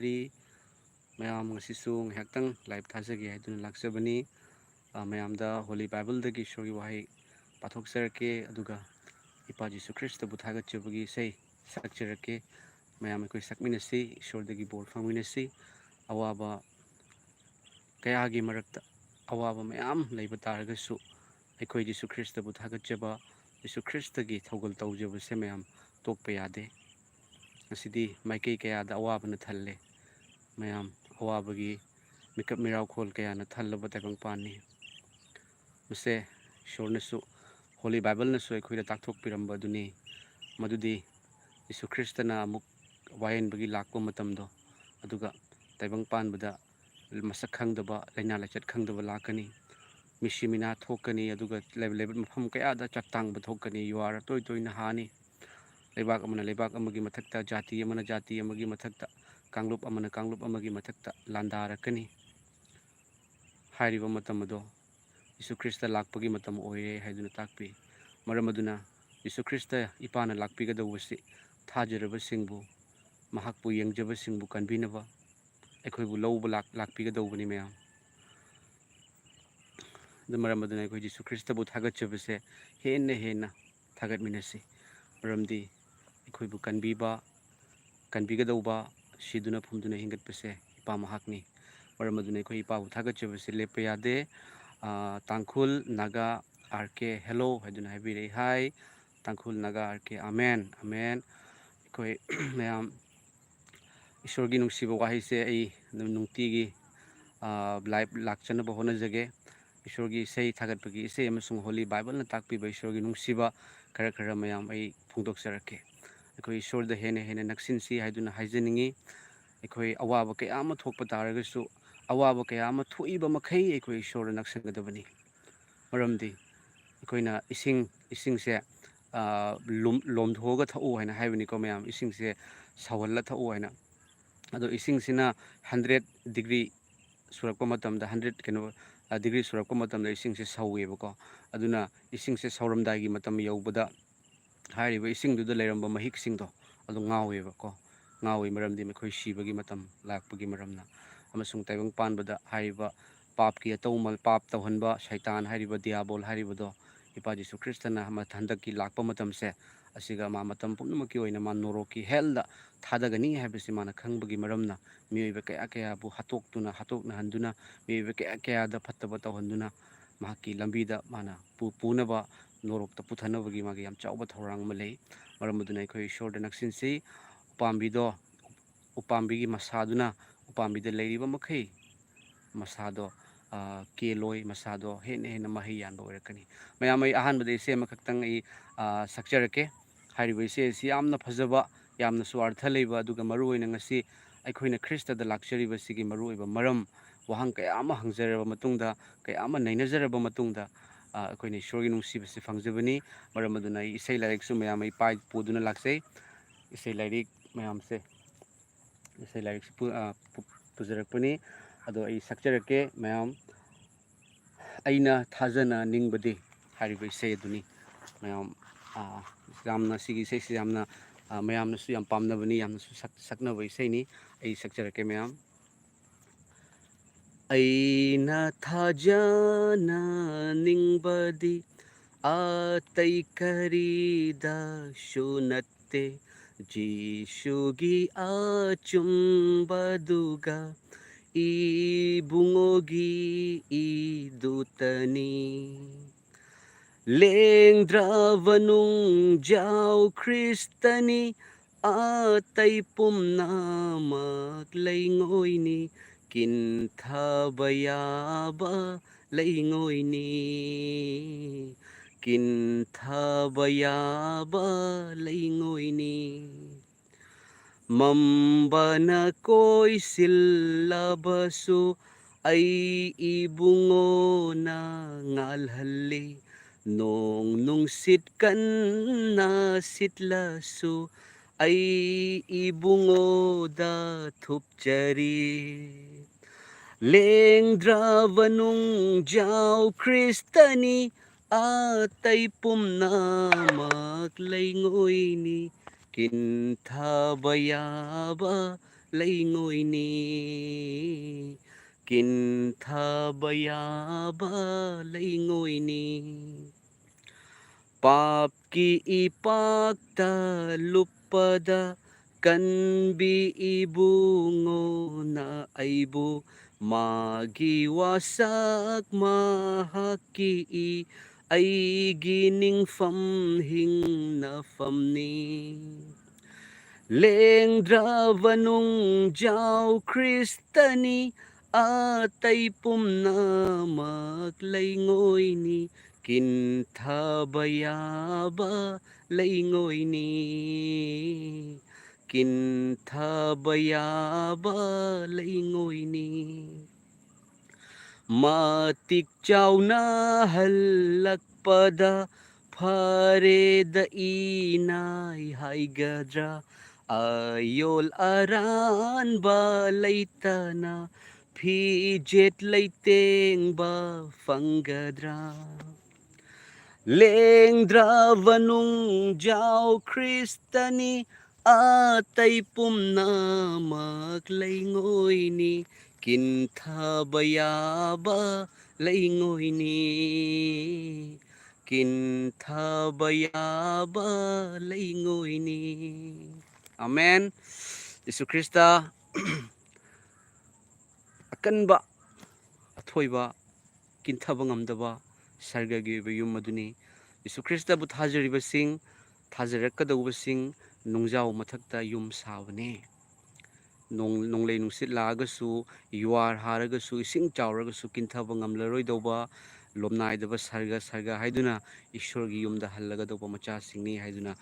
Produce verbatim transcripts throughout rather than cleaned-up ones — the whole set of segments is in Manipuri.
ꯇꯥꯛꯆꯔꯤ꯫ ꯃꯌꯥꯝ ꯉꯁꯤꯁꯨ ꯉꯥꯏꯍꯥꯛꯇꯪ live ꯊꯥꯖꯒꯦ ꯍꯥꯏꯗꯨꯅ ꯂꯥꯛꯆꯕꯅꯤ꯫ ꯑ, ꯃꯌꯥꯝꯗ Holy Bible ꯗꯒꯤ ꯏꯁꯣꯔꯒꯤ ꯋꯥꯍꯩ ꯄꯥꯊꯣꯛꯆꯔꯛꯀꯦ, ꯑꯗꯨꯒ ꯏꯄꯥ ꯖꯤꯁꯨ ꯈ꯭ꯔꯤꯁꯇꯕꯨ ꯊꯥꯒꯠꯆꯕꯒꯤ ꯏꯁꯩ ꯁꯛꯆꯔꯛꯀꯦ꯫ ꯃꯌꯥꯝ ꯑꯩꯈꯣꯏ ꯁꯛꯃꯤꯟꯅꯁꯤ, ꯏꯁꯣꯔꯗꯒꯤ ꯕꯣꯔ ꯐꯪꯃꯤꯟꯅꯁꯤ꯫ ꯑꯋꯥꯕ ꯀꯌꯥꯒꯤ ꯃꯔꯛꯇ, ꯑꯋꯥꯕ ꯃꯌꯥꯝ ꯂꯩꯕ ꯇꯥꯔꯒꯁꯨ, ꯑꯩꯈꯣꯏ ꯖꯤꯁꯨ ꯈ꯭ꯔꯤꯁꯇꯕꯨ ꯊꯥꯒꯠꯆꯕ, ꯖꯤꯁꯨ ꯈ꯭ꯔꯤꯁꯇꯒꯤ ꯊꯧꯒꯜ ꯇꯧꯖꯕꯁꯦ ꯃꯌꯥꯝ ꯇꯣꯛꯄ ꯌꯥꯗꯦ꯫ ꯉꯁꯤꯗꯤ ꯃꯥꯏꯀꯩ ꯀꯌꯥꯗ ꯑꯋꯥꯕꯅ ꯊꯜꯂꯦ꯫ ꯃꯌꯥꯝ ꯑꯋꯥꯕꯒꯤ ꯃꯤꯀꯞ ꯃꯤꯔꯥꯎꯈꯣꯜ ꯀꯌꯥꯅ ꯊꯜꯂꯕ ꯇꯥꯏꯕꯪꯄꯥꯟꯅꯤ꯫ ꯃꯁꯦ ꯏꯁꯣꯔꯅꯁꯨ, Holy Bible ꯅꯁꯨ ꯑꯩꯈꯣꯏꯗ ꯇꯥꯛꯊꯣꯛꯄꯤꯔꯝꯕ ꯑꯗꯨꯅꯤ꯫ ꯃꯗꯨꯗꯤ ꯖꯤꯁꯨ ꯈ꯭ꯔꯤꯁꯇꯅ ꯑꯃꯨꯛ ꯋꯥꯌꯦꯟꯕꯒꯤ ꯂꯥꯛꯄ ꯃꯇꯝꯗꯣ, ꯑꯗꯨꯒ ꯇꯥꯏꯕꯪ ꯄꯥꯟꯕꯗ ꯃꯁꯛ ꯈꯪꯗꯕ, ꯂꯥꯏꯅꯥ ꯂꯥꯏꯆꯠ ꯈꯪꯗꯕ ꯂꯥꯛꯀꯅꯤ꯫ ꯃꯤꯁꯤ ꯃꯤꯅꯥ ꯊꯣꯛꯀꯅꯤ, ꯑꯗꯨꯒ ꯂꯩ-, ꯂꯩꯕ ꯃꯐꯝ ꯀꯌꯥꯗ ꯆꯥꯛꯇꯥꯡꯕ ꯊꯣꯛꯀꯅꯤ, ꯌꯨꯍꯥꯔ ꯇꯣꯏ ꯇꯣꯏꯅ ꯍꯥꯅꯤ꯫ ꯂꯩꯕꯥꯛ ꯑꯃꯅ ꯂꯩꯕꯥꯛ ꯑꯃꯒꯤ ꯃꯊꯛꯇ, ꯖꯥꯇꯤ ꯑꯃꯅ ꯖꯥꯇꯤ ꯑꯃꯒꯤ ꯃꯊꯛꯇ, ꯀꯥꯡꯂꯨꯞ ꯑꯃꯅ ꯀꯥꯡꯂꯨꯞ ꯑꯃꯒꯤ ꯃꯊꯛꯇ ꯂꯥꯟꯗꯥꯔꯛꯀꯅꯤ꯫ ꯍꯥꯏꯔꯤꯕ ꯃꯇꯝ ꯑꯗꯣ ꯖꯤꯁꯨ ꯈ꯭ꯔꯤꯁꯇ ꯂꯥꯛꯄꯒꯤ ꯃꯇꯝ ꯑꯣꯏꯔꯦ ꯍꯥꯏꯗꯨꯅ ꯇꯥꯛꯄꯤ꯫ ꯃꯔꯝ ꯑꯗꯨꯅ ꯖꯤꯁꯨ ꯈ꯭ꯔꯤꯁꯇ ꯏꯄꯥꯅ ꯂꯥꯛꯄꯤꯒꯗꯧꯕꯁꯤ ꯊꯥꯖꯔꯕꯁꯤꯡꯕꯨ, ꯃꯍꯥꯛꯄꯨ ꯌꯦꯡꯖꯕꯁꯤꯡꯕꯨ ꯀꯟꯕꯤꯅꯕ ꯑꯩꯈꯣꯏꯕꯨ ꯂꯧꯕ ꯂꯥꯛ-, ꯂꯥꯛꯄꯤꯒꯗꯧꯕꯅꯤ ꯃꯌꯥꯝ꯫ ꯑꯗꯨ ꯃꯔꯝ ꯑꯗꯨꯅ ꯑꯩꯈꯣꯏ ꯖꯤꯁꯨ ꯈ꯭ꯔꯤꯁꯇꯕꯨ ꯊꯥꯒꯠꯆꯕꯁꯦ ꯍꯦꯟꯅ ꯍꯦꯟꯅ ꯊꯥꯒꯠꯃꯤꯟꯅꯁꯤ꯫ ꯃꯔꯝꯗꯤ ꯑꯩꯈꯣꯏꯕꯨ ꯀꯟꯕꯤꯕ, ꯀꯟꯕꯤꯒꯗꯧꯕ, ꯁꯤꯗꯨꯅ ꯐꯨꯝꯗꯨꯅ ꯍꯤꯡꯒꯠꯄꯁꯦ ꯏꯄꯥ ꯃꯍꯥꯛꯅꯤ꯫ ꯃꯔꯝ ꯑꯗꯨꯅ ꯑꯩꯈꯣꯏ ꯏꯄꯥꯕꯨ ꯊꯥꯒꯠꯆꯕꯁꯦ ꯂꯦꯞꯄ ꯌꯥꯗꯦ꯫ ꯑꯥ, ꯇꯥꯡꯈꯨꯜ ꯅꯥꯒꯥ ꯑꯥꯔ ꯀꯦ hello ꯍꯥꯏꯗꯨꯅ ꯍꯥꯏꯕꯤꯔꯛꯏ꯫ Hi, ꯇꯥꯡꯈꯨꯜ ꯅꯥꯒꯥ ꯑꯥꯔ ꯀꯦ, ꯑꯃꯦꯟ, ꯑꯃꯦꯟ꯫ ꯑꯩꯈꯣꯏ ꯃꯌꯥꯝ ꯏꯁꯣꯔꯒꯤ ꯅꯨꯡꯁꯤꯕ ꯋꯥꯍꯩꯁꯦ ꯑꯩ ꯑꯗꯨꯝ ꯅꯨꯡꯇꯤꯒꯤ, ꯑꯥ, live ꯂꯥꯛꯆꯅꯕ ꯍꯣꯠꯅꯖꯒꯦ꯫ ꯏꯁꯣꯔꯒꯤ ꯏꯁꯩ ꯊꯥꯒꯠꯄꯒꯤ ꯏꯁꯩ ꯑꯃꯁꯨꯡ Holy Bible ꯅ ꯇꯥꯛꯄꯤꯕ ꯏꯁꯣꯔꯒꯤ ꯅꯨꯡꯁꯤꯕ ꯈꯔ ꯈꯔ ꯃꯌꯥꯝ ꯑꯩ ꯐꯣꯡꯗꯣꯛꯆꯔꯛꯀꯦ꯫ ꯑꯩꯈꯣꯏ ꯏꯁꯣꯔꯗ ꯍꯦꯟꯅ ꯍꯦꯟꯅ ꯅꯛꯁꯤꯟꯁꯤ ꯍꯥꯏꯗꯨꯅ ꯍꯥꯏꯖꯅꯤꯡꯉꯤ꯫ ꯑꯩꯈꯣꯏ ꯑꯋꯥꯕ ꯀꯌꯥ ꯑꯃ ꯊꯣꯛꯄ ꯇꯥꯔꯒꯁꯨ, ꯑꯋꯥꯕ ꯀꯌꯥ ꯑꯃ ꯊꯣꯛꯏꯕ ꯃꯈꯩ ꯑꯩꯈꯣꯏ ꯏꯁꯣꯔꯗ ꯅꯛꯁꯤꯟꯒꯗꯕꯅꯤ꯫ ꯃꯔꯝꯗꯤ ꯑꯩꯈꯣꯏꯅ ꯏꯁꯤꯡ, ꯏꯁꯤꯡꯁꯦ, ꯑꯥ, ꯂꯨꯝ-, ꯂꯣꯝꯊꯣꯛꯑꯒ ꯊꯛꯎ ꯍꯥꯏꯅ ꯍꯥꯏꯕꯅꯤꯀꯣ ꯃꯌꯥꯝ, ꯏꯁꯤꯡꯁꯦ ꯁꯧꯍꯜꯂ ꯊꯛꯎ ꯍꯥꯏꯅ꯫ ꯑꯗꯣ ꯏꯁꯤꯡꯁꯤꯅ hundred degree ꯁꯨꯔꯛꯄ ꯃꯇꯝꯗ, hundred ꯀꯩꯅꯣ, ꯑ, degree ꯁꯨꯔꯛꯄ ꯃꯇꯝꯗ ꯏꯁꯤꯡꯁꯦ ꯁꯧꯋꯦꯕꯀꯣ꯫ ꯑꯗꯨꯅ ꯏꯁꯤꯡꯁꯦ ꯁꯧꯔꯝꯗꯥꯏꯒꯤ ꯃꯇꯝ ꯌꯧꯕꯗ ꯍꯥꯏꯔꯤꯕ ꯏꯁꯤꯡꯗꯨꯗ ꯂꯩꯔꯝꯕ ꯃꯍꯤꯛꯁꯤꯡꯗꯣ ꯑꯗꯨ ꯉꯥꯎꯋꯦꯕꯀꯣ꯫ ꯉꯥꯎꯏ, ꯃꯔꯝꯗꯤ ꯃꯈꯣꯏ ꯁꯤꯕꯒꯤ ꯃꯇꯝ ꯂꯥꯛꯄꯒꯤ ꯃꯔꯝꯅ꯫ ꯑꯃꯁꯨꯡ ꯇꯥꯏꯕꯪ ꯄꯥꯟꯕꯗ ꯍꯥꯏꯔꯤꯕ ꯄꯥꯞꯀꯤ ꯑꯇꯧꯃꯜ, ꯄꯥꯞ ꯇꯧꯍꯟꯕ ꯁꯩꯇꯥꯟ ꯍꯥꯏꯔꯤꯕ ꯗꯤꯌꯥꯕꯣꯜ ꯍꯥꯏꯔꯤꯕꯗꯣ ꯏꯄꯥ ꯖꯤꯁꯨ ꯈ꯭ꯔꯤꯁꯇꯅ ꯃꯊ-, ꯍꯟꯗꯛꯀꯤ ꯂꯥꯛꯄ ꯃꯇꯝꯁꯦ ꯑꯁꯤꯒ ꯃꯥ ꯃꯇꯝ ꯄꯨꯝꯅꯃꯛꯀꯤ ꯑꯣꯏꯅ ꯃꯥ ꯅꯣꯔꯣꯛꯀꯤ ꯍꯦꯜꯗ ꯊꯥꯗꯒꯅꯤ ꯍꯥꯏꯕꯁꯤ ꯃꯥꯅ ꯈꯪꯕꯒꯤ ꯃꯔꯝꯅ ꯃꯤꯑꯣꯏꯕ ꯀꯌꯥ ꯀꯌꯥꯕꯨ ꯍꯥꯠꯇꯣꯛꯇꯨꯅ, ꯍꯥꯠꯇꯣꯛꯅꯍꯟꯗꯨꯅ, ꯃꯤꯑꯣꯏꯕ ꯀꯌꯥ ꯀꯌꯥꯗ ꯐꯠꯇꯕ ꯇꯧꯍꯟꯗꯨꯅ ꯃꯍꯥꯛꯀꯤ ꯂꯝꯕꯤꯗ ꯃꯥꯅ ꯄꯨ-, ꯄꯨꯅꯕ, ꯅꯣꯔꯣꯛꯇ ꯄꯨꯊꯅꯕꯒꯤ ꯃꯥꯒꯤ ꯌꯥꯝ ꯆꯥꯎꯕ ꯊꯧꯔꯥꯡ ꯑꯃ ꯂꯩ꯫ ꯃꯔꯝ ꯑꯗꯨꯅ ꯑꯩꯈꯣꯏ ꯏꯁꯣꯔꯗ ꯅꯛꯁꯤꯟꯁꯤ꯫ ꯎꯄꯥꯝꯕꯤꯗꯣ, ꯎꯄꯥꯝꯕꯤꯒꯤ ꯃꯁꯥꯗꯨꯅ ꯎꯄꯥꯝꯕꯤꯗ ꯂꯩꯔꯤꯕ ꯃꯈꯩ ꯃꯁꯥꯗꯣ, ꯑ, ꯀꯦꯜꯂꯣꯏ, ꯃꯁꯥꯗꯣ ꯍꯦꯟꯅ ꯍꯦꯟꯅ ꯃꯍꯩ ꯌꯥꯟꯕ ꯑꯣꯏꯔꯛꯀꯅꯤ꯫ ꯃꯌꯥꯝ, ꯑꯩ ꯑꯍꯥꯟꯕꯗ ꯏꯁꯩ ꯑꯃꯈꯛꯇꯪ ꯑꯩ, ꯑ, ꯁꯛꯆꯔꯛꯀꯦ꯫ ꯍꯥꯏꯔꯤꯕ ꯏꯁꯩ ꯑꯁꯤ ꯌꯥꯝꯅ ꯐꯖꯕ, ꯌꯥꯝꯅꯁꯨ ꯑꯔꯊ ꯂꯩꯕ, ꯑꯗꯨꯒ ꯃꯔꯨꯑꯣꯏꯅ ꯉꯁꯤ ꯑꯩꯈꯣꯏꯅ ꯈ꯭ꯔꯤꯁꯇꯗ ꯂꯥꯛꯆꯔꯤꯕꯁꯤꯒꯤ ꯃꯔꯨꯑꯣꯏꯕ ꯃꯔꯝ, ꯋꯥꯍꯪ ꯀꯌꯥ ꯑꯃ ꯍꯪꯖꯔꯕ ꯃꯇꯨꯡꯗ, ꯀꯌꯥ ꯑꯃ ꯅꯩꯅꯖꯔꯕ ꯃꯇꯨꯡꯗ, ꯑ, ꯑꯩꯈꯣꯏꯅ ꯏꯁꯣꯔꯒꯤ ꯅꯨꯡꯁꯤꯕꯁꯤ ꯐꯪꯖꯕꯅꯤ꯫ ꯃꯔꯝ ꯑꯗꯨꯅ ꯑꯩ ꯏꯁꯩ ꯂꯥꯏꯔꯤꯛꯁꯨ ꯃꯌꯥꯝ ꯑꯩ ꯄꯥꯏ-, ꯄꯨꯗꯨꯅ ꯂꯥꯛꯆꯩ꯫ ꯏꯁꯩ ꯂꯥꯏꯔꯤꯛ ꯃꯌꯥꯝꯁꯦ, ꯏꯁꯩ ꯂꯥꯏꯔꯤꯛꯁꯨ ꯄꯨ-, ꯑ, ꯄꯨ-, ꯄꯨꯖꯔꯛꯄꯅꯤ꯫ ꯑꯗꯣ ꯑꯩ ꯁꯛꯆꯔꯛꯀꯦ ꯃꯌꯥꯝ꯫ "ꯑꯩꯅ ꯊꯥꯖꯅ ꯅꯤꯡꯕꯗꯤ" ꯍꯥꯏꯔꯤꯕ ꯏꯁꯩ ꯑꯗꯨꯅꯤ꯫ ꯃꯌꯥꯝ, ꯑ, ꯌꯥꯝꯅ, ꯁꯤꯒꯤ ꯏꯁꯩꯁꯤ ꯌꯥꯝꯅ, ꯑ, ꯃꯌꯥꯝꯅꯁꯨ ꯌꯥꯝ ꯄꯥꯝꯅꯕꯅꯤ, ꯌꯥꯝꯅꯁꯨ ꯁꯛ-, ꯁꯛꯅꯕ ꯏꯁꯩꯅꯤ꯫ ꯑꯩ ꯁꯛꯆꯔꯛꯀꯦ ꯃꯌꯥꯝ꯫ "ꯑꯩꯅ ꯊꯥꯖꯅ ꯅꯤꯡꯕꯗꯤ ꯑꯇꯩ ꯀꯔꯤꯗꯁꯨ ꯅꯠꯇꯦ, ꯖꯤꯁꯨꯒꯤ ꯑꯆꯨꯝꯕꯗꯨꯒ ꯏꯕꯨꯡꯉꯣꯒꯤ ꯏꯗꯨꯇꯅꯤ꯫ ꯂꯦꯡꯗ꯭ꯔꯕ ꯅꯨꯡꯖꯥꯎ ꯈ꯭ꯔꯤꯁꯇꯅꯤ, ꯑꯇꯩ ꯄꯨꯝꯅꯃꯛ ꯂꯩꯉꯣꯏꯅꯤ, ꯀꯤꯟꯊꯕ ꯌꯥꯕ ꯂꯩꯉꯣꯏꯅꯤ, ꯀꯤꯟꯊꯕ ꯌꯥꯕ ꯂꯩꯉꯣꯏꯅꯤ꯫ ꯃꯝꯕꯅ ꯀꯣꯏꯁꯤꯜꯂꯕꯁꯨ ꯑꯩ ꯏꯕꯨꯡꯉꯣꯅ ꯉꯥꯜꯍꯜꯂꯤ, ꯅꯣꯡ ꯅꯨꯡꯁꯤꯠ ꯀꯟꯅ ꯁꯤꯠꯂꯁꯨ ꯑꯩ ꯏꯕꯨꯡꯉꯣꯗ ꯊꯨꯞꯆꯔꯤ꯫ ꯂꯦꯡꯗ꯭ꯔꯕ ꯅꯨꯡꯖꯥꯎ ꯈ꯭ꯔꯤꯁꯇꯅꯤ, ꯑꯇꯩ ꯄꯨꯝꯅꯃꯛ ꯂꯩꯉꯣꯏꯅꯤ, ꯀꯤꯟꯊꯕ ꯌꯥꯕ ꯂꯩꯉꯣꯏꯅꯤ, ꯀꯤꯟꯊꯕ ꯌꯥꯕ ꯂꯩꯉꯣꯏꯅꯤ꯫ ꯄꯥꯞꯀꯤ ꯏꯄꯥꯛꯇ ꯂꯨꯞꯄꯗ ꯀꯟꯕꯤ ꯏꯕꯨꯡꯉꯣꯅ ꯑꯩꯕꯨ ꯃꯥꯒꯤ ꯋꯥꯁꯛ ꯃꯍꯥꯛꯀꯤ ꯏ ꯑꯩꯒꯤ ꯅꯤꯡꯐꯝ ꯍꯤꯡꯅꯐꯝꯅꯤ꯫ ꯂꯦꯡꯗ꯭ꯔꯕ ꯅꯨꯡꯖꯥꯎ ꯈ꯭ꯔꯤꯁꯇꯅꯤ, ꯑꯇꯩ ꯄꯨꯝꯅꯃꯛ ꯂꯩꯉꯣꯏꯅꯤ, ꯀꯤꯟꯊꯕ ꯌꯥꯕ ꯂꯩꯉꯣꯏꯅꯤ, ꯀꯤꯟꯊꯕ ꯌꯥꯕ ꯂꯩꯉꯣꯏꯅꯤ꯫ ꯃꯇꯤꯛ ꯆꯥꯎꯅ ꯍꯜꯂꯛꯄꯗ ꯐꯔꯦꯗ ꯏꯅꯥꯏ ꯍꯥꯏꯒꯗ꯭ꯔꯥ? ꯑꯌꯣꯜ ꯑꯔꯥꯟꯕ ꯂꯩꯇꯅ ꯐꯤꯖꯦꯠ ꯂꯩꯇꯦꯡꯕ ꯐꯪꯒꯗ꯭ꯔꯥ? ꯂꯦꯡꯗ꯭ꯔꯕ ꯅꯨꯡꯖꯥꯎ ꯈ꯭ꯔꯤꯁꯇꯅꯤ, ꯑꯇꯩ ꯄꯨꯝꯅꯃꯛ ꯂꯩꯉꯣꯏꯅꯤ, ꯀꯤꯟꯊꯕ ꯌꯥꯕ ꯂꯩꯉꯣꯏꯅꯤ, ꯀꯤꯟꯊꯕ ꯌꯥꯕ ꯂꯩꯉꯣꯏꯅꯤ꯫ ꯑꯃꯦꯟ꯫ ꯌꯤꯁꯨ ꯈ꯭ꯔꯤꯁꯇ ꯑꯀꯟꯕ, ꯑꯊꯣꯏꯕ, ꯀꯤꯟꯊꯕ ꯉꯝꯗꯕ ꯁꯔꯒꯒꯤ ꯑꯣꯏꯕ ꯌꯨꯝ ꯑꯗꯨꯅꯤ꯫ ꯌꯤꯁꯨ ꯈ꯭ꯔꯤꯁꯇꯕꯨ ꯊꯥꯖꯔꯤꯕꯁꯤꯡ, ꯊꯥꯖꯔꯛꯀꯗꯧꯕꯁꯤꯡ ꯅꯨꯡꯖꯥꯎ ꯃꯊꯛꯇ ꯌꯨꯝ ꯁꯥꯕꯅꯦ꯫ ꯅꯣꯡ-, ꯅꯣꯡꯂꯩ ꯅꯨꯡꯁꯤꯠ ꯂꯥꯛꯑꯒꯁꯨ, ꯌꯨꯍꯥꯔ ꯍꯥꯔꯒꯁꯨ, ꯏꯁꯤꯡ ꯆꯥꯎꯔꯒꯁꯨ ꯀꯤꯟꯊꯕ ꯉꯝꯂꯔꯣꯏꯗꯧꯕ, ꯂꯣꯝꯅꯥꯏꯗꯕ ꯁꯔꯒ, ꯁꯔꯒ ꯍꯥꯏꯗꯨꯅ ꯏꯁꯣꯔꯒꯤ ꯌꯨꯝꯗ ꯍꯜꯂꯒꯗꯧꯕ ꯃꯆꯥꯁꯤꯡꯅꯤ ꯍꯥꯏꯗꯨꯅ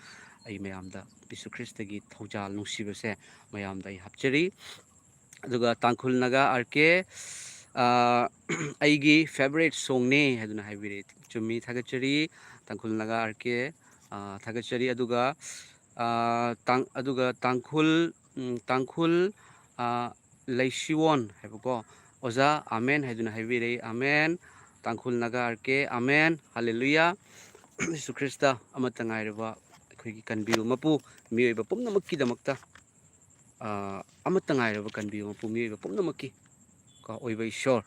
ꯑꯩ ꯃꯌꯥꯝꯗ ꯌꯤꯁꯨ ꯈ꯭ꯔꯤꯁꯇꯒꯤ ꯊꯧꯖꯥꯜ ꯅꯨꯡꯁꯤꯕꯁꯦ ꯃꯌꯥꯝꯗ ꯑꯩ ꯍꯥꯞꯆꯔꯤ꯫ ꯑꯗꯨꯒ ꯇꯥꯡꯈꯨꯜ ꯅꯥꯒꯥ ꯑꯥꯔ ꯀꯦ, ꯑ, ꯑꯩꯒꯤ favourite songꯅꯦ ꯍꯥꯏꯗꯨꯅ ꯍꯥꯏꯕꯤꯔꯛꯑꯦ꯫ ꯆꯨꯝꯃꯤ, ꯊꯥꯒꯠꯆꯔꯤ꯫ ꯇꯥꯡꯈꯨꯜ ꯅꯥꯒꯥ ꯑꯥꯔ ꯀꯦ, ꯑ, ꯊꯥꯒꯠꯆꯔꯤ꯫ ꯑꯗꯨꯒ, ꯑ, ꯇꯥꯡ-, ꯑꯗꯨꯒ ꯇꯥꯡꯈꯨꯜ, ꯎꯝ, ꯇꯥꯡꯈꯨꯜ, ꯑ, ꯂꯩꯁꯤꯋꯣꯟ ꯍꯥꯏꯕꯀꯣ꯫ ꯑꯣꯖꯥ, ꯑꯃꯦꯟ ꯍꯥꯏꯗꯨꯅ ꯍꯥꯏꯕꯤꯔꯛꯏ꯫ ꯑꯃꯦꯟ꯫ ꯇꯥꯡꯈꯨꯜ ꯅꯥꯒꯥ ꯑꯥꯔ ꯀꯦ, ꯑꯃꯦꯟ꯫ ꯍꯜꯂꯦꯂꯨꯌꯥ꯫ ꯌꯤꯁꯨ ꯈ꯭ꯔꯤꯁꯇ ꯑꯃꯠꯇ ꯉꯥꯏꯔꯕ ꯑꯩꯈꯣꯏꯒꯤ ꯀꯟꯕꯤꯕ ꯃꯄꯨ, ꯃꯤꯑꯣꯏꯕ ꯄꯨꯝꯅꯃꯛꯀꯤꯗꯃꯛꯇ, ꯑ, ꯑꯃꯠꯇ ꯉꯥꯏꯔꯕ ꯀꯟꯕꯤꯕ ꯃꯄꯨ, ꯃꯤꯑꯣꯏꯕ ꯄꯨꯝꯅꯃꯛꯀꯤ ꯀꯣ ꯑꯣꯏꯕ ꯏꯁꯣꯔ,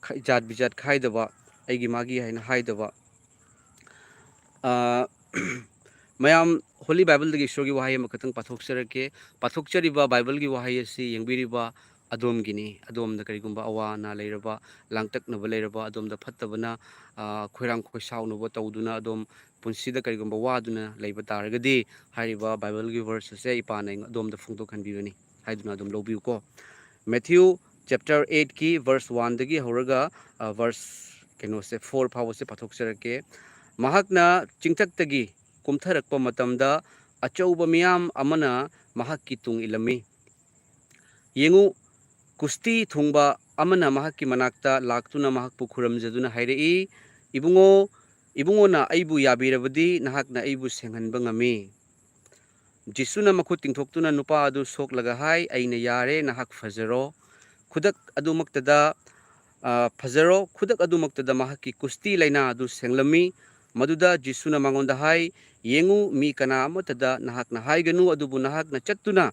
ꯈ-, ꯖꯥꯠ ꯕꯤꯖꯥꯠ ꯈꯥꯏꯗꯕ, ꯑꯩꯒꯤ ꯃꯥꯒꯤ ꯍꯥꯏꯅ ꯍꯥꯏꯗꯕ, ꯑ, ꯃꯌꯥꯝ ꯍꯣꯂꯤ ꯕꯥꯏꯕꯜꯗꯒꯤ ꯏꯁꯣꯔꯒꯤ ꯋꯥꯍꯩ ꯑꯃꯈꯛꯇꯪ ꯄꯥꯊꯣꯛꯆꯔꯛꯀꯦ꯫ ꯄꯥꯊꯣꯛꯆꯔꯤꯕ ꯕꯥꯏꯕꯜꯒꯤ ꯋꯥꯍꯩ ꯑꯁꯤ ꯌꯦꯡꯕꯤꯔꯤꯕ ꯑꯗꯣꯝꯒꯤꯅꯤ꯫ ꯑꯗꯣꯝꯗ ꯀꯔꯤꯒꯨꯝꯕ ꯑꯋꯥ ꯑꯅꯥ ꯂꯩꯔꯕ, ꯂꯥꯡꯇꯛꯅꯕ ꯂꯩꯔꯕ, ꯑꯗꯣꯝꯗ ꯐꯠꯇꯕꯅ, ꯑ, ꯈꯣꯏꯔꯥꯡ ꯈꯣꯏꯁꯥꯎꯅꯕ ꯇꯧꯗꯨꯅ ꯑꯗꯣꯝ ꯄꯨꯟꯁꯤꯗ ꯀꯔꯤꯒꯨꯝꯕ ꯋꯥꯗꯨꯅ ꯂꯩꯕ ꯇꯥꯔꯒꯗꯤ, ꯍꯥꯏꯔꯤꯕ ꯕꯥꯏꯕꯜꯒꯤ ꯚꯔꯁ ꯑꯁꯦ ꯏꯄꯥꯅ ꯑꯩꯉꯣꯟ-, ꯑꯗꯣꯝꯗ ꯐꯣꯡꯗꯣꯛꯍꯟꯕꯤꯕꯅꯤ ꯍꯥꯏꯗꯨꯅ ꯑꯗꯨꯝ ꯂꯧꯕꯤꯌꯨꯀꯣ꯫ ꯃꯦꯊ꯭ꯌꯨ ꯆꯦꯞꯇꯔ ꯑꯩꯠꯀꯤ ꯚꯔꯁ ꯋꯥꯟꯗꯒꯤ ꯍꯧꯔꯒ, ꯑ, ꯚꯔꯁ ꯀꯩꯅꯣꯁꯦ, ꯐꯣꯔ ꯐꯥꯎꯕꯁꯦ ꯄꯥꯊꯣꯛꯆꯔꯛꯀꯦ꯫ ꯃꯍꯥꯛꯅ ꯆꯤꯡꯊꯛꯇꯒꯤ ꯀꯨꯝꯊꯔꯛꯄ ꯃꯇꯝꯗ ꯑꯆꯧꯕ ꯃꯤꯌꯥꯝ ꯑꯃꯅ ꯃꯍꯥꯛꯀꯤ ꯇꯨꯡ ꯏꯜꯂꯝꯃꯤ꯫ ꯌꯦꯡꯉꯨ, ꯀꯨꯁꯇꯤ ꯊꯨꯡꯕ ꯑꯃꯅ ꯃꯍꯥꯛꯀꯤ ꯃꯅꯥꯛꯇ ꯂꯥꯛꯇꯨꯅ ꯃꯍꯥꯛꯄꯨ ꯈꯨꯔꯨꯝꯖꯗꯨꯅ ꯍꯥꯏꯔꯛꯏ, "ꯏꯕꯨꯡꯉꯣ, ꯏꯕꯨꯡꯉꯣꯅ ꯑꯩꯕꯨ ꯌꯥꯕꯤꯔꯕꯗꯤ ꯅꯍꯥꯛꯅ ꯑꯩꯕꯨ ꯁꯦꯡꯍꯟꯕ ꯉꯝꯃꯤ꯫" ꯖꯤꯁꯨꯅ ꯃꯈꯨꯠ ꯇꯤꯡꯊꯣꯛꯇꯨꯅ ꯅꯨꯄꯥ ꯑꯗꯨ ꯁꯣꯛꯂꯒ ꯍꯥꯏ, "ꯑꯩꯅ ꯌꯥꯔꯦ, ꯅꯍꯥꯛ ꯐꯖꯔꯣ꯫" ꯈꯨꯗꯛ ꯑꯗꯨꯃꯛꯇꯗ, ꯑ, ꯐꯖꯔꯣ, ꯈꯨꯗꯛ ꯑꯗꯨꯃꯛꯇꯗ ꯃꯍꯥꯛꯀꯤ ꯀꯨꯁꯇꯤ ꯂꯥꯏꯅꯥ ꯑꯗꯨ ꯁꯦꯡꯂꯝꯃꯤ꯫ ꯃꯗꯨꯗ ꯖꯤꯁꯨꯅ ꯃꯉꯣꯟꯗ ꯍꯥꯏ, "ꯌꯦꯡꯉꯨ, ꯃꯤ ꯀꯅꯥ ꯑꯃꯠꯇꯗ ꯅꯍꯥꯛꯅ ꯍꯥꯏꯒꯅꯨ, ꯑꯗꯨꯕꯨ ꯅꯍꯥꯛꯅ ꯆꯠꯇꯨꯅ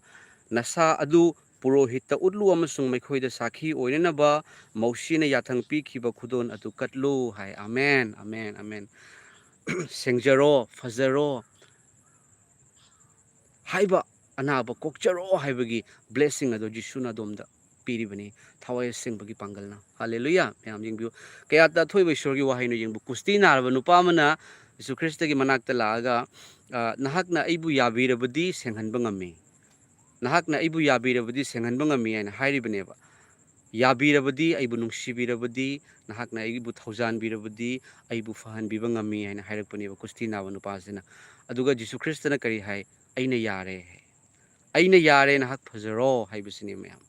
ꯅꯁꯥ ꯑꯗꯨ ꯄꯨꯔꯣꯍꯤꯠꯇ ꯎꯠꯂꯨ ꯑꯃꯁꯨꯡ ꯃꯈꯣꯏꯗ ꯁꯥꯈꯤ ꯑꯣꯏꯅꯅꯕ ꯃꯧꯁꯤꯅ ꯌꯥꯊꯪ ꯄꯤꯈꯤꯕ ꯈꯨꯗꯣꯜ ꯑꯗꯨ ꯀꯠꯂꯨ" ꯍꯥꯏ꯫ Amen, amen, amen. ꯁꯦꯡꯖꯔꯣ, ꯐꯖꯔꯣ ꯍꯥꯏꯕ, ꯑꯅꯥꯕ ꯀꯣꯛꯆꯔꯣ ꯍꯥꯏꯕꯒꯤ ꯕ꯭ꯂꯦꯁꯤꯡ ꯑꯗꯣ ꯖꯤꯁꯨꯅ ꯑꯗꯣꯝꯗ ꯄꯤꯔꯤꯕꯅꯤ, ꯊꯋꯥꯏ ꯑꯁꯦꯡꯕꯒꯤ ꯄꯥꯡꯒꯜꯅ꯫ ꯍꯥꯂꯦꯂꯨꯌꯥ! ꯃꯌꯥꯝ ꯌꯦꯡꯕꯤꯌꯨ, ꯀꯌꯥꯗ ꯑꯊꯣꯏꯕ ꯏꯁꯣꯔꯒꯤ ꯋꯥꯍꯩꯅꯣ ꯌꯦꯡꯕꯨ꯫ ꯀꯨꯁꯇꯤ ꯅꯥꯔꯕ ꯅꯨꯄꯥ ꯑꯃꯅ ꯖꯤꯁꯨ ꯈ꯭ꯔꯤꯁꯇꯒꯤ ꯃꯅꯥꯛꯇ ꯂꯥꯛꯑꯒ, ꯑ, "ꯅꯍꯥꯛꯅ ꯑꯩꯕꯨ ꯌꯥꯕꯤꯔꯕꯗꯤ ꯁꯦꯡꯍꯟꯕ ꯉꯝꯃꯤ꯫ ꯅꯍꯥꯛꯅ ꯑꯩꯕꯨ ꯌꯥꯕꯤꯔꯕꯗꯤ ꯁꯦꯡꯍꯟꯕ ꯉꯝꯃꯤ" ꯍꯥꯏꯅ ꯍꯥꯏꯔꯤꯕꯅꯦꯕ꯫ "ꯌꯥꯕꯤꯔꯕꯗꯤ, ꯑꯩꯕꯨ ꯅꯨꯡꯁꯤꯕꯤꯔꯕꯗꯤ, ꯅꯍꯥꯛꯅ ꯑꯩꯕꯨ ꯊꯧꯖꯥꯟꯕꯤꯔꯕꯗꯤ, ꯑꯩꯕꯨ ꯐꯍꯟꯕꯤꯕ ꯉꯝꯃꯤ" ꯍꯥꯏꯅ ꯍꯥꯏꯔꯛꯄꯅꯦꯕ ꯀꯨꯁꯇꯤ ꯅꯥꯕ ꯅꯨꯄꯥꯁꯤꯅ꯫ ꯑꯗꯨꯒ ꯖꯤꯁꯨ ꯈ꯭ꯔꯤꯁꯇꯅ ꯀꯔꯤ ꯍꯥꯏ? "ꯑꯩꯅ ꯌꯥꯔꯦ꯫ ꯑꯩꯅ ꯌꯥꯔꯦ, ꯅꯍꯥꯛ ꯐꯖꯔꯣ" ꯍꯥꯏꯕꯁꯤꯅꯤ ꯃꯌꯥꯝ꯫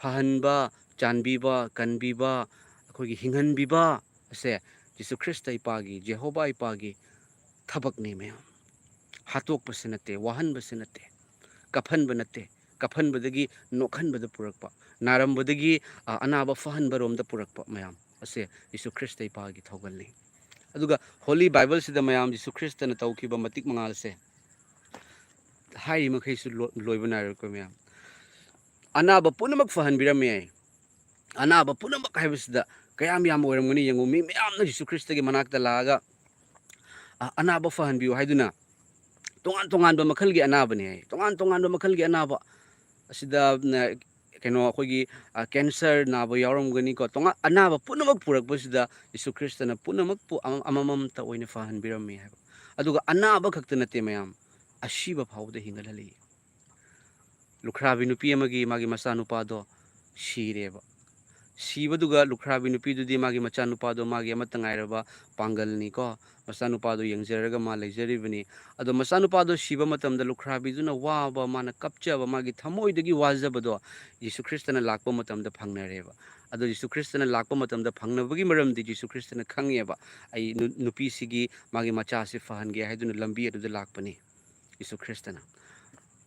ꯐꯍꯟꯕ, ꯆꯥꯟꯕꯤꯕ, ꯀꯟꯕꯤꯕ, ꯑꯩꯈꯣꯏꯒꯤ ꯍꯤꯡꯍꯟꯕꯤꯕ ꯑꯁꯦ ꯖꯤꯁꯨ ꯈ꯭ꯔꯤꯁꯇ ꯏꯄꯥꯒꯤ, ꯖꯦꯍꯣꯕꯥ ꯏꯄꯥꯒꯤ ꯊꯕꯛꯅꯤ ꯃꯌꯥꯝ꯫ ꯍꯥꯠꯇꯣꯛꯄꯁꯤ ꯅꯠꯇꯦ, ꯋꯥꯍꯟꯕꯁꯤ ꯅꯠꯇꯦ, ꯀꯞꯍꯟꯕ ꯅꯠꯇꯦ, ꯀꯞꯍꯟꯕꯗꯒꯤ ꯅꯣꯛꯍꯟꯕꯗ ꯄꯨꯔꯛꯄ, ꯅꯥꯔꯝꯕꯗꯒꯤ, ꯑ, ꯑꯅꯥꯕ ꯐꯍꯟꯕꯔꯣꯝꯗ ꯄꯨꯔꯛꯄ ꯃꯌꯥꯝ ꯑꯁꯦ ꯖꯤꯁꯨ ꯈ꯭ꯔꯤꯁꯇ ꯏꯄꯥꯒꯤ ꯊꯧꯒꯜꯅꯤ꯫ ꯑꯗꯨꯒ ꯍꯣꯂꯤ ꯕꯥꯏꯕꯜꯁꯤꯗ ꯃꯌꯥꯝ ꯖꯤꯁꯨ ꯈ꯭ꯔꯤꯁꯇꯅ ꯇꯧꯈꯤꯕ ꯃꯇꯤꯛ ꯃꯉꯥꯜꯁꯦ, ꯍꯥꯏꯔꯤ ꯃꯈꯩꯁꯨ ꯂꯣ-, ꯂꯣꯏꯕ ꯅꯥꯏꯔꯣꯏꯀꯣ ꯃꯌꯥꯝ꯫ ꯑꯅꯥꯕ ꯄꯨꯝꯅꯃꯛ ꯐꯍꯟꯕꯤꯔꯝꯃꯦ꯫ ꯑꯅꯥꯕ ꯄꯨꯝꯅꯃꯛ ꯍꯥꯏꯕꯁꯤꯗ ꯀꯌꯥꯝ ꯌꯥꯝ ꯑꯣꯏꯔꯝꯒꯅꯤ ꯌꯦꯡꯉꯨ꯫ ꯃꯤ ꯃꯌꯥꯝꯅ ꯖꯤꯁꯨ ꯈ꯭ꯔꯤꯁꯇꯒꯤ ꯃꯅꯥꯛꯇ ꯂꯥꯛꯑꯒ, "ꯑ-, ꯑꯅꯥꯕ ꯐꯍꯟꯕꯤꯌꯨ" ꯍꯥꯏꯗꯨꯅ ꯇꯣꯉꯥꯟ ꯇꯣꯉꯥꯟꯕ ꯃꯈꯜꯒꯤ ꯑꯅꯥꯕꯅꯤ ꯍꯥꯏ꯫ ꯇꯣꯉꯥꯟ ꯇꯣꯉꯥꯟꯕ ꯃꯈꯜꯒꯤ ꯑꯅꯥꯕ꯫ ꯑꯁꯤꯗ, ꯅ-, ꯀꯩꯅꯣ, ꯑꯩꯈꯣꯏꯒꯤ, ꯑ, ꯀꯦꯟꯁꯔ ꯅꯥꯕ ꯌꯥꯎꯔꯝꯒꯅꯤꯀꯣ꯫ ꯇꯣꯉꯥꯟ, ꯑꯅꯥꯕ ꯄꯨꯝꯅꯃꯛ ꯄꯨꯔꯛꯄꯁꯤꯗ ꯖꯤꯁꯨ ꯈ꯭ꯔꯤꯁꯇꯅ ꯄꯨꯝꯅꯃꯛꯄꯨ ꯑꯃ-, ꯑꯃꯃꯝꯇ ꯑꯣꯏꯅ ꯐꯍꯟꯕꯤꯔꯝꯃꯤ ꯍꯥꯏꯕ꯫ ꯑꯗꯨꯒ ꯑꯅꯥꯕ ꯈꯛꯇ ꯅꯠꯇꯦ ꯃꯌꯥꯝ, ꯑꯁꯤꯕ ꯐꯥꯎꯕꯗ ꯍꯤꯡꯒꯠꯍꯜꯂꯤ꯫ ꯂꯨꯈ꯭ꯔꯥꯕꯤ ꯅꯨꯄꯤ ꯑꯃꯒꯤ ꯃꯥꯒꯤ ꯃꯆꯥꯅꯨꯄꯥꯗꯣ ꯁꯤꯔꯦꯕ꯫ ꯁꯤꯕꯗꯨꯒ ꯂꯨꯈ꯭ꯔꯥꯕꯤ ꯅꯨꯄꯤꯗꯨꯗꯤ ꯃꯥꯒꯤ ꯃꯆꯥꯅꯨꯄꯥꯗꯣ ꯃꯥꯒꯤ ꯑꯃꯠꯇ ꯉꯥꯏꯔꯕ ꯄꯥꯡꯒꯜꯅꯤꯀꯣ꯫ ꯃꯆꯥꯅꯨꯄꯥꯗꯣ ꯌꯦꯡꯖꯔꯒ ꯃꯥ ꯂꯩꯖꯔꯤꯕꯅꯤ꯫ ꯑꯗꯣ ꯃꯆꯥꯅꯨꯄꯥꯗꯣ ꯁꯤꯕ ꯃꯇꯝꯗ ꯂꯨꯈ꯭ꯔꯥꯕꯤꯗꯨꯅ ꯋꯥꯕ, ꯃꯥꯅ ꯀꯞꯆꯕ, ꯃꯥꯒꯤ ꯊꯃꯣꯏꯗꯒꯤ ꯋꯥꯖꯕꯗꯣ ꯖꯤꯁꯨ ꯈ꯭ꯔꯤꯁꯇꯅ ꯂꯥꯛꯄ ꯃꯇꯝꯗ ꯐꯪꯅꯔꯦꯕ꯫ ꯑꯗꯣ ꯖꯤꯁꯨ ꯈ꯭ꯔꯤꯁꯇꯅ ꯂꯥꯛꯄ ꯃꯇꯝꯗ ꯐꯪꯅꯕꯒꯤ ꯃꯔꯝꯗꯤ ꯖꯤꯁꯨ ꯈ꯭ꯔꯤꯁꯇꯅ ꯈꯪꯉꯦꯕ, ꯑꯩ ꯅꯨ-, ꯅꯨꯄꯤꯁꯤꯒꯤ ꯃꯥꯒꯤ ꯃꯆꯥꯁꯤ ꯐꯍꯟꯒꯦ ꯍꯥꯏꯗꯨꯅ ꯂꯝꯕꯤ ꯑꯗꯨꯗ ꯂꯥꯛꯄꯅꯤ ꯖꯤꯁꯨ ꯈ꯭ꯔꯤꯁꯇꯅ꯫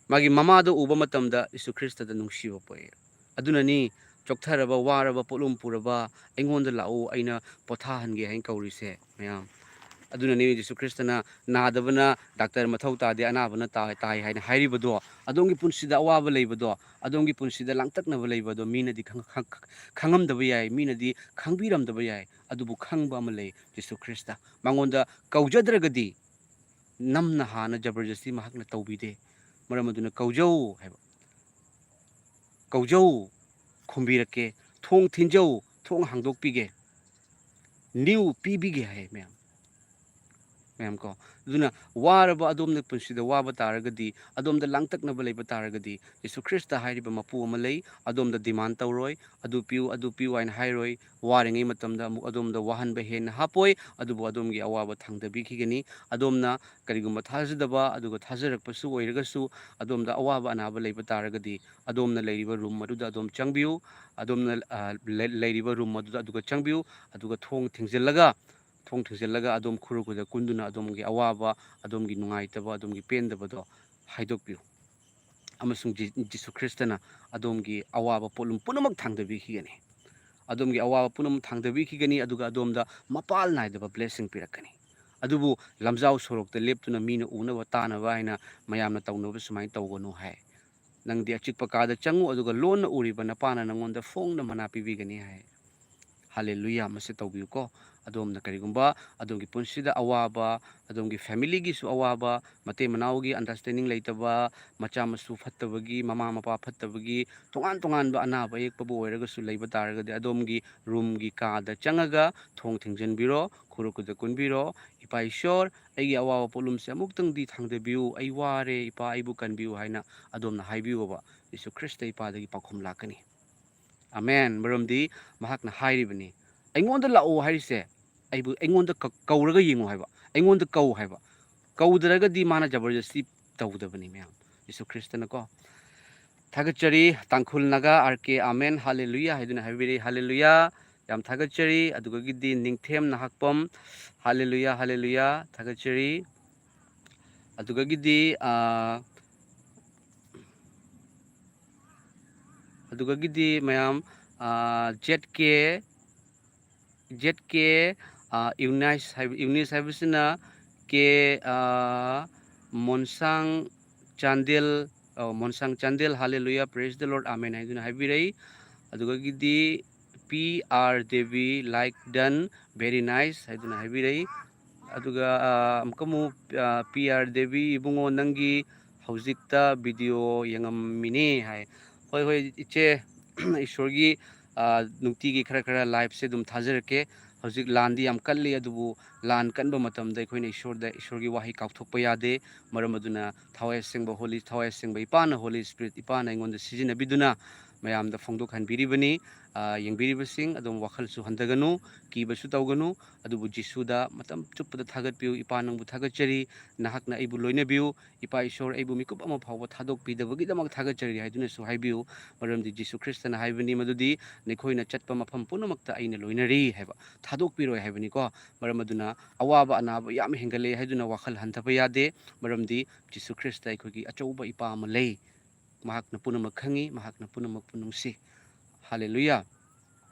ꯃꯥꯒꯤ ꯃꯃꯥꯗꯣ ꯎꯕ ꯃꯇꯝꯗ ꯖꯤꯁꯨ ꯈ꯭ꯔꯤꯁꯇꯗ ꯅꯨꯡꯁꯤꯕ ꯄꯣꯛꯑꯦ꯫ ꯑꯗꯨꯅꯅꯤ ꯆꯣꯛꯊꯔꯕ, ꯋꯥꯔꯕ, ꯄꯣꯠꯂꯨꯝ ꯄꯨꯔꯕ, "ꯑꯩꯉꯣꯟꯗ ꯂꯥꯛꯎ, ꯑꯩꯅ ꯄꯣꯊꯥꯍꯟꯒꯦ" ꯍꯥꯏꯅ ꯀꯧꯔꯤꯁꯦ ꯃꯌꯥꯝ꯫ ꯑꯗꯨꯅꯅꯤ ꯖꯤꯁꯨ ꯈ꯭ꯔꯤꯁꯇꯅ, "ꯅꯥꯗꯕꯅ ꯗꯥꯛꯇꯔ ꯃꯊꯧ ꯇꯥꯗꯦ, ꯑꯅꯥꯕꯅ ꯇꯥ-, ꯇꯥꯏ" ꯍꯥꯏꯅ ꯍꯥꯏꯔꯤꯕꯗꯣ꯫ ꯑꯗꯣꯝꯒꯤ ꯄꯨꯟꯁꯤꯗ ꯑꯋꯥꯕ ꯂꯩꯕꯗꯣ, ꯑꯗꯣꯝꯒꯤ ꯄꯨꯟꯁꯤꯗ ꯂꯥꯡꯇꯛꯅꯕ ꯂꯩꯕꯗꯣ ꯃꯤꯅꯗꯤ ꯈꯪ-, ꯈꯪ-, ꯈꯪꯉꯝꯗꯕ ꯌꯥꯏ, ꯃꯤꯅꯗꯤ ꯈꯪꯕꯤꯔꯝꯗꯕ ꯌꯥꯏ, ꯑꯗꯨꯕꯨ ꯈꯪꯕ ꯑꯃ ꯂꯩ, ꯖꯤꯁꯨ ꯈ꯭ꯔꯤꯁꯇ꯫ ꯃꯉꯣꯟꯗ ꯀꯧꯖꯗ꯭ꯔꯒꯗꯤ ꯅꯝꯅ ꯍꯥꯟꯅ ꯖꯕꯔꯗꯁꯇꯤ ꯃꯍꯥꯛꯅ ꯇꯧꯕꯤꯗꯦ꯫ ꯃꯔꯝ ꯑꯗꯨꯅ ꯀꯧꯖꯧ ꯍꯥꯏꯕ꯫ "ꯀꯧꯖꯧ, ꯈꯨꯝꯕꯤꯔꯛꯀꯦ꯫ ꯊꯣꯡ ꯊꯤꯟꯖꯧ, ꯊꯣꯡ ꯍꯥꯡꯗꯣꯛꯄꯤꯒꯦ꯫ ꯅꯤꯌꯨ ꯄꯤꯕꯤꯒꯦ" ꯍꯥꯏ ꯃꯌꯥꯝ꯫ ꯃꯌꯥꯝ ꯀꯣ꯫ ꯑꯗꯨꯅ ꯋꯥꯔꯕ ꯑꯗꯣꯝꯅ ꯄꯨꯟꯁꯤꯗ ꯋꯥꯕ ꯇꯥꯔꯒꯗꯤ, ꯑꯗꯣꯝꯗ ꯂꯥꯡꯇꯛꯅꯕ ꯂꯩꯕ ꯇꯥꯔꯒꯗꯤ, ꯖꯤꯁꯨ ꯈ꯭ꯔꯤꯁꯇ ꯍꯥꯏꯔꯤꯕ ꯃꯄꯨ ꯑꯃ ꯂꯩ꯫ ꯑꯗꯣꯝꯗ ꯗꯤꯃꯥꯟ ꯇꯧꯔꯣꯏ, "ꯑꯗꯨ ꯄꯤꯌꯨ, ꯑꯗꯨ ꯄꯤꯌꯨ" ꯍꯥꯏꯅ ꯍꯥꯏꯔꯣꯏ꯫ ꯋꯥꯔꯤꯉꯩ ꯃꯇꯝꯗ ꯑꯃꯨꯛ ꯑꯗꯣꯝꯗ ꯋꯥꯍꯟꯕ ꯍꯦꯟꯅ ꯍꯥꯞꯄꯣꯏ, ꯑꯗꯨꯕꯨ ꯑꯗꯣꯝꯒꯤ ꯑꯋꯥꯕ ꯊꯥꯡꯗꯕꯤꯈꯤꯒꯅꯤ꯫ ꯑꯗꯣꯝꯅ ꯀꯔꯤꯒꯨꯝꯕ ꯊꯥꯖꯗꯕ, ꯑꯗꯨꯒ ꯊꯥꯖꯔꯛꯄꯁꯨ ꯑꯣꯏꯔꯒꯁꯨ, ꯑꯗꯣꯝꯗ ꯑꯋꯥꯕ ꯑꯅꯥꯕ ꯂꯩꯕ ꯇꯥꯔꯒꯗꯤ, ꯑꯗꯣꯝꯅ ꯂꯩꯔꯤꯕ ꯔꯨꯝ ꯑꯗꯨꯗ ꯑꯗꯣꯝ ꯆꯪꯕꯤꯌꯨ꯫ ꯑꯗꯣꯝꯅ, ꯑ, ꯂꯩ-, ꯂꯩꯔꯤꯕ ꯔꯨꯝ ꯑꯗꯨꯗ ꯑꯗꯨꯒ ꯆꯪꯕꯤꯌꯨ꯫ ꯑꯗꯨꯒ ꯊꯣꯡ ꯊꯤꯡꯖꯤꯜꯂꯒ, ꯊꯣꯡ ꯊꯤꯡꯖꯤꯜꯂꯒ ꯑꯗꯣꯝ ꯈꯨꯔꯨ ꯈꯨꯗ ꯀꯨꯟꯗꯨꯅ ꯑꯗꯣꯝꯒꯤ ꯑꯋꯥꯕ, ꯑꯗꯣꯝꯒꯤ ꯅꯨꯡꯉꯥꯏꯇꯕ, ꯑꯗꯣꯝꯒꯤ ꯄꯦꯟꯗꯕꯗꯣ ꯍꯥꯏꯗꯣꯛꯄꯤꯌꯨ꯫ ꯑꯃꯁꯨꯡ ꯖꯤ-, ꯖꯤꯁꯨ ꯈ꯭ꯔꯤꯁꯇꯅ ꯑꯗꯣꯝꯒꯤ ꯑꯋꯥꯕ ꯄꯣꯠꯂꯨꯝ ꯄꯨꯝꯅꯃꯛ ꯊꯥꯡꯗꯕꯤꯈꯤꯒꯅꯤ꯫ ꯑꯗꯣꯝꯒꯤ ꯑꯋꯥꯕ ꯄꯨꯝꯅꯃꯛ ꯊꯥꯡꯗꯕꯤꯈꯤꯒꯅꯤ, ꯑꯗꯨꯒ ꯑꯗꯣꯝꯗ ꯃꯄꯥꯜ ꯅꯥꯏꯗꯕ blessing ꯄꯤꯔꯛꯀꯅꯤ꯫ ꯑꯗꯨꯕꯨ ꯂꯝꯖꯥꯎ ꯁꯣꯔꯣꯛꯇ ꯂꯦꯞꯇꯨꯅ ꯃꯤꯅ ꯎꯅꯕ ꯇꯥꯅꯕ ꯍꯥꯏꯅ ꯃꯌꯥꯝꯅ ꯇꯧꯅꯕ ꯁꯨꯃꯥꯏꯅ ꯇꯧꯒꯅꯨ ꯍꯥꯏ꯫ "ꯅꯪꯗꯤ ꯑꯆꯤꯛꯄ ꯀꯥꯗ ꯆꯪꯉꯨ, ꯑꯗꯨꯒ ꯂꯣꯟꯅ ꯎꯔꯤꯕ ꯅꯄꯥꯅ ꯅꯪꯉꯣꯟꯗ ꯐꯣꯡꯅ ꯃꯅꯥ ꯄꯤꯕꯤꯒꯅꯤ" ꯍꯥꯏ꯫ ꯍꯥꯂꯦꯂꯨꯌꯥ! ꯃꯁꯤ ꯇꯧꯕꯤꯌꯨꯀꯣ꯫ ꯑꯗꯣꯝꯅ ꯀꯔꯤꯒꯨꯝꯕ ꯑꯗꯣꯝꯒꯤ ꯄꯨꯟꯁꯤꯗ ꯑꯋꯥꯕ, ꯑꯗꯣꯝꯒꯤ ꯐꯦꯃꯤꯂꯤꯒꯤꯁꯨ ꯑꯋꯥꯕ, ꯃꯇꯩ ꯃꯅꯥꯎꯒꯤ ꯑꯟꯗꯔꯁ꯭ꯇꯦꯟꯗꯤꯡ ꯂꯩꯇꯕ, ꯃꯆꯥ ꯃꯁꯨ ꯐꯠꯇꯕꯒꯤ, ꯃꯃꯥ ꯃꯄꯥ ꯐꯠꯇꯕꯒꯤ, ꯇꯣꯉꯥꯟ ꯇꯣꯉꯥꯟꯕ ꯑꯅꯥꯕ ꯑꯌꯦꯛꯄꯕꯨ ꯑꯣꯏꯔꯒꯁꯨ ꯂꯩꯕ ꯇꯥꯔꯒꯗꯤ, ꯑꯗꯣꯝꯒꯤ ꯔꯨꯝꯒꯤ ꯀꯥꯗ ꯆꯪꯉꯒ ꯊꯣꯡ ꯊꯤꯡꯖꯤꯟꯕꯤꯔꯣ, ꯈꯨꯔꯨ ꯈꯨꯗ ꯀꯨꯟꯕꯤꯔꯣ, "ꯏꯄꯥ ꯏꯁꯣꯔ, ꯑꯩꯒꯤ ꯑꯋꯥꯕ ꯄꯣꯠꯂꯨꯝꯁꯦ ꯑꯃꯨꯛꯇꯪꯗꯤ ꯊꯥꯡꯗꯕꯤꯌꯨ, ꯑꯩ ꯋꯥꯔꯦ, ꯏꯄꯥ ꯑꯩꯕꯨ ꯀꯟꯕꯤꯌꯨ" ꯍꯥꯏꯅ ꯑꯗꯣꯝꯅ ꯍꯥꯏꯕꯤꯌꯣꯕ꯫ ꯖꯤꯁꯨ ꯈ꯭ꯔꯤꯁꯇ ꯏꯄꯥꯗꯒꯤ ꯄꯥꯎꯈꯨꯝ ꯂꯥꯛꯀꯅꯤ꯫ ꯑꯃꯦꯟ꯫ ꯃꯔꯝꯗꯤ ꯃꯍꯥꯛꯅ ꯍꯥꯏꯔꯤꯕꯅꯤ, "ꯑꯩꯉꯣꯟꯗ ꯂꯥꯛꯑꯣ" ꯍꯥꯏꯔꯤꯁꯦ, ꯑꯩꯕꯨ, ꯑꯩꯉꯣꯟꯗ ꯀ-, ꯀꯧꯔꯒ ꯌꯦꯡꯉꯨ ꯍꯥꯏꯕ, ꯑꯩꯉꯣꯟꯗ ꯀꯧ ꯍꯥꯏꯕ꯫ ꯀꯧꯗ꯭ꯔꯒꯗꯤ ꯃꯥꯅ ꯖꯕꯔꯗꯁꯇꯤ ꯇꯧꯗꯕꯅꯤ, ꯃꯌꯥꯝ꯫ ꯖꯤꯁꯨ ꯈ꯭ꯔꯤꯁꯇꯅꯀꯣ꯫ ꯊꯥꯒꯠꯆꯔꯤ꯫ ꯇꯥꯡꯈꯨꯜ ꯅꯥꯒꯥ ꯑꯥꯔ ꯀꯦ ꯑꯃꯦꯟ, ꯍꯥꯂꯦꯂꯨꯌꯥ ꯍꯥꯏꯗꯨꯅ ꯍꯥꯏꯕꯤꯔꯛꯏ, ꯍꯥꯂꯦꯂꯨꯌꯥ꯫ ꯌꯥꯝ ꯊꯥꯒꯠꯆꯔꯤ꯫ ꯑꯗꯨꯒꯒꯤꯗꯤ ꯅꯤꯡꯊꯦꯝ ꯅꯍꯥꯛꯄꯝ, ꯍꯥꯂꯦꯂꯨꯌꯥ, ꯍꯥꯂꯦꯂꯨꯌꯥ, ꯊꯥꯒꯠꯆꯔꯤ꯫ ꯑꯗꯨꯒꯒꯤꯗꯤ, ꯑꯥ, ꯑꯗꯨꯒꯒꯤꯗꯤ ꯃꯌꯥꯝ, ꯑꯥ, ꯖꯦꯠ ꯀꯦ, ꯖꯦꯠ ꯀꯦ, ꯑꯥ, ꯌꯨꯅꯥꯏꯁ ꯍꯥꯏꯕ, ꯌꯨꯅꯤꯁ ꯍꯥꯏꯕꯁꯤꯅ ꯀꯦ, ꯑꯥ, ꯃꯣꯟꯁꯥꯡ ꯆꯥꯟꯗꯦꯜ, ꯑꯣ, Monsang Chandel, hallelujah, praise the Lord, amen ꯍꯥꯏꯗꯨꯅ ꯍꯥꯏꯕꯤꯔꯛꯏ꯫ ꯑꯗꯨꯗꯒꯤꯗꯤ P R Devi, like done, very nice ꯍꯥꯏꯗꯨꯅ ꯍꯥꯏꯕꯤꯔꯛꯏ꯫ ꯑꯗꯨꯒ, ꯑꯥ, ꯑꯃꯨꯛꯀ ꯑꯃꯨꯛ, ꯑꯥ, ꯄꯤ ꯑꯥꯔ ꯗꯦꯕꯤ, "ꯏꯕꯨꯡꯉꯣ, ꯅꯪꯒꯤ ꯍꯧꯖꯤꯛꯇ ꯚꯤꯗꯤꯑꯣ ꯌꯦꯡꯉꯝꯃꯤꯅꯦ" ꯍꯥꯏ꯫ ꯍꯣꯏ, ꯍꯣꯏ, ꯏꯆꯦ, ꯏꯁꯣꯔꯒꯤ, ꯑꯥ, ꯅꯨꯡꯇꯤꯒꯤ ꯈꯔ ꯈꯔ ꯂꯥꯏꯞꯁꯦ ꯑꯗꯨꯝ ꯊꯥꯖꯔꯛꯀꯦ꯫ ꯍꯧꯖꯤꯛ ꯂꯥꯟꯗꯤ ꯌꯥꯝ ꯀꯜꯂꯤ, ꯑꯗꯨꯕꯨ ꯂꯥꯟ ꯀꯟꯕ ꯃꯇꯝꯗ ꯑꯩꯈꯣꯏꯅ ꯏꯁꯣꯔꯗ, ꯏꯁꯣꯔꯒꯤ ꯋꯥꯍꯩ ꯀꯥꯎꯊꯣꯛꯄ ꯌꯥꯗꯦ꯫ ꯃꯔꯝ ꯑꯗꯨꯅ ꯊꯋꯥꯏ ꯑꯁꯦꯡꯕ ꯍꯣꯂꯤ, ꯊꯋꯥꯏ ꯑꯁꯦꯡꯕ ꯏꯄꯥꯅ, ꯍꯣꯂꯤ ꯁ꯭ꯄꯤꯔꯤꯠ ꯏꯄꯥꯅ ꯑꯩꯉꯣꯟꯗ ꯁꯤꯖꯤꯟꯅꯕꯤꯗꯨꯅ ꯃꯌꯥꯝꯗ ꯐꯣꯡꯗꯣꯛꯍꯟꯕꯤꯔꯤꯕꯅꯤ꯫ ꯑꯥ, ꯌꯦꯡꯕꯤꯔꯤꯕꯁꯤꯡ ꯑꯗꯨꯝ ꯋꯥꯈꯜꯁꯨ ꯍꯟꯊꯒꯅꯨ, ꯀꯤꯕꯁꯨ ꯇꯧꯒꯅꯨ, ꯑꯗꯨꯕꯨ ꯖꯤꯁꯨꯗ ꯃꯇꯝ ꯆꯨꯞꯄꯗ ꯊꯥꯒꯠꯄꯤꯌꯨ꯫ "ꯏꯄꯥ, ꯅꯪꯕꯨ ꯊꯥꯒꯠꯆꯔꯤ, ꯅꯍꯥꯛꯅ ꯑꯩꯕꯨ ꯂꯣꯏꯅꯕꯤꯌꯨ꯫ ꯏꯄꯥ ꯏꯁꯣꯔ, ꯑꯩꯕꯨ ꯃꯤꯀꯨꯞ ꯑꯃ ꯐꯥꯎꯕ ꯊꯥꯗꯣꯛꯄꯤꯗꯕꯒꯤꯗꯃꯛ ꯊꯥꯒꯠꯆꯔꯤ" ꯍꯥꯏꯗꯨꯅꯁꯨ ꯍꯥꯏꯕꯤꯌꯨ꯫ ꯃꯔꯝꯗꯤ ꯖꯤꯁꯨ ꯈ꯭ꯔꯤꯁꯇꯅ ꯍꯥꯏꯕꯅꯤ ꯃꯗꯨꯗꯤ, "ꯅꯈꯣꯏꯅ ꯆꯠꯄ ꯃꯐꯝ ꯄꯨꯝꯅꯃꯛꯇ ꯑꯩꯅ ꯂꯣꯏꯅꯔꯤ" ꯍꯥꯏꯕ, ꯊꯥꯗꯣꯛꯄꯤꯔꯣꯏ ꯍꯥꯏꯕꯅꯤꯀꯣ꯫ ꯃꯔꯝ ꯑꯗꯨꯅ ꯑꯋꯥꯕ ꯑꯅꯥꯕ ꯌꯥꯝ ꯍꯦꯟꯒꯠꯂꯦ ꯍꯥꯏꯗꯨꯅ ꯋꯥꯈꯜ ꯍꯟꯊꯕ ꯌꯥꯗꯦ, ꯃꯔꯝꯗꯤ ꯖꯤꯁꯨ ꯈ꯭ꯔꯤꯁꯇ ꯑꯩꯈꯣꯏꯒꯤ ꯑꯆꯧꯕ ꯏꯄꯥ ꯑꯃ ꯂꯩ꯫ ꯃꯍꯥꯛꯅ ꯄꯨꯝꯅꯃꯛ ꯈꯪꯉꯤ, ꯃꯍꯥꯛꯅ ꯄꯨꯝꯅꯃꯛꯄꯨ ꯅꯨꯡꯁꯤ꯫ Hallelujah.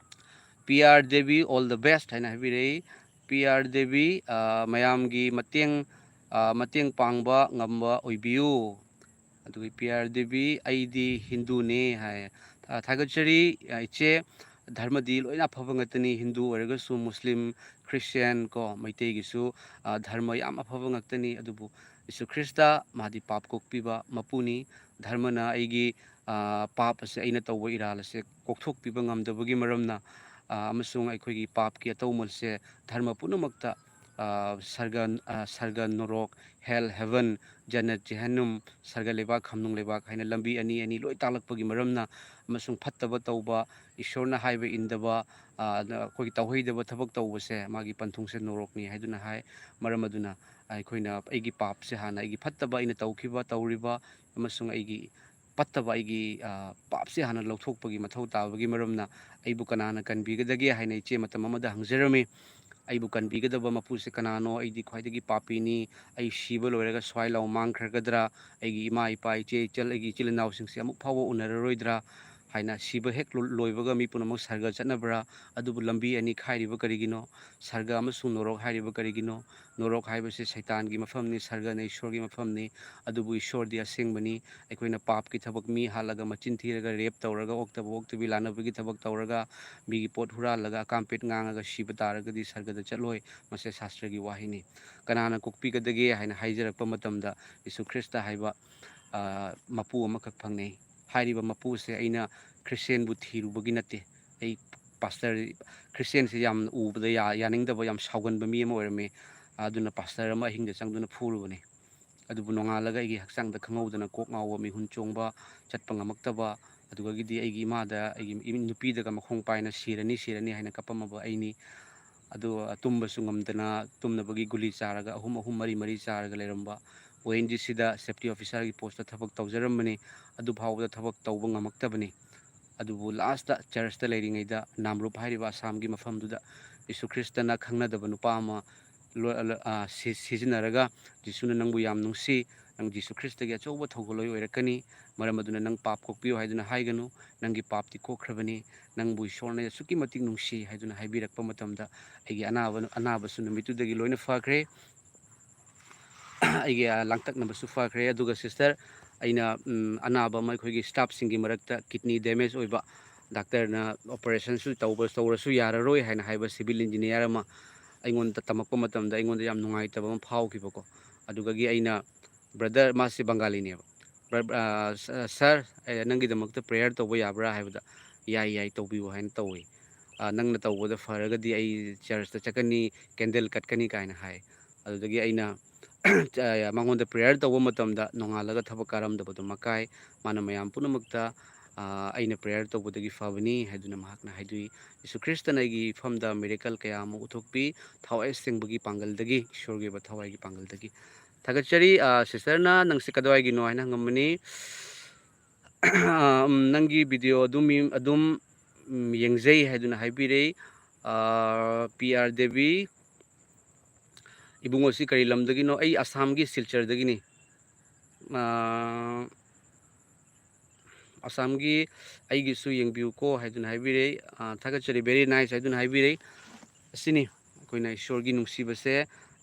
P R Devi, all the best ꯍꯥꯏꯅ ꯍꯥꯏꯕꯤꯔꯛꯏ꯫ ꯄꯤ ꯑꯥꯔ ꯗꯦꯕꯤ, ꯑ, ꯃꯌꯥꯝꯒꯤ ꯃꯇꯦꯡ, ꯑ, ꯃꯇꯦꯡ ꯄꯥꯡꯕ ꯉꯝꯕ ꯑꯣꯏꯕꯤꯌꯨ꯫ ꯑꯗꯨꯒ ꯄꯤ ꯑꯥꯔ ꯗꯦꯕꯤ, "ꯑꯩꯗꯤ ꯍꯤꯟꯗꯨꯅꯦ" ꯍꯥꯏ꯫ ꯑ, ꯊꯥꯒꯠꯆꯔꯤ, ꯑ, ꯏꯆꯦ꯫ ꯙꯔꯃꯗꯤ ꯂꯣꯏꯅ ꯑꯐꯕ ꯉꯥꯛꯇꯅꯤ, ꯍꯤꯟꯗꯨ ꯑꯣꯏꯔꯒꯁꯨ, ꯃꯨꯁꯂꯤꯝ, ꯈ꯭ꯔꯤꯁꯇꯤꯌꯥꯟ ꯀꯣ, ꯃꯩꯇꯩꯒꯤꯁꯨ, ꯑ, ꯙꯔꯃ ꯌꯥꯝ ꯑꯐꯕ ꯉꯥꯛꯇꯅꯤ꯫ ꯑꯗꯨꯕꯨ ꯖꯤꯁꯨ ꯈ꯭ꯔꯤꯁꯇ ꯃꯥꯗꯤ ꯄꯥꯞ ꯀꯣꯛꯄꯤꯕ ꯃꯄꯨꯅꯤ꯫ ꯙꯔꯃꯅ ꯑꯩꯒꯤ, ꯑ, ꯄꯥꯞ ꯑꯁꯦ, ꯑꯩꯅ ꯇꯧꯕ ꯏꯔꯥꯜ ꯑꯁꯦ ꯀꯣꯛꯊꯣꯛꯄꯤꯕ ꯉꯝꯗꯕꯒꯤ ꯃꯔꯝꯅ, ꯑ, ꯑꯃꯁꯨꯡ ꯑꯩꯈꯣꯏꯒꯤ ꯄꯥꯞꯀꯤ ꯑꯇꯧꯃꯜꯁꯦ ꯙꯔꯃ ꯄꯨꯝꯅꯃꯛꯇ, ꯑ, ꯁꯔꯒ, ꯑ, ꯁꯔꯒ, ꯅꯣꯔꯣꯛ, ꯍꯦꯜ, ꯍꯦꯚꯟ, ꯖꯟꯅꯠ, ꯖꯦꯍꯟꯅꯨꯝ, ꯁꯔꯒ ꯂꯩꯕꯥꯛ, ꯈꯝꯅꯨꯡ ꯂꯩꯕꯥꯛ ꯍꯥꯏꯅ ꯂꯝꯕꯤ ꯑꯅꯤ ꯑꯅꯤ ꯂꯣꯏ ꯇꯥꯛꯂꯛꯄꯒꯤ ꯃꯔꯝꯅ, ꯑꯃꯁꯨꯡ ꯐꯠꯇꯕ ꯇꯧꯕ, ꯏꯁꯣꯔꯅ ꯍꯥꯏꯕ ꯏꯟꯗꯕ, ꯑ, ꯑꯩꯈꯣꯏꯒꯤ ꯇꯧꯍꯩꯗꯕ ꯊꯕꯛ ꯇꯧꯕꯁꯦ ꯃꯥꯒꯤ ꯄꯟꯊꯨꯡꯁꯦ ꯅꯣꯔꯣꯛꯅꯤ ꯍꯥꯏꯗꯨꯅ ꯍꯥꯏ꯫ ꯃꯔꯝ ꯑꯗꯨꯅ ꯑꯩꯈꯣꯏꯅ ꯑꯩꯒꯤ ꯄꯥꯞꯁꯦ ꯍꯥꯟꯅ, ꯑꯩꯒꯤ ꯐꯠꯇꯕ ꯑꯩꯅ ꯇꯧꯈꯤꯕ, ꯇꯧꯔꯤꯕ, ꯑꯃꯁꯨꯡ ꯑꯩꯒꯤ ꯐꯠꯇꯕ, ꯑꯩꯒꯤ, ꯑ, ꯄꯥꯞꯁꯦ ꯍꯥꯟꯅ ꯂꯧꯊꯣꯛꯄꯒꯤ ꯃꯊꯧ ꯇꯥꯕꯒꯤ ꯃꯔꯝꯅ, "ꯑꯩꯕꯨ ꯀꯅꯥꯅ ꯀꯟꯕꯤꯒꯗꯒꯦ?" ꯍꯥꯏꯅ ꯏꯆꯦ ꯃꯇꯝ ꯑꯃꯗ ꯍꯪꯖꯔꯝꯃꯤ꯫ "ꯑꯩꯕꯨ ꯀꯟꯕꯤꯒꯗꯕ ꯃꯄꯨꯁꯦ ꯀꯅꯥꯅꯣ? ꯑꯩꯗꯤ ꯈ꯭ꯋꯥꯏꯗꯒꯤ ꯄꯥꯄꯤꯅꯤ꯫ ꯑꯩ ꯁꯤꯕ ꯂꯣꯏꯔꯒ ꯁ꯭ꯋꯥꯏ ꯂꯥꯎ ꯃꯥꯡꯈ꯭ꯔꯒꯗ꯭ꯔꯥ? ꯑꯩꯒꯤ ꯏꯃꯥ, ꯏꯄꯥ, ꯏꯆꯦ, ꯏꯆꯜ, ꯑꯩꯒꯤ ꯏꯆꯤꯜ ꯏꯅꯥꯎꯁꯤꯡꯁꯦ ꯑꯃꯨꯛ ꯐꯥꯎꯕ ꯎꯅꯔꯔꯣꯏꯗ꯭ꯔꯥ?" ꯍꯥꯏꯅ, ꯁꯤꯕ ꯍꯦꯛ ꯂꯣ-, ꯂꯣꯏꯕꯒ ꯃꯤ ꯄꯨꯝꯅꯃꯛ ꯁꯔꯒ ꯆꯠꯅꯕ꯭ꯔꯥ? ꯑꯗꯨꯕꯨ ꯂꯝꯕꯤ ꯑꯅꯤ ꯈꯥꯏꯔꯤꯕ ꯀꯔꯤꯒꯤꯅꯣ? ꯁꯔꯒ ꯑꯃꯁꯨꯡ ꯅꯣꯔꯣꯛ ꯍꯥꯏꯔꯤꯕ ꯀꯔꯤꯒꯤꯅꯣ? ꯅꯣꯔꯣꯛ ꯍꯥꯏꯕꯁꯤ ꯁꯩꯇꯥꯟꯒꯤ ꯃꯐꯝꯅꯤ, ꯁꯔꯒꯅ ꯏꯁꯣꯔꯒꯤ ꯃꯐꯝꯅꯤ꯫ ꯑꯗꯨꯕꯨ ꯏꯁꯣꯔꯗꯤ ꯑꯁꯦꯡꯕꯅꯤ꯫ ꯑꯩꯈꯣꯏꯅ ꯄꯥꯞꯀꯤ ꯊꯕꯛ, ꯃꯤ ꯍꯥꯠꯂꯒ, ꯃꯆꯤꯟ ꯊꯤꯔꯒ, ꯔꯦꯞ ꯇꯧꯔꯒ, ꯑꯣꯛꯇꯕ ꯑꯣꯛꯇꯕꯤ ꯂꯥꯟꯅꯕꯒꯤ ꯊꯕꯛ ꯇꯧꯔꯒ, ꯃꯤꯒꯤ ꯄꯣꯠ ꯍꯨꯔꯥꯜꯂꯒ, ꯑꯀꯥꯝꯄꯦꯠ ꯉꯥꯡꯉꯒ ꯁꯤꯕ ꯇꯥꯔꯒꯗꯤ ꯁꯔꯒꯗ ꯆꯠꯂꯣꯏ꯫ ꯃꯁꯦ ꯁꯥꯁꯇ꯭ꯔꯒꯤ ꯋꯥꯍꯩꯅꯤ꯫ ꯀꯅꯥꯅ ꯀꯣꯛꯄꯤꯒꯗꯒꯦ ꯍꯥꯏꯅ ꯍꯥꯏꯖꯔꯛꯄ ꯃꯇꯝꯗ, ꯖꯤꯁꯨ ꯈ꯭ꯔꯤꯁꯇ ꯍꯥꯏꯕ, ꯑ, ꯃꯄꯨ ꯑꯃꯈꯛ ꯐꯪꯅꯩ꯫ ꯍꯥꯏꯔꯤꯕ ꯃꯄꯨ ꯑꯁꯦ ꯑꯩꯅ ꯈ꯭ꯔꯤꯁꯇꯦꯟꯕꯨ ꯊꯤꯔꯨꯕꯒꯤ ꯅꯠꯇꯦ꯫ ꯑꯩ ꯄꯥꯁꯇꯔ, ꯈ꯭ꯔꯤꯁꯇꯦꯟꯁꯦ ꯌꯥꯝ ꯎꯕꯗ ꯌꯥ-, ꯌꯥꯅꯤꯡꯗꯕ, ꯌꯥꯝ ꯁꯥꯎꯒꯟꯕ ꯃꯤ ꯑꯃ ꯑꯣꯏꯔꯝꯃꯤ꯫ ꯑꯗꯨꯅ ꯄꯥꯁꯇꯔ ꯑꯃ ꯑꯍꯤꯡꯗ ꯆꯪꯗꯨꯅ ꯐꯨꯔꯨꯕꯅꯤ꯫ ꯑꯗꯨꯕꯨ ꯅꯣꯡꯉꯥꯜꯂꯒ ꯑꯩꯒꯤ ꯍꯛꯆꯥꯡꯗ ꯈꯪꯍꯧꯗꯅ ꯀꯣꯛ ꯉꯥꯎꯕ, ꯃꯤꯍꯨꯟ ꯆꯣꯡꯕ, ꯆꯠꯄ ꯉꯝꯃꯛꯇꯕ, ꯑꯗꯨꯗꯒꯤꯗꯤ ꯑꯩꯒꯤ ꯏꯃꯥꯗ, ꯑꯩꯒꯤ ꯏꯃ-, ꯅꯨꯄꯤꯗꯒ ꯃꯈꯣꯡ ꯄꯥꯏꯅ "ꯁꯤꯔꯅꯤ, ꯁꯤꯔꯅꯤ" ꯍꯥꯏꯅ ꯀꯞꯄꯝꯃꯕ ꯑꯩꯅꯤ꯫ ꯑꯗꯨ ꯇꯨꯝꯕꯁꯨ ꯉꯝꯗꯅ ꯇꯨꯝꯅꯕꯒꯤ ꯒꯨꯂꯤ ꯆꯥꯔꯒ ꯑꯍꯨꯝ ꯑꯍꯨꯝ, ꯃꯔꯤ ꯃꯔꯤ ꯆꯥꯔꯒ ꯂꯩꯔꯝꯕ꯫ ꯑꯣ ꯑꯦꯟ ꯖꯤ ꯁꯤꯗ ꯁꯦꯐꯇꯤ ꯑꯣꯐꯤꯁꯥꯔꯒꯤ ꯄꯣꯁꯇ ꯊꯕꯛ ꯇꯧꯖꯔꯝꯕꯅꯤ꯫ ꯑꯗꯨ ꯐꯥꯎꯕꯗ ꯊꯕꯛ ꯇꯧꯕ ꯉꯝꯃꯛꯇꯕꯅꯤ꯫ ꯑꯗꯨꯕꯨ ꯂꯥꯁꯇ ꯆꯔꯆꯇ ꯂꯩꯔꯤꯉꯩꯗ ꯅꯥꯝꯔꯨꯞ ꯍꯥꯏꯔꯤꯕ ꯑꯁꯥꯝꯒꯤ ꯃꯐꯝꯗꯨꯗ ꯖꯤꯁꯨ ꯈ꯭ꯔꯤꯁꯇꯅ ꯈꯪꯅꯗꯕ ꯅꯨꯄꯥ ꯑꯃ ꯂꯣ-, ꯑ, ꯁꯤ-, ꯁꯤꯖꯤꯟꯅꯔꯒ, "ꯖꯤꯁꯨꯅ ꯅꯪꯕꯨ ꯌꯥꯝ ꯅꯨꯡꯁꯤ, ꯅꯪ ꯖꯤꯁꯨ ꯈ꯭ꯔꯤꯁꯇꯒꯤ ꯑꯆꯧꯕ ꯊꯧꯒꯜꯂꯣꯏ ꯑꯣꯏꯔꯛꯀꯅꯤ꯫ ꯃꯔꯝ ꯑꯗꯨꯅ ꯅꯪ ꯄꯥꯞ ꯀꯣꯛꯄꯤꯌꯨ ꯍꯥꯏꯗꯨꯅ ꯍꯥꯏꯒꯅꯨ꯫ ꯅꯪꯒꯤ ꯄꯥꯞꯇꯤ ꯀꯣꯛꯈ꯭ꯔꯕꯅꯤ꯫ ꯅꯪꯕꯨ ꯏꯁꯣꯔꯅ ꯑꯁꯨꯛꯀꯤ ꯃꯇꯤꯛ ꯅꯨꯡꯁꯤ ꯍꯥꯏꯗꯨꯅ ꯍꯥꯏꯕꯤꯔꯛꯄ ꯃꯇꯝꯗ ꯑꯩꯒꯤ ꯑꯅꯥꯕ, ꯑꯅꯥꯕꯁꯨ ꯅꯨꯃꯤꯠꯇꯨꯗꯒꯤ ꯂꯣꯏꯅ ꯐꯈ꯭ꯔꯦ꯫ ꯑꯩꯒꯤ, ꯑ, ꯂꯥꯡꯇꯛꯅꯕꯁꯨ ꯐꯈ꯭ꯔꯦ꯫ ꯑꯗꯨꯒ sister, ꯑꯩꯅ, ꯎꯝ, ꯑꯅꯥꯕ ꯑꯃ ꯑꯩꯈꯣꯏꯒꯤ staffꯁꯤꯡꯒꯤ ꯃꯔꯛꯇ kidney damage ꯑꯣꯏꯕ, doctorꯅ operationꯁꯨ ꯇꯧꯕ, ꯇꯧꯔꯁꯨ ꯌꯥꯔꯔꯣꯏ ꯍꯥꯏꯅ ꯍꯥꯏꯕ civil engineer ꯑꯃ ꯑꯩꯉꯣꯟꯗ ꯇꯝꯃꯛꯄ ꯃꯇꯝꯗ ꯑꯩꯉꯣꯟꯗ ꯌꯥꯝ ꯅꯨꯡꯉꯥꯏꯇꯕ ꯑꯃ ꯐꯥꯎꯈꯤꯕꯀꯣ꯫ ꯑꯗꯨꯗꯒꯤ ꯑꯩꯅ, "Brother," ꯃꯥꯁꯤ ꯕꯪꯒꯥꯂꯤꯅꯦꯕ, "Bro-, ꯑ, ꯁ-, sir, ꯑꯦ, ꯅꯪꯒꯤꯗꯃꯛꯇ prayer ꯇꯧꯕ ꯌꯥꯕ꯭ꯔꯥ?" ꯍꯥꯏꯕꯗ, "ꯌꯥꯏ, ꯌꯥꯏ, ꯇꯧꯕꯤꯌꯨ" ꯍꯥꯏꯅ ꯇꯧꯋꯤ꯫ "ꯑ, ꯅꯪꯅ ꯇꯧꯕꯗ ꯐꯔꯒꯗꯤ ꯑꯩ churchꯇ ꯆꯠꯀꯅꯤ, candle ꯀꯠꯀꯅꯤ" ꯀꯥꯏꯅ ꯍꯥꯏ꯫ ꯑꯗꯨꯗꯒꯤ ꯑꯩꯅ, ꯑ, ꯃꯉꯣꯟꯗ prayer ꯇꯧꯕ ꯃꯇꯝꯗ ꯅꯣꯡꯉꯥꯜꯂꯒ ꯊꯕꯛ ꯀꯥꯔꯝꯗꯕꯗꯣ ꯃꯀꯥꯏ꯫ ꯃꯥꯅ ꯃꯌꯥꯝ ꯄꯨꯝꯅꯃꯛꯇ, ꯑ, "ꯑꯩꯅ prayer ꯇꯧꯕꯗꯒꯤ ꯐꯕꯅꯤ" ꯍꯥꯏꯗꯨꯅ ꯃꯍꯥꯛꯅ ꯍꯥꯏꯗꯣꯛꯏ꯫ ꯖꯤꯁꯨ ꯈ꯭ꯔꯤꯁꯇꯅ ꯑꯩꯒꯤ ꯏꯐꯝꯗ miracle ꯀꯌꯥ ꯑꯃ ꯎꯠꯊꯣꯛꯄꯤ, ꯊꯋꯥꯏ ꯑꯁꯦꯡꯕꯒꯤ ꯄꯥꯡꯒꯜꯗꯒꯤ, ꯏꯁꯣꯔꯒꯤ ꯑꯣꯏꯕ ꯊꯋꯥꯏꯒꯤ ꯄꯥꯡꯒꯜꯗꯒꯤ꯫ ꯊꯥꯒꯠꯆꯔꯤ꯫ ꯑ, sisterꯅ ꯅꯪꯁꯦ ꯀꯗꯥꯏꯒꯤꯅꯣ ꯍꯥꯏꯅ ꯍꯪꯉꯝꯕꯅꯤ꯫ ꯑ, ꯎꯝ, ꯅꯪꯒꯤ video ꯑꯗꯨꯝ, ꯑꯗꯨꯝ, ꯎꯝ, ꯌꯦꯡꯖꯩ ꯍꯥꯏꯗꯨꯅ ꯍꯥꯏꯕꯤꯔꯦ꯫ ꯑ, ꯄꯤ ꯑꯥꯔ ꯗꯦꯕꯤ, "ꯏꯕꯨꯡꯉꯣꯁꯤ ꯀꯔꯤ ꯂꯝꯗꯒꯤꯅꯣ?" "ꯑꯩ ꯑꯁꯥꯝꯒꯤ ꯁꯤꯜꯆꯔꯗꯒꯤꯅꯤ꯫ ꯑ, ꯑꯁꯥꯝꯒꯤ ꯑꯩꯒꯤꯁꯨ ꯌꯦꯡꯕꯤꯌꯨꯀꯣ" ꯍꯥꯏꯗꯨꯅ ꯍꯥꯏꯕꯤꯔꯦ꯫ ꯑ, ꯊꯥꯒꯠꯆꯔꯤ, very nice ꯍꯥꯏꯗꯨꯅ ꯍꯥꯏꯕꯤꯔꯦ꯫ ꯑꯁꯤꯅꯤ ꯑꯩꯈꯣꯏꯅ ꯏꯁꯣꯔꯒꯤ ꯅꯨꯡꯁꯤꯕꯁꯦ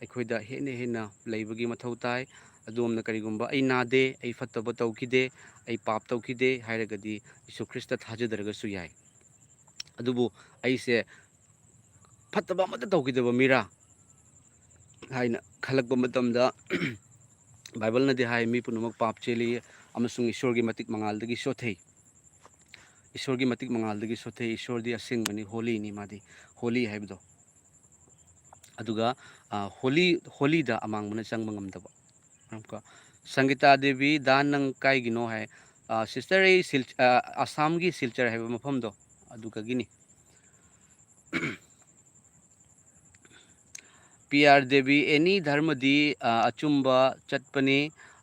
ꯑꯩꯈꯣꯏꯗ ꯍꯦꯟꯅ ꯍꯦꯟꯅ ꯂꯩꯕꯒꯤ ꯃꯊꯧ ꯇꯥꯏ꯫ ꯑꯗꯣꯝꯅ ꯀꯔꯤꯒꯨꯝꯕ "ꯑꯩ ꯅꯥꯗꯦ, ꯑꯩ ꯐꯠꯇꯕ ꯇꯧꯈꯤꯗꯦ, ꯑꯩ ꯄꯥꯞ ꯇꯧꯈꯤꯗꯦ" ꯍꯥꯏꯔꯒꯗꯤ ꯖꯤꯁꯨ ꯈ꯭ꯔꯤꯁꯇ ꯊꯥꯖꯗ꯭ꯔꯒꯁꯨ ꯌꯥꯏ꯫ ꯑꯗꯨꯕꯨ ꯑꯩꯁꯦ ꯐꯠꯇꯕ ꯑꯃꯠꯇ ꯇꯧꯈꯤꯗꯕ ꯃꯤꯔꯥ ꯍꯥꯏꯅ ꯈꯜꯂꯛꯄ ꯃꯇꯝꯗ, ꯕꯥꯏꯕꯜꯅꯗꯤ ꯍꯥꯏ, "ꯃꯤ ꯄꯨꯝꯅꯃꯛ ꯄꯥꯞ ꯆꯦꯜꯂꯤ ꯑꯃꯁꯨꯡ ꯏꯁꯣꯔꯒꯤ ꯃꯇꯤꯛ ꯃꯉꯥꯜꯗꯒꯤ ꯁꯣꯠꯊꯩ"꯫ ꯏꯁꯣꯔꯒꯤ ꯃꯇꯤꯛ ꯃꯉꯥꯜꯗꯒꯤ ꯁꯣꯠꯊꯩ꯫ ꯏꯁꯣꯔꯗꯤ ꯑꯁꯦꯡꯕꯅꯤ, ꯍꯣꯂꯤꯅꯤ, ꯃꯥꯗꯤ ꯍꯣꯂꯤ ꯍꯥꯏꯕꯗꯣ꯫ ꯑꯗꯨꯒ, ꯑ, ꯍꯣꯂꯤ, ꯍꯣꯂꯤꯗ ꯑꯃꯥꯡꯕꯅ ꯆꯪꯕ ꯉꯝꯗꯕ꯫ ꯀꯣ, ꯁꯪꯒꯤꯇꯥ ꯗꯦꯕꯤ, "ꯗꯥ, ꯅꯪ ꯀꯥꯏꯒꯤꯅꯣ?" ꯍꯥꯏ꯫ ꯑ, sister, ꯑꯩ ꯁꯤꯜ-, ꯑ, ꯑꯁꯥꯝꯒꯤ ꯁꯤꯜꯆꯔ ꯍꯥꯏꯕ ꯃꯐꯝꯗꯣ ꯑꯗꯨꯗꯒꯤꯅꯤ꯫ ꯄꯤ ꯑꯥꯔ ꯗꯦꯕꯤ, "ꯑꯦꯅꯤ ꯙꯔꯃꯗꯤ, ꯑ, ꯑꯆꯨꯝꯕ ꯆꯠꯄꯅꯤ,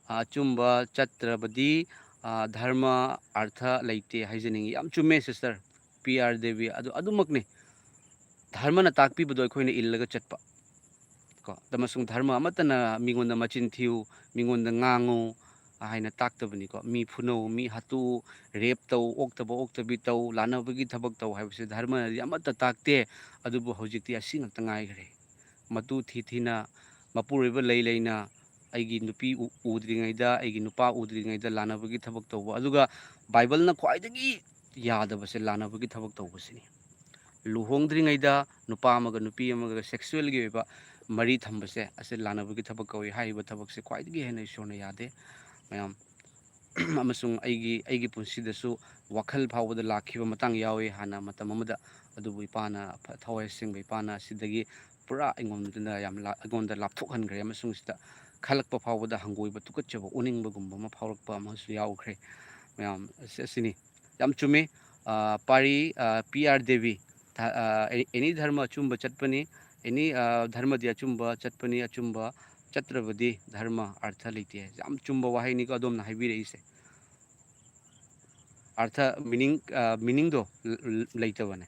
ꯑ, ꯑꯆꯨꯝꯕ ꯆꯠꯇ꯭ꯔꯕꯗꯤ, ꯑ, ꯙꯔꯃ ꯑꯔꯊ ꯂꯩꯇꯦ" ꯍꯥꯏꯖꯅꯤꯡꯉꯤ꯫ ꯌꯥꯝ ꯆꯨꯝꯃꯦ sister, ꯄꯤ ꯑꯥꯔ ꯗꯦꯕꯤ꯫ ꯑꯗꯨ ꯑꯗꯨꯃꯛꯅꯤ꯫ ꯙꯔꯃꯅ ꯇꯥꯛꯄꯤꯕꯗꯣ ꯑꯩꯈꯣꯏꯅ ꯏꯜꯂꯒ ꯆꯠꯄ꯫ ꯀꯣ, ꯑꯃꯁꯨꯡ ꯙꯔꯃ ꯑꯃꯠꯇꯅ ꯃꯤꯉꯣꯟꯗ ꯃꯆꯤꯟ ꯊꯤꯌꯨ, ꯃꯤꯉꯣꯟꯗ ꯉꯥꯡꯉꯨ ꯍꯥꯏꯅ ꯇꯥꯛꯇꯕꯅꯤꯀꯣ꯫ ꯃꯤ ꯐꯨꯅꯧ, ꯃꯤ ꯍꯥꯠꯇꯣꯛꯎ, ꯔꯦꯞ ꯇꯧ, ꯑꯣꯛꯇꯕ ꯑꯣꯛꯇꯕꯤ ꯇꯧ, ꯂꯥꯟꯅꯕꯒꯤ ꯊꯕꯛ ꯇꯧ ꯍꯥꯏꯕꯁꯦ ꯙꯔꯃꯅꯗꯤ ꯑꯃꯠꯇ ꯇꯥꯛꯇꯦ꯫ ꯑꯗꯨꯕꯨ ꯍꯧꯖꯤꯛꯇꯤ ꯑꯁꯤ ꯉꯥꯛꯇ ꯉꯥꯏꯈ꯭ꯔꯦ꯫ ꯃꯇꯨ ꯊꯤ ꯊꯤꯅ, ꯃꯄꯨꯔꯣꯏꯕ ꯂꯩ ꯂꯩꯅ, ꯑꯩꯒꯤ ꯅꯨꯄꯤ ꯎ-, ꯎꯗ꯭ꯔꯤꯉꯩꯗ, ꯑꯩꯒꯤ ꯅꯨꯄꯥ ꯎꯗ꯭ꯔꯤꯉꯩꯗ ꯂꯥꯟꯅꯕꯒꯤ ꯊꯕꯛ ꯇꯧꯕ꯫ ꯑꯗꯨꯒ ꯕꯥꯏꯕꯜꯅ ꯈ꯭ꯋꯥꯏꯗꯒꯤ ꯌꯥꯗꯕꯁꯦ ꯂꯥꯟꯅꯕꯒꯤ ꯊꯕꯛ ꯇꯧꯕꯁꯤꯅꯤ꯫ ꯂꯨꯍꯣꯡꯗ꯭ꯔꯤꯉꯩꯗ ꯅꯨꯄꯥ ꯑꯃꯒ ꯅꯨꯄꯤ ꯑꯃꯒ ꯁꯦꯛꯁꯨꯋꯦꯜꯒꯤ ꯑꯣꯏꯕ ꯃꯔꯤ ꯊꯝꯕꯁꯦ ꯑꯁꯤ ꯂꯥꯟꯅꯕꯒꯤ ꯊꯕꯛ ꯀꯧꯏ꯫ ꯍꯥꯏꯔꯤꯕ ꯊꯕꯛꯁꯦ ꯈ꯭ꯋꯥꯏꯗꯒꯤ ꯍꯦꯟꯅ ꯏꯁꯣꯔꯅ ꯌꯥꯗꯦ, ꯃꯌꯥꯝ꯫ ꯑꯃꯁꯨꯡ ꯑꯩꯒꯤ, ꯑꯩꯒꯤ ꯄꯨꯟꯁꯤꯗꯁꯨ ꯋꯥꯈꯜ ꯐꯥꯎꯕꯗ ꯂꯥꯛꯈꯤꯕ ꯃꯇꯥꯡ ꯌꯥꯎꯏ꯫ ꯍꯥꯟꯅ ꯃꯇꯝ ꯑꯃꯗ, ꯑꯗꯨꯕꯨ ꯏꯄꯥꯅ ꯐ-, ꯊꯋꯥꯏ ꯑꯁꯦꯡꯕ ꯏꯄꯥꯅ ꯑꯁꯤꯗꯒꯤ ꯄꯨꯔꯥ ꯑꯩꯉꯣꯟꯗ ꯌꯥꯝ ꯂꯥ-, ꯑꯩꯉꯣꯟꯗ ꯂꯥꯞꯊꯣꯛꯍꯟꯈ꯭ꯔꯦ꯫ ꯑꯃꯁꯨꯡ ꯁꯤꯗ ꯈꯜꯂꯛꯄ ꯐꯥꯎꯕꯗ ꯍꯪꯒꯣꯏꯕ, ꯇꯨꯀꯠꯆꯕ, ꯑꯣꯅꯤꯡꯕꯒꯨꯝꯕ ꯑꯃ ꯐꯥꯎꯔꯛꯄ ꯑꯃꯁꯨ ꯌꯥꯎꯈ꯭ꯔꯦ꯫ ꯃꯌꯥꯝ ꯑꯁꯤ-, ꯑꯁꯤꯅꯤ꯫ ꯌꯥꯝ ꯆꯨꯝꯃꯤ꯫ ꯑ, ꯄꯥꯔꯤ, ꯑ, ꯄꯤ ꯑꯥꯔ ꯗꯦꯕꯤ, ꯊ-, ꯑ, ꯑꯦ-, ꯑꯦꯅꯤ ꯙꯔꯃ ꯑꯆꯨꯝꯕ ꯆꯠꯄꯅꯤ, ꯑꯦꯅꯤ, ꯑ, ꯙꯔꯃꯗꯤ ꯑꯆꯨꯝꯕ ꯆꯠꯄꯅꯤ, ꯑꯆꯨꯝꯕ ꯆꯠꯇ꯭ꯔꯕꯗꯤ ꯙꯔꯃ ꯑꯔꯊ ꯂꯩꯇꯦ꯫ ꯌꯥꯝ ꯆꯨꯝꯕ ꯋꯥꯍꯩꯅꯤꯀꯣ ꯑꯗꯣꯝꯅ ꯍꯥꯏꯕꯤꯔꯛꯏꯁꯦ꯫ ꯑꯔꯊ, ꯃꯤꯅꯤꯡ, ꯑ, ꯃꯤꯅꯤꯡꯗꯣ ꯂ-, ꯂ-, ꯂꯩꯇꯕꯅꯦ꯫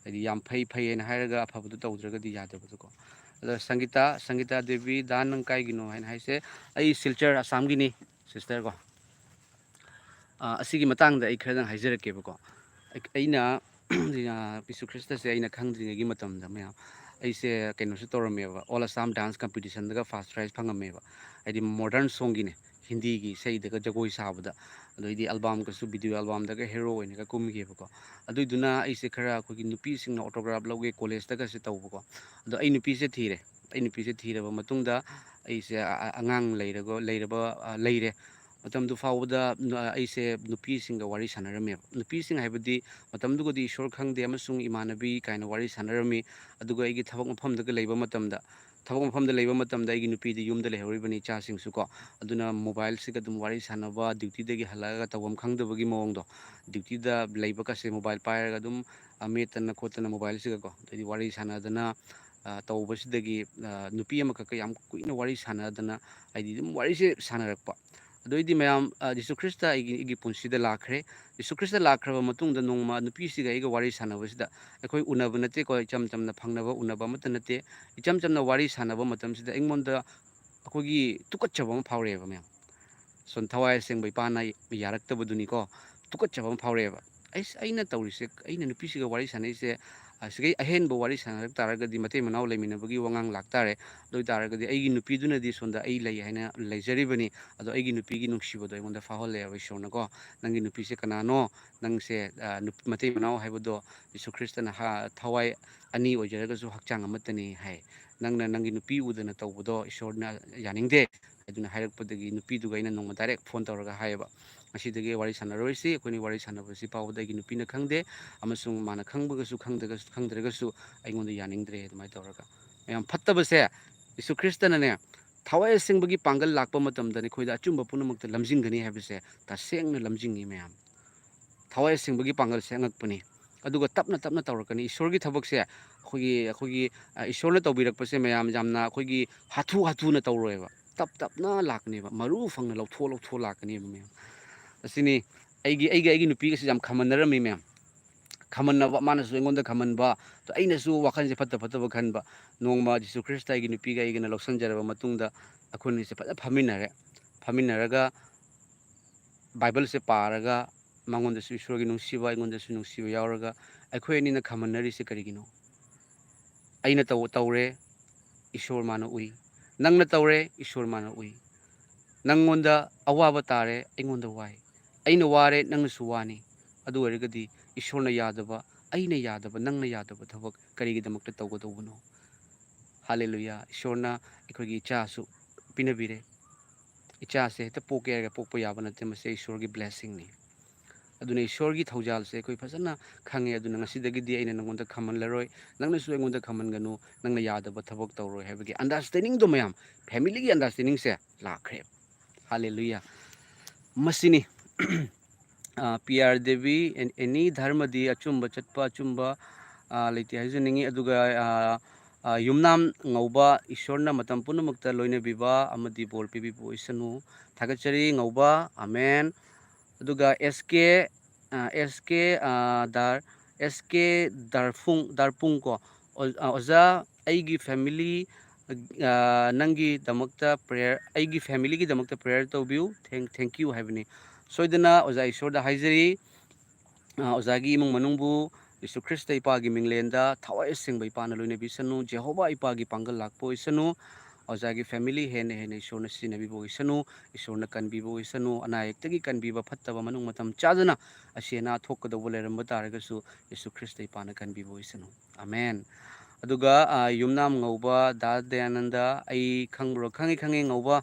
ꯍꯥꯏꯗꯤ ꯌꯥꯝ ꯐꯩ, ꯐꯩ ꯍꯥꯏꯅ ꯍꯥꯏꯔꯒ ꯑꯐꯕꯗꯣ ꯇꯧꯗ꯭ꯔꯒꯗꯤ ꯌꯥꯗꯕꯗꯣꯀꯣ꯫ ꯑꯗꯣ ꯁꯪꯒꯤꯇꯥ, ꯁꯪꯒꯤꯇꯥ ꯗꯦꯕꯤ, ꯗꯥ ꯅꯪ ꯀꯥꯏꯒꯤꯅꯣ ꯍꯥꯏꯅ ꯍꯥꯏꯁꯦ, ꯑꯩ ꯁꯤꯜꯆꯔ ꯑꯁꯥꯝꯒꯤꯅꯤ, ꯁꯤꯁꯇꯔ ꯀꯣ꯫ ꯑ, ꯑꯁꯤꯒꯤ ꯃꯇꯥꯡꯗ ꯑꯩ ꯈꯔꯗꯪ ꯍꯥꯏꯖꯔꯛꯀꯦꯕꯀꯣ꯫ ꯑꯩ-, ꯑꯩꯅ, ꯑ, ꯖꯤꯁꯨ ꯈ꯭ꯔꯤꯁꯇꯁꯦ ꯑꯩꯅ ꯈꯪꯗ꯭ꯔꯤꯉꯩꯒꯤ ꯃꯇꯝꯗ ꯃꯌꯥꯝ, ꯑꯩꯁꯦ ꯀꯩꯅꯣꯁꯨ ꯇꯧꯔꯝꯃꯦꯕ, All Assam Dance Competitionꯗꯒ first prize ꯐꯪꯉꯝꯃꯦꯕ꯫ ꯍꯥꯏꯗꯤ modern songꯒꯤꯅꯦ, ꯍꯤꯟꯗꯤꯒꯤ ꯏꯁꯩꯗꯒ ꯖꯒꯣꯏ ꯁꯥꯕꯗ꯫ ꯑꯗꯩꯗꯤ albumꯒꯁꯨ, video albumꯗꯒ hero ꯑꯣꯏꯅꯒ ꯀꯨꯝꯈꯤꯑꯕꯀꯣ꯫ ꯑꯗꯨꯏꯗꯨꯅ ꯑꯩꯁꯦ ꯈꯔ ꯑꯩꯈꯣꯏꯒꯤ ꯅꯨꯄꯤꯁꯤꯡꯅ autograph ꯂꯧꯒꯦ ꯀꯣꯂꯦꯖꯇꯒꯁꯦ ꯇꯧꯕꯀꯣ꯫ ꯑꯗꯣ ꯑꯩ ꯅꯨꯄꯤꯁꯦ ꯊꯤꯔꯦ꯫ ꯑꯩ ꯅꯨꯄꯤꯁꯦ ꯊꯤꯔꯕ ꯃꯇꯨꯡꯗ ꯑꯩꯁꯦ ꯑ-, ꯑ-, ꯑꯉꯥꯡ ꯂꯩꯔꯒ, ꯂꯩꯔꯕ, ꯑ, ꯂꯩꯔꯦ꯫ ꯃꯇꯝꯗꯨ ꯐꯥꯎꯕꯗ ꯅ-, ꯑꯩꯁꯦ ꯅꯨꯄꯤꯁꯤꯡꯒ ꯋꯥꯔꯤ ꯁꯥꯟꯅꯔꯝꯃꯦꯕ꯫ ꯅꯨꯄꯤꯁꯤꯡ ꯍꯥꯏꯕꯗꯤ ꯃꯇꯝꯗꯨꯒꯗꯤ ꯏꯁꯣꯔ ꯈꯪꯗꯦ ꯑꯃꯁꯨꯡ ꯏꯃꯥꯟꯅꯕꯤ ꯀꯥꯏꯅ ꯋꯥꯔꯤ ꯁꯥꯟꯅꯔꯝꯃꯤ꯫ ꯑꯗꯨꯒ ꯑꯩꯒꯤ ꯊꯕꯛ ꯃꯐꯝꯗꯒ ꯂꯩꯕ ꯃꯇꯝꯗ, ꯊꯕꯛ ꯃꯐꯝꯗ ꯂꯩꯕ ꯃꯇꯝꯗ ꯑꯩꯒꯤ ꯅꯨꯄꯤꯗꯤ ꯌꯨꯝꯗ ꯂꯩꯍꯧꯔꯤꯕꯅꯤ, ꯏꯆꯥꯁꯤꯡꯁꯨ ꯀꯣ꯫ ꯑꯗꯨꯅ mobileꯁꯤꯒ ꯑꯗꯨꯝ ꯋꯥꯔꯤ ꯁꯥꯟꯅꯕ, dutyꯗꯒꯤ ꯍꯜꯂꯛꯑꯒ ꯇꯧꯐꯝ ꯈꯪꯗꯕꯒꯤ ꯃꯑꯣꯡꯗꯣ, dutyꯗ ꯂꯩꯕꯒꯁꯦ mobile ꯄꯥꯏꯔꯒ ꯑꯗꯨꯝ, ꯑ, ꯃꯦꯠꯇꯅ ꯈꯣꯠꯇꯅ mobileꯁꯤꯒꯀꯣ, ꯑꯗꯩꯗꯤ ꯋꯥꯔꯤ ꯁꯥꯟꯅꯗꯅ, ꯑ, ꯇꯧꯕꯁꯤꯗꯒꯤ, ꯑ, ꯅꯨꯄꯤ ꯑꯃꯈꯛꯀ ꯌꯥꯝ ꯀꯨꯏꯅ ꯋꯥꯔꯤ ꯁꯥꯟꯅꯗꯅ, ꯍꯥꯏꯗꯤ ꯑꯗꯨꯝ ꯋꯥꯔꯤꯁꯦ ꯁꯥꯟꯅꯔꯛꯄ꯫ ꯑꯗꯨ ꯑꯣꯏꯗꯤ ꯃꯌꯥꯝ, ꯑ, ꯖꯤꯁꯨ ꯈ꯭ꯔꯤꯁꯇ ꯑꯩꯒꯤ, ꯑꯩꯒꯤ ꯄꯨꯟꯁꯤꯗ ꯂꯥꯛꯈ꯭ꯔꯦ꯫ ꯖꯤꯁꯨ ꯈ꯭ꯔꯤꯁꯇ ꯂꯥꯛꯈ꯭ꯔꯕ ꯃꯇꯨꯡꯗ ꯅꯣꯡꯃ ꯅꯨꯄꯤꯁꯤꯒ ꯑꯩꯒ ꯋꯥꯔꯤ ꯁꯥꯟꯅꯕꯁꯤꯗ, ꯑꯩꯈꯣꯏ ꯎꯅꯕ ꯅꯠꯇꯦꯀꯣ, ꯏꯆꯝ ꯆꯝꯅ ꯐꯪꯅꯕ ꯎꯅꯕ ꯑꯃꯠꯇ ꯅꯠꯇꯦ, ꯏꯆꯝ ꯆꯝꯅ ꯋꯥꯔꯤ ꯁꯥꯟꯅꯕ ꯃꯇꯝꯁꯤꯗ ꯑꯩꯉꯣꯟꯗ ꯑꯩꯈꯣꯏꯒꯤ ꯇꯨꯀꯠꯆꯕ ꯑꯃ ꯐꯥꯎꯔꯛꯑꯦꯕ ꯃꯌꯥꯝ꯫ ꯁꯣꯝ ꯊꯋꯥꯏ ꯑꯁꯦꯡꯕ ꯏꯄꯥꯅ ꯌꯥꯔꯛꯇꯕꯗꯨꯅꯤꯀꯣ, ꯇꯨꯀꯠꯆꯕ ꯑꯃ ꯐꯥꯎꯔꯛꯑꯦꯕ꯫ ꯑꯩꯁ, ꯑꯩꯅ ꯇꯧꯔꯤꯁꯦ, ꯑꯩꯅ ꯅꯨꯄꯤꯁꯤꯒ ꯋꯥꯔꯤ ꯁꯥꯟꯅꯩꯁꯦ, ꯑꯁꯤꯒꯤ ꯑꯍꯦꯟꯕ ꯋꯥꯔꯤ ꯁꯥꯟꯅꯔꯛ ꯇꯥꯔꯒꯗꯤ ꯃꯇꯩ ꯃꯅꯥꯎ ꯂꯩꯃꯤꯟꯅꯕꯒꯤ ꯋꯥꯉꯥꯡ ꯂꯥꯛꯇꯥꯔꯦ꯫ ꯑꯗꯨ ꯑꯣꯏ ꯇꯥꯔꯒꯗꯤ ꯑꯩꯒꯤ ꯅꯨꯄꯤꯗꯨꯅꯗꯤ ꯁꯣꯝꯗ ꯑꯩ ꯂꯩ ꯍꯥꯏꯅ ꯂꯩꯖꯔꯤꯕꯅꯤ, ꯑꯗꯣ ꯑꯩꯒꯤ ꯅꯨꯄꯤꯒꯤ ꯅꯨꯡꯁꯤꯕꯗꯣ ꯑꯩꯉꯣꯟꯗ ꯐꯥꯎꯍꯜꯂꯦꯕ ꯏꯁꯣꯔꯅꯀꯣ꯫ "ꯅꯪꯒꯤ ꯅꯨꯄꯤꯁꯦ ꯀꯅꯥꯅꯣ? ꯅꯪꯁꯦ, ꯑ, ꯅꯨꯞ-, ꯃꯇꯩ ꯃꯅꯥꯎ ꯍꯥꯏꯕꯗꯣ ꯖꯤꯁꯨ ꯈ꯭ꯔꯤꯁꯇꯅ ꯍꯥ-, ꯊꯋꯥꯏ ꯑꯅꯤ ꯑꯣꯏꯖꯔꯒꯁꯨ ꯍꯛꯆꯥꯡ ꯑꯃꯠꯇꯅꯤ" ꯍꯥꯏ꯫ "ꯅꯪꯅ ꯅꯪꯒꯤ ꯅꯨꯄꯤ ꯎꯗꯅ ꯇꯧꯕꯗꯣ ꯏꯁꯣꯔꯅ ꯌꯥꯅꯤꯡꯗꯦ" ꯍꯥꯏꯗꯨꯅ ꯍꯥꯏꯔꯛꯄꯗꯒꯤ ꯅꯨꯄꯤꯗꯨꯒ ꯑꯩꯅ ꯅꯣꯡꯃ ꯗꯥꯏꯔꯦꯛ ꯐꯣꯟ ꯇꯧꯔꯒ ꯍꯥꯏꯌꯦꯕ, "ꯉꯁꯤꯗꯒꯤ ꯋꯥꯔꯤ ꯁꯥꯟꯅꯔꯣꯏꯁꯤ, ꯑꯩꯈꯣꯏꯅꯤ ꯋꯥꯔꯤ ꯁꯥꯟꯅꯕꯁꯤ ꯐꯥꯎꯕꯗ ꯑꯩꯒꯤ ꯅꯨꯄꯤꯅ ꯈꯪꯗꯦ, ꯑꯃꯁꯨꯡ ꯃꯥꯅ ꯈꯪꯕꯒꯁꯨ ꯈꯪꯗ꯭ꯔꯒꯁꯨ, ꯈꯪꯗ꯭ꯔꯒꯁꯨ ꯑꯩꯉꯣꯟꯗ ꯌꯥꯅꯤꯡꯗ꯭ꯔꯦ" ꯑꯗꯨꯃꯥꯏꯅ ꯇꯧꯔꯒ꯫ ꯃꯌꯥꯝ, ꯐꯠꯇꯕꯁꯦ ꯖꯤꯁꯨ ꯈ꯭ꯔꯤꯁꯇꯅꯅꯦ, ꯊꯋꯥꯏ ꯑꯁꯦꯡꯕꯒꯤ ꯄꯥꯡꯒꯜ ꯂꯥꯛꯄ ꯃꯇꯝꯗ ꯑꯩꯈꯣꯏꯗ ꯑꯆꯨꯝꯕ ꯄꯨꯝꯅꯃꯛꯇ ꯂꯝꯖꯤꯡꯒꯅꯤ ꯍꯥꯏꯕꯁꯦ ꯇꯁꯦꯡꯅ ꯂꯝꯖꯤꯡꯉꯤ ꯃꯌꯥꯝ꯫ ꯊꯋꯥꯏ ꯑꯁꯦꯡꯕꯒꯤ ꯄꯥꯡꯒꯜꯁꯦ ꯑꯉꯛꯄꯅꯤ꯫ ꯑꯗꯨꯒ ꯇꯞꯅ ꯇꯞꯅ ꯇꯧꯔꯛꯀꯅꯤ꯫ ꯏꯁꯣꯔꯒꯤ ꯊꯕꯛꯁꯦ ꯑꯩꯈꯣꯏꯒꯤ, ꯑꯩꯈꯣꯏꯒꯤ, ꯑ, ꯏꯁꯣꯔꯅ ꯇꯧꯕꯤꯔꯛꯄꯁꯦ ꯃꯌꯥꯝ ꯌꯥꯝꯅ ꯑꯩꯈꯣꯏꯒꯤ ꯍꯥꯊꯨ ꯍꯥꯊꯨꯅ ꯇꯧꯔꯣꯏꯕ꯫ ꯇꯞ ꯇꯞꯅ ꯂꯥꯛꯀꯅꯦꯕ꯫ ꯃꯔꯨ ꯐꯪꯅ ꯂꯧꯊꯣꯛ ꯂꯧꯊꯣꯛ ꯂꯥꯛꯀꯅꯦꯕ ꯃꯌꯥꯝ꯫ ꯑꯁꯤꯅꯤ ꯑꯩꯒꯤ, ꯑꯩꯒ ꯑꯩꯒꯤ ꯅꯨꯄꯤꯒꯁꯦ ꯌꯥꯝ ꯈꯝꯃꯟꯅꯔꯝꯃꯤ ꯃꯌꯥꯝ꯫ ꯈꯝꯃꯟꯅꯕ, ꯃꯥꯅꯁꯨ ꯑꯩꯉꯣꯟꯗ ꯈꯝꯃꯟꯕ, ꯑꯗꯣ ꯑꯩꯅꯁꯨ ꯋꯥꯈꯜꯁꯦ ꯐꯠꯇ ꯐꯠꯇꯕ ꯈꯟꯕ꯫ ꯅꯣꯡꯃ ꯖꯤꯁꯨ ꯈ꯭ꯔꯤꯁꯇ ꯑꯩꯒꯤ ꯅꯨꯄꯤꯒ ꯑꯩꯒꯅ ꯂꯧꯁꯤꯟꯖꯔꯕ ꯃꯇꯨꯡꯗ ꯑꯩꯈꯣꯏꯅꯤꯁꯦ ꯐꯖꯅ ꯐꯝꯃꯤꯟꯅꯔꯦ꯫ ꯐꯝꯃꯤꯟꯅꯔꯒ ꯕꯥꯏꯕꯜꯁꯦ ꯄꯥꯔꯒ ꯃꯉꯣꯟꯗꯁꯨ ꯏꯁꯣꯔꯒꯤ ꯅꯨꯡꯁꯤꯕ, ꯑꯩꯉꯣꯟꯗꯁꯨ ꯅꯨꯡꯁꯤꯕ ꯌꯥꯎꯔꯒ ꯑꯩꯈꯣꯏ ꯑꯅꯤꯅ ꯈꯝꯃꯟꯅꯔꯤꯁꯦ ꯀꯔꯤꯒꯤꯅꯣ? ꯑꯩꯅ ꯇꯧ-, ꯇꯧꯔꯦ, ꯏꯁꯣꯔ ꯃꯥꯅ ꯎꯏ꯫ ꯅꯪꯅ ꯇꯧꯔꯦ, ꯏꯁꯣꯔ ꯃꯥꯅ ꯎꯏ꯫ ꯅꯪꯉꯣꯟꯗ ꯑꯋꯥꯕ ꯇꯥꯔꯦ, ꯑꯩꯉꯣꯟꯗ ꯋꯥꯏ꯫ ꯑꯩꯅ ꯋꯥꯔꯦ, ꯅꯪꯅꯁꯨ ꯋꯥꯅꯤ꯫ ꯑꯗꯨ ꯑꯣꯏꯔꯒꯗꯤ ꯏꯁꯣꯔꯅ ꯌꯥꯗꯕ, ꯑꯩꯅ ꯌꯥꯗꯕ, ꯅꯪꯅ ꯌꯥꯗꯕ ꯊꯕꯛ ꯀꯔꯤꯒꯤꯗꯃꯛꯇ ꯇꯧꯒꯗꯧꯕꯅꯣ? ꯍꯥꯂꯦꯂꯨꯌꯥ! ꯏꯁꯣꯔꯅ ꯑꯩꯈꯣꯏꯒꯤ ꯏꯆꯥꯁꯨ ꯄꯤꯅꯕꯤꯔꯦ꯫ ꯏꯆꯥꯁꯦ ꯍꯦꯛꯇ ꯄꯣꯛꯀꯦ ꯍꯥꯏꯔꯒ ꯄꯣꯛꯄ ꯌꯥꯕ ꯅꯠꯇꯦ, ꯃꯁꯤ ꯏꯁꯣꯔꯒꯤ blessingꯅꯤ꯫ ꯑꯗꯨꯅ ꯏꯁꯣꯔꯒꯤ ꯊꯧꯖꯥꯜꯁꯦ ꯑꯩꯈꯣꯏ ꯐꯖꯅ ꯈꯪꯉꯦ꯫ ꯑꯗꯨꯅ ꯉꯁꯤꯗꯒꯤꯗꯤ ꯑꯩꯅ ꯅꯪꯉꯣꯟꯗ ꯈꯝꯍꯜꯂꯔꯣꯏ, ꯅꯪꯅꯁꯨ ꯑꯩꯉꯣꯟꯗ ꯈꯝꯍꯟꯒꯅꯨ, ꯅꯪꯅ ꯌꯥꯗꯕ ꯊꯕꯛ ꯇꯧꯔꯣꯏ ꯍꯥꯏꯕꯒꯤ understandingꯗꯣ ꯃꯌꯥꯝ, familyꯒꯤ understandingꯁꯦ ꯂꯥꯛꯈ꯭ꯔꯦ꯫ ꯍꯥꯂꯦꯂꯨꯌꯥ! ꯃꯁꯤꯅꯤ꯫ ꯑ, ꯄꯤ ꯑꯥꯔ ꯗꯦꯕꯤ, ꯑꯦꯟ-, ꯑꯦꯅꯤ ꯙꯔꯃꯗꯤ ꯑꯆꯨꯝꯕ ꯆꯠꯄ, ꯑꯆꯨꯝꯕ, ꯑ, ꯂꯩꯇꯦ ꯍꯥꯏꯖꯅꯤꯡꯉꯤ꯫ ꯑꯗꯨꯒ, ꯑ, ꯑ, ꯌꯨꯝꯅꯥꯝ ꯉꯧꯕ, ꯏꯁꯣꯔꯅ ꯃꯇꯝ ꯄꯨꯝꯅꯃꯛꯇ ꯂꯣꯏꯅꯕꯤꯕ ꯑꯃꯗꯤ ꯕꯣꯔ ꯄꯤꯕꯤꯕ ꯑꯣꯏꯁꯅꯨ꯫ ꯊꯥꯒꯠꯆꯔꯤ ꯉꯧꯕ, ꯑꯃꯦꯟ꯫ ꯑꯗꯨꯒ ꯑꯦꯁ ꯀꯦ, ꯑ, ꯑꯦꯁ ꯀꯦ, ꯑ, ꯗꯥꯔ-, ꯑꯦꯁ ꯀꯦ ꯗꯥꯔꯐꯨꯡ, ꯗꯥꯔꯄꯨꯡ ꯀꯣ, ꯑꯣ-, ꯑ, ꯑꯣꯖꯥ, ꯑꯩꯒꯤ ꯐꯦꯃꯤꯂꯤ, ꯑ, ꯅꯪꯒꯤꯗꯃꯛꯇ ꯄ꯭ꯔꯦꯌꯔ, ꯑꯩꯒꯤ ꯐꯦꯃꯤꯂꯤꯒꯤꯗꯃꯛꯇ ꯄ꯭ꯔꯦꯌꯔ ꯇꯧꯕꯤꯌꯨ, thank, thank you ꯍꯥꯏꯕꯅꯤ꯫ ꯁꯣꯏꯗꯅ ꯑꯣꯖꯥ ꯏꯁꯣꯔꯗ ꯍꯥꯏꯖꯔꯤ꯫ ꯑ, ꯑꯣꯖꯥꯒꯤ ꯏꯃꯨꯡ ꯃꯅꯨꯡꯕꯨ ꯌꯦꯁꯨ ꯈ꯭ꯔꯤꯁꯇ ꯏꯄꯥꯒꯤ ꯃꯤꯡꯂꯦꯟꯗ ꯊꯋꯥꯏ ꯑꯁꯦꯡꯕ ꯏꯄꯥꯅ ꯂꯣꯏꯅꯕꯤꯁꯅꯨ, ꯖꯦꯍꯣꯚꯥ ꯏꯄꯥꯒꯤ ꯄꯥꯡꯒꯜ ꯂꯥꯛꯄ ꯑꯣꯏꯁꯅꯨ, ꯑꯣꯖꯥꯒꯤ ꯐꯦꯃꯤꯂꯤ ꯍꯦꯟꯅ ꯍꯦꯟꯅ ꯏꯁꯣꯔꯅ ꯁꯤꯖꯤꯟꯅꯕꯤꯕ ꯑꯣꯏꯁꯅꯨ, ꯏꯁꯣꯔꯅ ꯀꯟꯕꯤꯕ ꯑꯣꯏꯁꯅꯨ, ꯑꯅꯥ ꯑꯌꯦꯛꯇꯒꯤ ꯀꯟꯕꯤꯕ, ꯐꯠꯇꯕ ꯃꯅꯨꯡ ꯃꯇꯝ ꯆꯥꯗꯅ ꯑꯁꯤ ꯑꯅꯥ ꯊꯣꯛꯀꯗꯧꯕ ꯂꯩꯔꯝꯕ ꯇꯥꯔꯒꯁꯨ ꯌꯦꯁꯨ ꯈ꯭ꯔꯤꯁꯇ ꯏꯄꯥꯅ ꯀꯟꯕꯤꯕ ꯑꯣꯏꯁꯅꯨ꯫ ꯑꯃꯦꯟ꯫ ꯑꯗꯨꯒ, ꯑ, ꯌꯨꯝꯅꯥꯝ ꯉꯧꯕ ꯗꯥ ꯗꯌꯥꯅꯟꯗ, ꯑꯩ ꯈꯪꯕ꯭ꯔꯣ? ꯈꯪꯉꯤ, ꯈꯪꯉꯤ, ꯉꯧꯕ꯫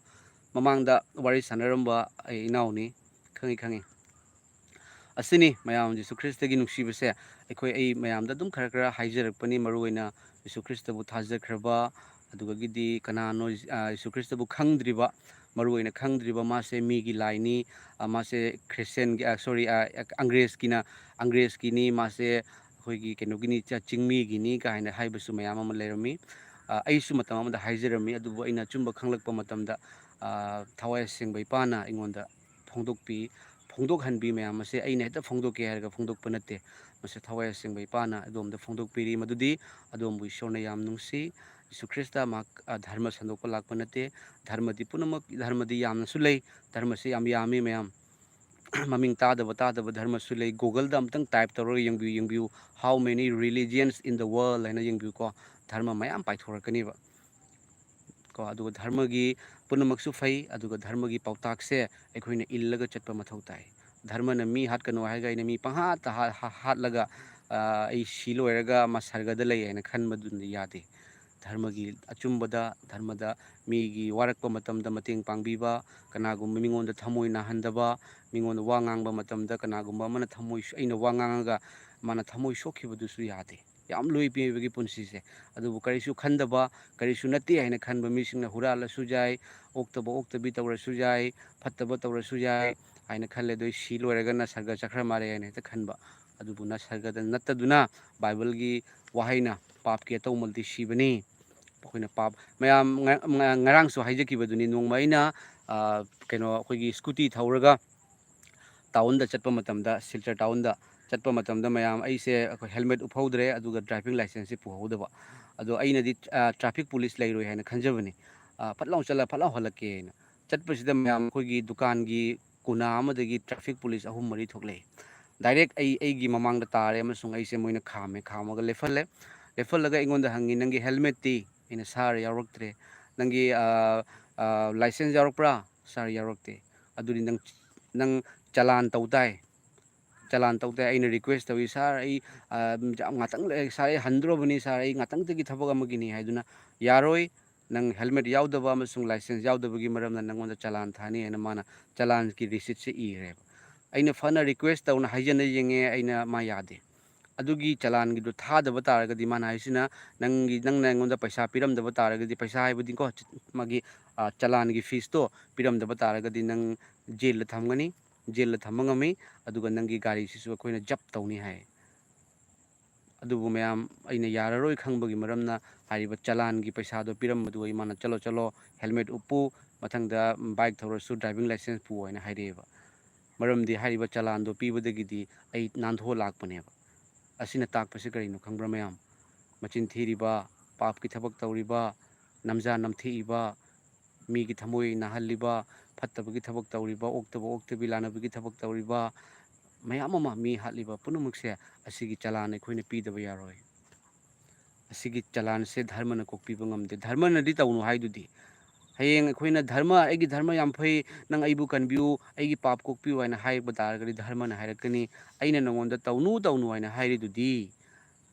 ꯃꯃꯥꯡꯗ ꯋꯥꯔꯤ ꯁꯥꯟꯅꯔꯝꯕ ꯑꯩ ꯏꯅꯥꯎꯅꯤ꯫ ꯈꯪꯉꯤ, ꯈꯪꯉꯤ꯫ ꯑꯁꯤꯅꯤ ꯃꯌꯥꯝ, ꯖꯤꯁꯨ ꯈ꯭ꯔꯤꯁꯇꯒꯤ ꯅꯨꯡꯁꯤꯕꯁꯦ꯫ ꯑꯩꯈꯣꯏ, ꯑꯩ ꯃꯌꯥꯝꯗ ꯑꯗꯨꯝ ꯈꯔ ꯈꯔ ꯍꯥꯏꯖꯔꯛꯄꯅꯤ, ꯃꯔꯨꯑꯣꯏꯅ ꯖꯤꯁꯨ ꯈ꯭ꯔꯤꯁꯇꯕꯨ ꯊꯥꯖꯈ꯭ꯔꯕ, ꯑꯗꯨꯗꯒꯤꯗꯤ ꯀꯅꯥꯅꯣ, ꯑ, ꯖꯤꯁꯨ ꯈ꯭ꯔꯤꯁꯇꯕꯨ ꯈꯪꯗ꯭ꯔꯤꯕ, ꯃꯔꯨꯑꯣꯏꯅ ꯈꯪꯗ꯭ꯔꯤꯕ, ꯃꯥꯁꯦ ꯃꯤꯒꯤ ꯂꯥꯏꯅꯤ, ꯑ, ꯃꯥꯁꯦ ꯈ꯭ꯔꯤꯁꯇꯤꯌꯟꯒꯤ, ꯑ, ꯁꯣꯔꯤ, ꯑ, ꯑꯪꯒ꯭ꯔꯦꯖꯀꯤꯅ, ꯑꯪꯒ꯭ꯔꯦꯖꯀꯤꯅꯤ, ꯃꯥꯁꯦ ꯑꯩꯈꯣꯏꯒꯤ ꯀꯩꯅꯣꯒꯤꯅꯤ, ꯆ-, ꯆꯤꯡꯃꯤꯒꯤꯅꯤ ꯀꯥꯏꯅ ꯍꯥꯏꯕꯁꯨ ꯃꯌꯥꯝ ꯑꯃ ꯂꯩꯔꯝꯃꯤ꯫ ꯑ, ꯑꯩꯁꯨ ꯃꯇꯝ ꯑꯃꯗ ꯍꯥꯏꯖꯔꯝꯃꯤ, ꯑꯗꯨꯕꯨ ꯑꯩꯅ ꯑꯆꯨꯝꯕ ꯈꯪꯂꯛꯄ ꯃꯇꯝꯗ, ꯑ, ꯊꯋꯥꯏ ꯑꯁꯦꯡꯕ ꯏꯄꯥꯅ ꯑꯩꯉꯣꯟꯗ ꯐꯣꯡꯗꯣꯛꯄꯤ, ꯐꯣꯡꯗꯣꯛꯍꯟꯕꯤ ꯃꯌꯥꯝ ꯑꯁꯦ ꯑꯩꯅ ꯍꯦꯛꯇ ꯐꯣꯡꯗꯣꯛꯀꯦ ꯍꯥꯏꯔꯒ ꯐꯣꯡꯗꯣꯛꯄ ꯅꯠꯇꯦ꯫ ꯃꯁꯤ ꯊꯋꯥꯏ ꯑꯁꯦꯡꯕ ꯏꯄꯥꯅ ꯑꯗꯣꯝꯗ ꯐꯣꯡꯗꯣꯛꯄꯤꯔꯤ꯫ ꯃꯗꯨꯗꯤ ꯑꯗꯣꯝꯕꯨ ꯏꯁꯣꯔꯅ ꯌꯥꯝ ꯅꯨꯡꯁꯤ꯫ ꯖꯤꯁꯨ ꯈ꯭ꯔꯤꯁꯇ ꯃꯍꯥꯛ, ꯑ, ꯙꯔꯃ ꯁꯟꯗꯣꯛꯄ ꯂꯥꯛꯄ ꯅꯠꯇꯦ꯫ ꯙꯔꯃꯗꯤ ꯄꯨꯝꯅꯃꯛ, ꯙꯔꯃꯗꯤ ꯌꯥꯝꯅꯁꯨ ꯂꯩ꯫ ꯙꯔꯃꯁꯤ ꯌꯥꯝ ꯌꯥꯝꯃꯤ ꯃꯌꯥꯝ꯫ ꯃꯃꯤꯡ ꯇꯥꯗꯕ ꯇꯥꯗꯕ ꯙꯔꯃꯁꯨ ꯂꯩ꯫ Google-ꯗ ꯑꯃꯨꯛꯇꯪ type ꯇꯧꯔꯒ ꯌꯦꯡꯕꯤꯌꯨ, ꯌꯦꯡꯕꯤꯌꯨ, "How many religions in the world?" ꯍꯥꯏꯅ ꯌꯦꯡꯕꯤꯌꯨꯀꯣ꯫ ꯙꯔꯃ ꯃꯌꯥꯝ ꯄꯥꯏꯊꯣꯔꯛꯀꯅꯦꯕ꯫ ꯀꯣ, ꯑꯗꯨꯒ ꯙꯔꯃꯒꯤ ꯄꯨꯝꯅꯃꯛꯁꯨ ꯐꯩ, ꯑꯗꯨꯒ ꯙꯔꯃꯒꯤ ꯄꯥꯎꯇꯥꯛꯁꯦ ꯑꯩꯈꯣꯏꯅ ꯏꯜꯂꯒ ꯆꯠꯄ ꯃꯊꯧ ꯇꯥꯏ꯫ ꯙꯔꯃꯅ ꯃꯤ ꯍꯥꯠꯀꯅꯨ ꯍꯥꯏꯔꯒ ꯑꯩꯅ ꯃꯤ ꯄꯪꯍꯥꯠꯇ ꯍꯥ-, ꯍꯥ-, ꯍꯥꯠꯂꯒ, ꯑ, ꯑꯩ ꯁꯤ ꯂꯣꯏꯔꯒ ꯃꯥ ꯁꯔꯒꯗ ꯂꯩ ꯍꯥꯏꯅ ꯈꯟꯕꯗꯨꯅ ꯌꯥꯗꯦ꯫ ꯙꯔꯃꯒꯤ ꯑꯆꯨꯝꯕꯗ, ꯙꯔꯃꯗ ꯃꯤꯒꯤ ꯋꯥꯔꯛꯄ ꯃꯇꯝꯗ ꯃꯇꯦꯡ ꯄꯥꯡꯕꯤꯕ, ꯀꯅꯥꯒꯨꯝꯕ ꯃꯤꯉꯣꯟꯗ ꯊꯃꯣꯏ ꯅꯥꯍꯟꯗꯕ, ꯃꯤꯉꯣꯟꯗ ꯋꯥ ꯉꯥꯡꯕ ꯃꯇꯝꯗ ꯀꯅꯥꯒꯨꯝꯕ ꯑꯃꯅ ꯊꯃꯣꯏ ꯁ-, ꯑꯩꯅ ꯋꯥ ꯉꯥꯡꯉꯒ ꯃꯥꯅ ꯊꯃꯣꯏ ꯁꯣꯛꯈꯤꯕꯗꯨꯁꯨ ꯌꯥꯗꯦ꯫ ꯌꯥꯝ ꯂꯨꯏ ꯃꯤꯑꯣꯏꯕꯒꯤ ꯄꯨꯟꯁꯤꯁꯦ꯫ ꯑꯗꯨꯕꯨ ꯀꯔꯤꯁꯨ ꯈꯟꯗꯕ, ꯀꯔꯤꯁꯨ ꯅꯠꯇꯦ ꯍꯥꯏꯅ ꯈꯟꯕ ꯃꯤꯁꯤꯡꯅ ꯍꯨꯔꯥꯜꯂꯁꯨ ꯌꯥꯏ, ꯑꯣꯛꯇꯕ ꯑꯣꯛꯇꯕꯤ ꯇꯧꯔꯁꯨ ꯌꯥꯏ, ꯐꯠꯇꯕ ꯇꯧꯔꯁꯨ ꯌꯥꯏ ꯍꯥꯏꯅ ꯈꯜꯂꯦ꯫ ꯑꯗꯨ ꯑꯩ ꯁꯤ ꯂꯣꯏꯔꯒꯅ ꯁꯔꯒ ꯆꯠꯈ꯭ꯔ ꯃꯥꯜꯂꯦ ꯍꯥꯏꯅ ꯍꯦꯛꯇ ꯈꯟꯕ꯫ ꯑꯗꯨꯕꯨ ꯅꯁꯔꯒꯗ ꯅꯠꯇꯗꯨꯅ ꯕꯥꯏꯕꯜꯒꯤ ꯋꯥꯍꯩꯅ ꯄꯥꯞꯀꯤ ꯑꯇꯧꯃꯜꯗꯤ ꯁꯤꯕꯅꯤ꯫ ꯑꯩꯈꯣꯏꯅ ꯄꯥꯞ ꯃꯌꯥꯝ ꯉ-, ꯉ-, ꯉꯔꯥꯡꯁꯨ ꯍꯥꯏꯖꯈꯤꯕꯗꯨꯅꯤ, ꯅꯣꯡꯃ ꯑꯩꯅ, ꯑ, ꯀꯩꯅꯣ, ꯑꯩꯈꯣꯏꯒꯤ ꯁ꯭ꯀꯨꯇꯤ ꯊꯧꯔꯒ ꯇꯥꯎꯟꯗ ꯆꯠꯄ ꯃꯇꯝꯗ, ꯁꯤꯜꯆꯔ ꯇꯥꯎꯟꯗ ꯆꯠꯄ ꯃꯇꯝꯗ ꯃꯌꯥꯝ ꯑꯩꯁꯦ ꯑꯩꯈꯣꯏ ꯍꯦꯜꯃꯦꯠ ꯎꯞꯍꯧꯗ꯭ꯔꯦ, ꯑꯗꯨꯒ ꯗ꯭ꯔꯥꯏꯚꯤꯡ ꯂꯥꯏꯁꯦꯟꯁꯁꯦ ꯄꯨꯍꯧꯗꯕ꯫ ꯑꯗꯣ ꯑꯩꯅꯗꯤ, ꯑ, ꯇ꯭ꯔꯥꯐꯤꯛ ꯄꯨꯂꯤꯁ ꯂꯩꯔꯣꯏ ꯍꯥꯏꯅ ꯈꯟꯖꯕꯅꯤ꯫ ꯑ, ꯐꯠ ꯂꯥꯎ ꯆꯠꯂ ꯐꯠ ꯂꯥꯎ ꯍꯜꯂꯛꯀꯦꯅ꯫ ꯆꯠꯄꯁꯤꯗ ꯃꯌꯥꯝ ꯑꯩꯈꯣꯏꯒꯤ ꯗꯨꯀꯥꯟꯒꯤ ꯀꯣꯅꯥ ꯑꯃꯗꯒꯤ ꯇ꯭ꯔꯥꯐꯤꯛ ꯄꯨꯂꯤꯁ ꯑꯍꯨꯝ ꯃꯔꯤ ꯊꯣꯛꯂꯛꯑꯦ꯫ ꯗꯥꯏꯔꯦꯛ ꯑꯩ, ꯑꯩꯒꯤ ꯃꯃꯥꯡꯗ ꯇꯥꯔꯦ ꯑꯃꯁꯨꯡ ꯑꯩꯁꯦ ꯃꯣꯏꯅ ꯈꯥꯝꯃꯦ, ꯈꯥꯝꯃꯒ ꯂꯦꯞꯍꯜꯂꯦ꯫ ꯂꯦꯞꯍꯜꯂꯒ ꯑꯩꯉꯣꯟꯗ ꯍꯪꯉꯤ, "ꯅꯪꯒꯤ ꯍꯦꯜꯃꯦꯠꯇꯤ?" ꯑꯩꯅ, "ꯁꯥꯔ, ꯌꯥꯎꯔꯛꯇ꯭ꯔꯦ꯫" "ꯅꯪꯒꯤ, ꯑ, ꯑ, ꯂꯥꯏꯁꯦꯟꯁ ꯌꯥꯎꯔꯛꯄ꯭ꯔꯥ?" "ꯁꯥꯔ, ꯌꯥꯎꯔꯛꯇꯦ꯫" "ꯑꯗꯨꯗꯤ ꯅꯪ, ꯅꯪ ꯆꯂꯥꯟ ꯇꯧ ꯇꯥꯏ, ꯆꯂꯥꯟ ꯇꯧ ꯇꯥꯏ꯫" ꯑꯩꯅ ꯔꯤꯀ꯭ꯋꯦꯁ ꯇꯧꯏ, "ꯁꯥꯔ, ꯑꯩ, ꯑ, ꯌꯥꯝ ꯉꯥꯛꯇꯪ ꯂꯩ, ꯁꯥꯔ, ꯑꯩ ꯍꯟꯗ꯭ꯔꯣꯕꯅꯤ, ꯁꯥꯔ, ꯑꯩ ꯉꯥꯛꯇꯪꯗꯒꯤ ꯊꯕꯛ ꯑꯃꯒꯤꯅꯤ" ꯍꯥꯏꯗꯨꯅ꯫ "ꯌꯥꯔꯣꯏ, ꯅꯪ ꯍꯦꯜꯃꯦꯠ ꯌꯥꯎꯗꯕ ꯑꯃꯁꯨꯡ ꯂꯥꯏꯁꯦꯟꯁ ꯌꯥꯎꯗꯕꯒꯤ ꯃꯔꯝꯅ ꯅꯪꯉꯣꯟꯗ ꯆꯂꯥꯟ ꯊꯥꯅꯤ" ꯍꯥꯏꯅ ꯃꯥꯅ ꯆꯂꯥꯟꯒꯤ ꯔꯤꯁꯤꯠꯁꯦ ꯏꯈ꯭ꯔꯦꯕ꯫ ꯑꯩꯅ ꯐꯅ ꯔꯤꯀ꯭ꯋꯦꯁ ꯇꯧꯅ ꯍꯥꯏꯖꯅ ꯌꯦꯡꯉꯦ, ꯑꯩꯅ, ꯃꯥ ꯌꯥꯗꯦ꯫ ꯑꯗꯨꯒꯤ ꯆꯂꯥꯟꯒꯤꯗꯣ ꯊꯥꯗꯕ ꯇꯥꯔꯒꯗꯤ, ꯃꯥꯅ ꯍꯥꯏꯁꯤꯅ, "ꯅꯪꯒꯤ, ꯅꯪꯅ ꯑꯩꯉꯣꯟꯗ ꯄꯩꯁꯥ ꯄꯤꯔꯝꯗꯕ ꯇꯥꯔꯒꯗꯤ", ꯄꯩꯁꯥ ꯍꯥꯏꯕꯗꯤꯀꯣ, ꯆ-, ꯃꯥꯒꯤ, ꯑ, ꯆꯂꯥꯟꯒꯤ ꯐꯤꯁꯇꯣ ꯄꯤꯔꯝꯗꯕ ꯇꯥꯔꯒꯗꯤ ꯅꯪ ꯖꯦꯜꯗ ꯊꯝꯒꯅꯤ, ꯖꯦꯜꯗ ꯊꯝꯕ ꯉꯝꯃꯤ, ꯑꯗꯨꯒ ꯅꯪꯒꯤ ꯒꯥꯔꯤꯁꯤꯁꯨ ꯑꯩꯈꯣꯏꯅ ꯖꯞ ꯇꯧꯅꯤ ꯍꯥꯏ꯫ ꯑꯗꯨꯕꯨ ꯃꯌꯥꯝ, ꯑꯩꯅ ꯌꯥꯔꯔꯣꯏ ꯈꯪꯕꯒꯤ ꯃꯔꯝꯅ ꯍꯥꯏꯔꯤꯕ ꯆꯂꯥꯟꯒꯤ ꯄꯩꯁꯥꯗꯣ ꯄꯤꯔꯝꯕꯗꯨ ꯑꯩ, ꯃꯥꯅ, "ꯆꯠꯂꯣ, ꯆꯠꯂꯣ, ꯍꯦꯜꯃꯦꯠ ꯎꯞꯄꯨ, ꯃꯊꯪꯗ ꯕꯥꯏꯛ ꯊꯧꯔꯁꯨ ꯗ꯭ꯔꯥꯏꯚꯤꯡ ꯂꯥꯏꯁꯦꯟꯁ ꯄꯨ" ꯍꯥꯏꯅ ꯍꯥꯏꯔꯛꯑꯦꯕ꯫ ꯃꯔꯝꯗꯤ ꯍꯥꯏꯔꯤꯕ ꯆꯂꯥꯟꯗꯣ ꯄꯤꯕꯗꯒꯤꯗꯤ ꯑꯩ ꯅꯥꯟꯊꯣꯛꯑ ꯂꯥꯛꯄꯅꯦꯕ꯫ ꯑꯁꯤꯅ ꯇꯥꯛꯄꯁꯤ ꯀꯔꯤꯅꯣ ꯈꯪꯕ꯭ꯔꯥ ꯃꯌꯥꯝ? ꯃꯆꯤꯟ ꯊꯤꯔꯤꯕ, ꯄꯥꯞꯀꯤ ꯊꯕꯛ ꯇꯧꯔꯤꯕ, ꯅꯝꯖꯥ ꯅꯝꯊꯤꯛꯏꯕ, ꯃꯤꯒꯤ ꯊꯃꯣꯏ ꯅꯥꯍꯜꯂꯤꯕ, ꯐꯠꯇꯕꯒꯤ ꯊꯕꯛ ꯇꯧꯔꯤꯕ, ꯑꯣꯛꯇꯕ ꯑꯣꯛꯇꯕꯤ ꯂꯥꯟꯅꯕꯒꯤ ꯊꯕꯛ ꯇꯧꯔꯤꯕ, ꯃꯌꯥꯝ ꯑꯃ ꯃꯤ ꯍꯥꯠꯂꯤꯕ ꯄꯨꯝꯅꯃꯛꯁꯦ ꯑꯁꯤꯒꯤ ꯆꯂꯥꯟ ꯑꯩꯈꯣꯏꯅ ꯄꯤꯗꯕ ꯌꯥꯔꯣꯏ꯫ ꯑꯁꯤꯒꯤ ꯆꯂꯥꯟꯁꯦ ꯙꯔꯃꯅ ꯀꯣꯛꯄꯤꯕ ꯉꯝꯗꯦ꯫ ꯙꯔꯃꯅꯗꯤ ꯇꯧꯅꯨ ꯍꯥꯏꯗꯨꯗꯤ꯫ ꯍꯌꯦꯡ ꯑꯩꯈꯣꯏꯅ, "ꯙꯔꯃ, ꯑꯩꯒꯤ ꯙꯔꯃ ꯌꯥꯝ ꯐꯩ, ꯅꯪ ꯑꯩꯕꯨ ꯀꯟꯕꯤꯌꯨ, ꯑꯩꯒꯤ ꯄꯥꯞ ꯀꯣꯛꯄꯤꯌꯨ" ꯍꯥꯏꯅ ꯍꯥꯏꯕ ꯇꯥꯔꯒꯗꯤ ꯙꯔꯃꯅ ꯍꯥꯏꯔꯛꯀꯅꯤ, "ꯑꯩꯅ ꯅꯉꯣꯟꯗ ꯇꯧꯅꯨ, ꯇꯧꯅꯨ ꯍꯥꯏꯅ ꯍꯥꯏꯔꯤꯗꯨꯗꯤ"꯫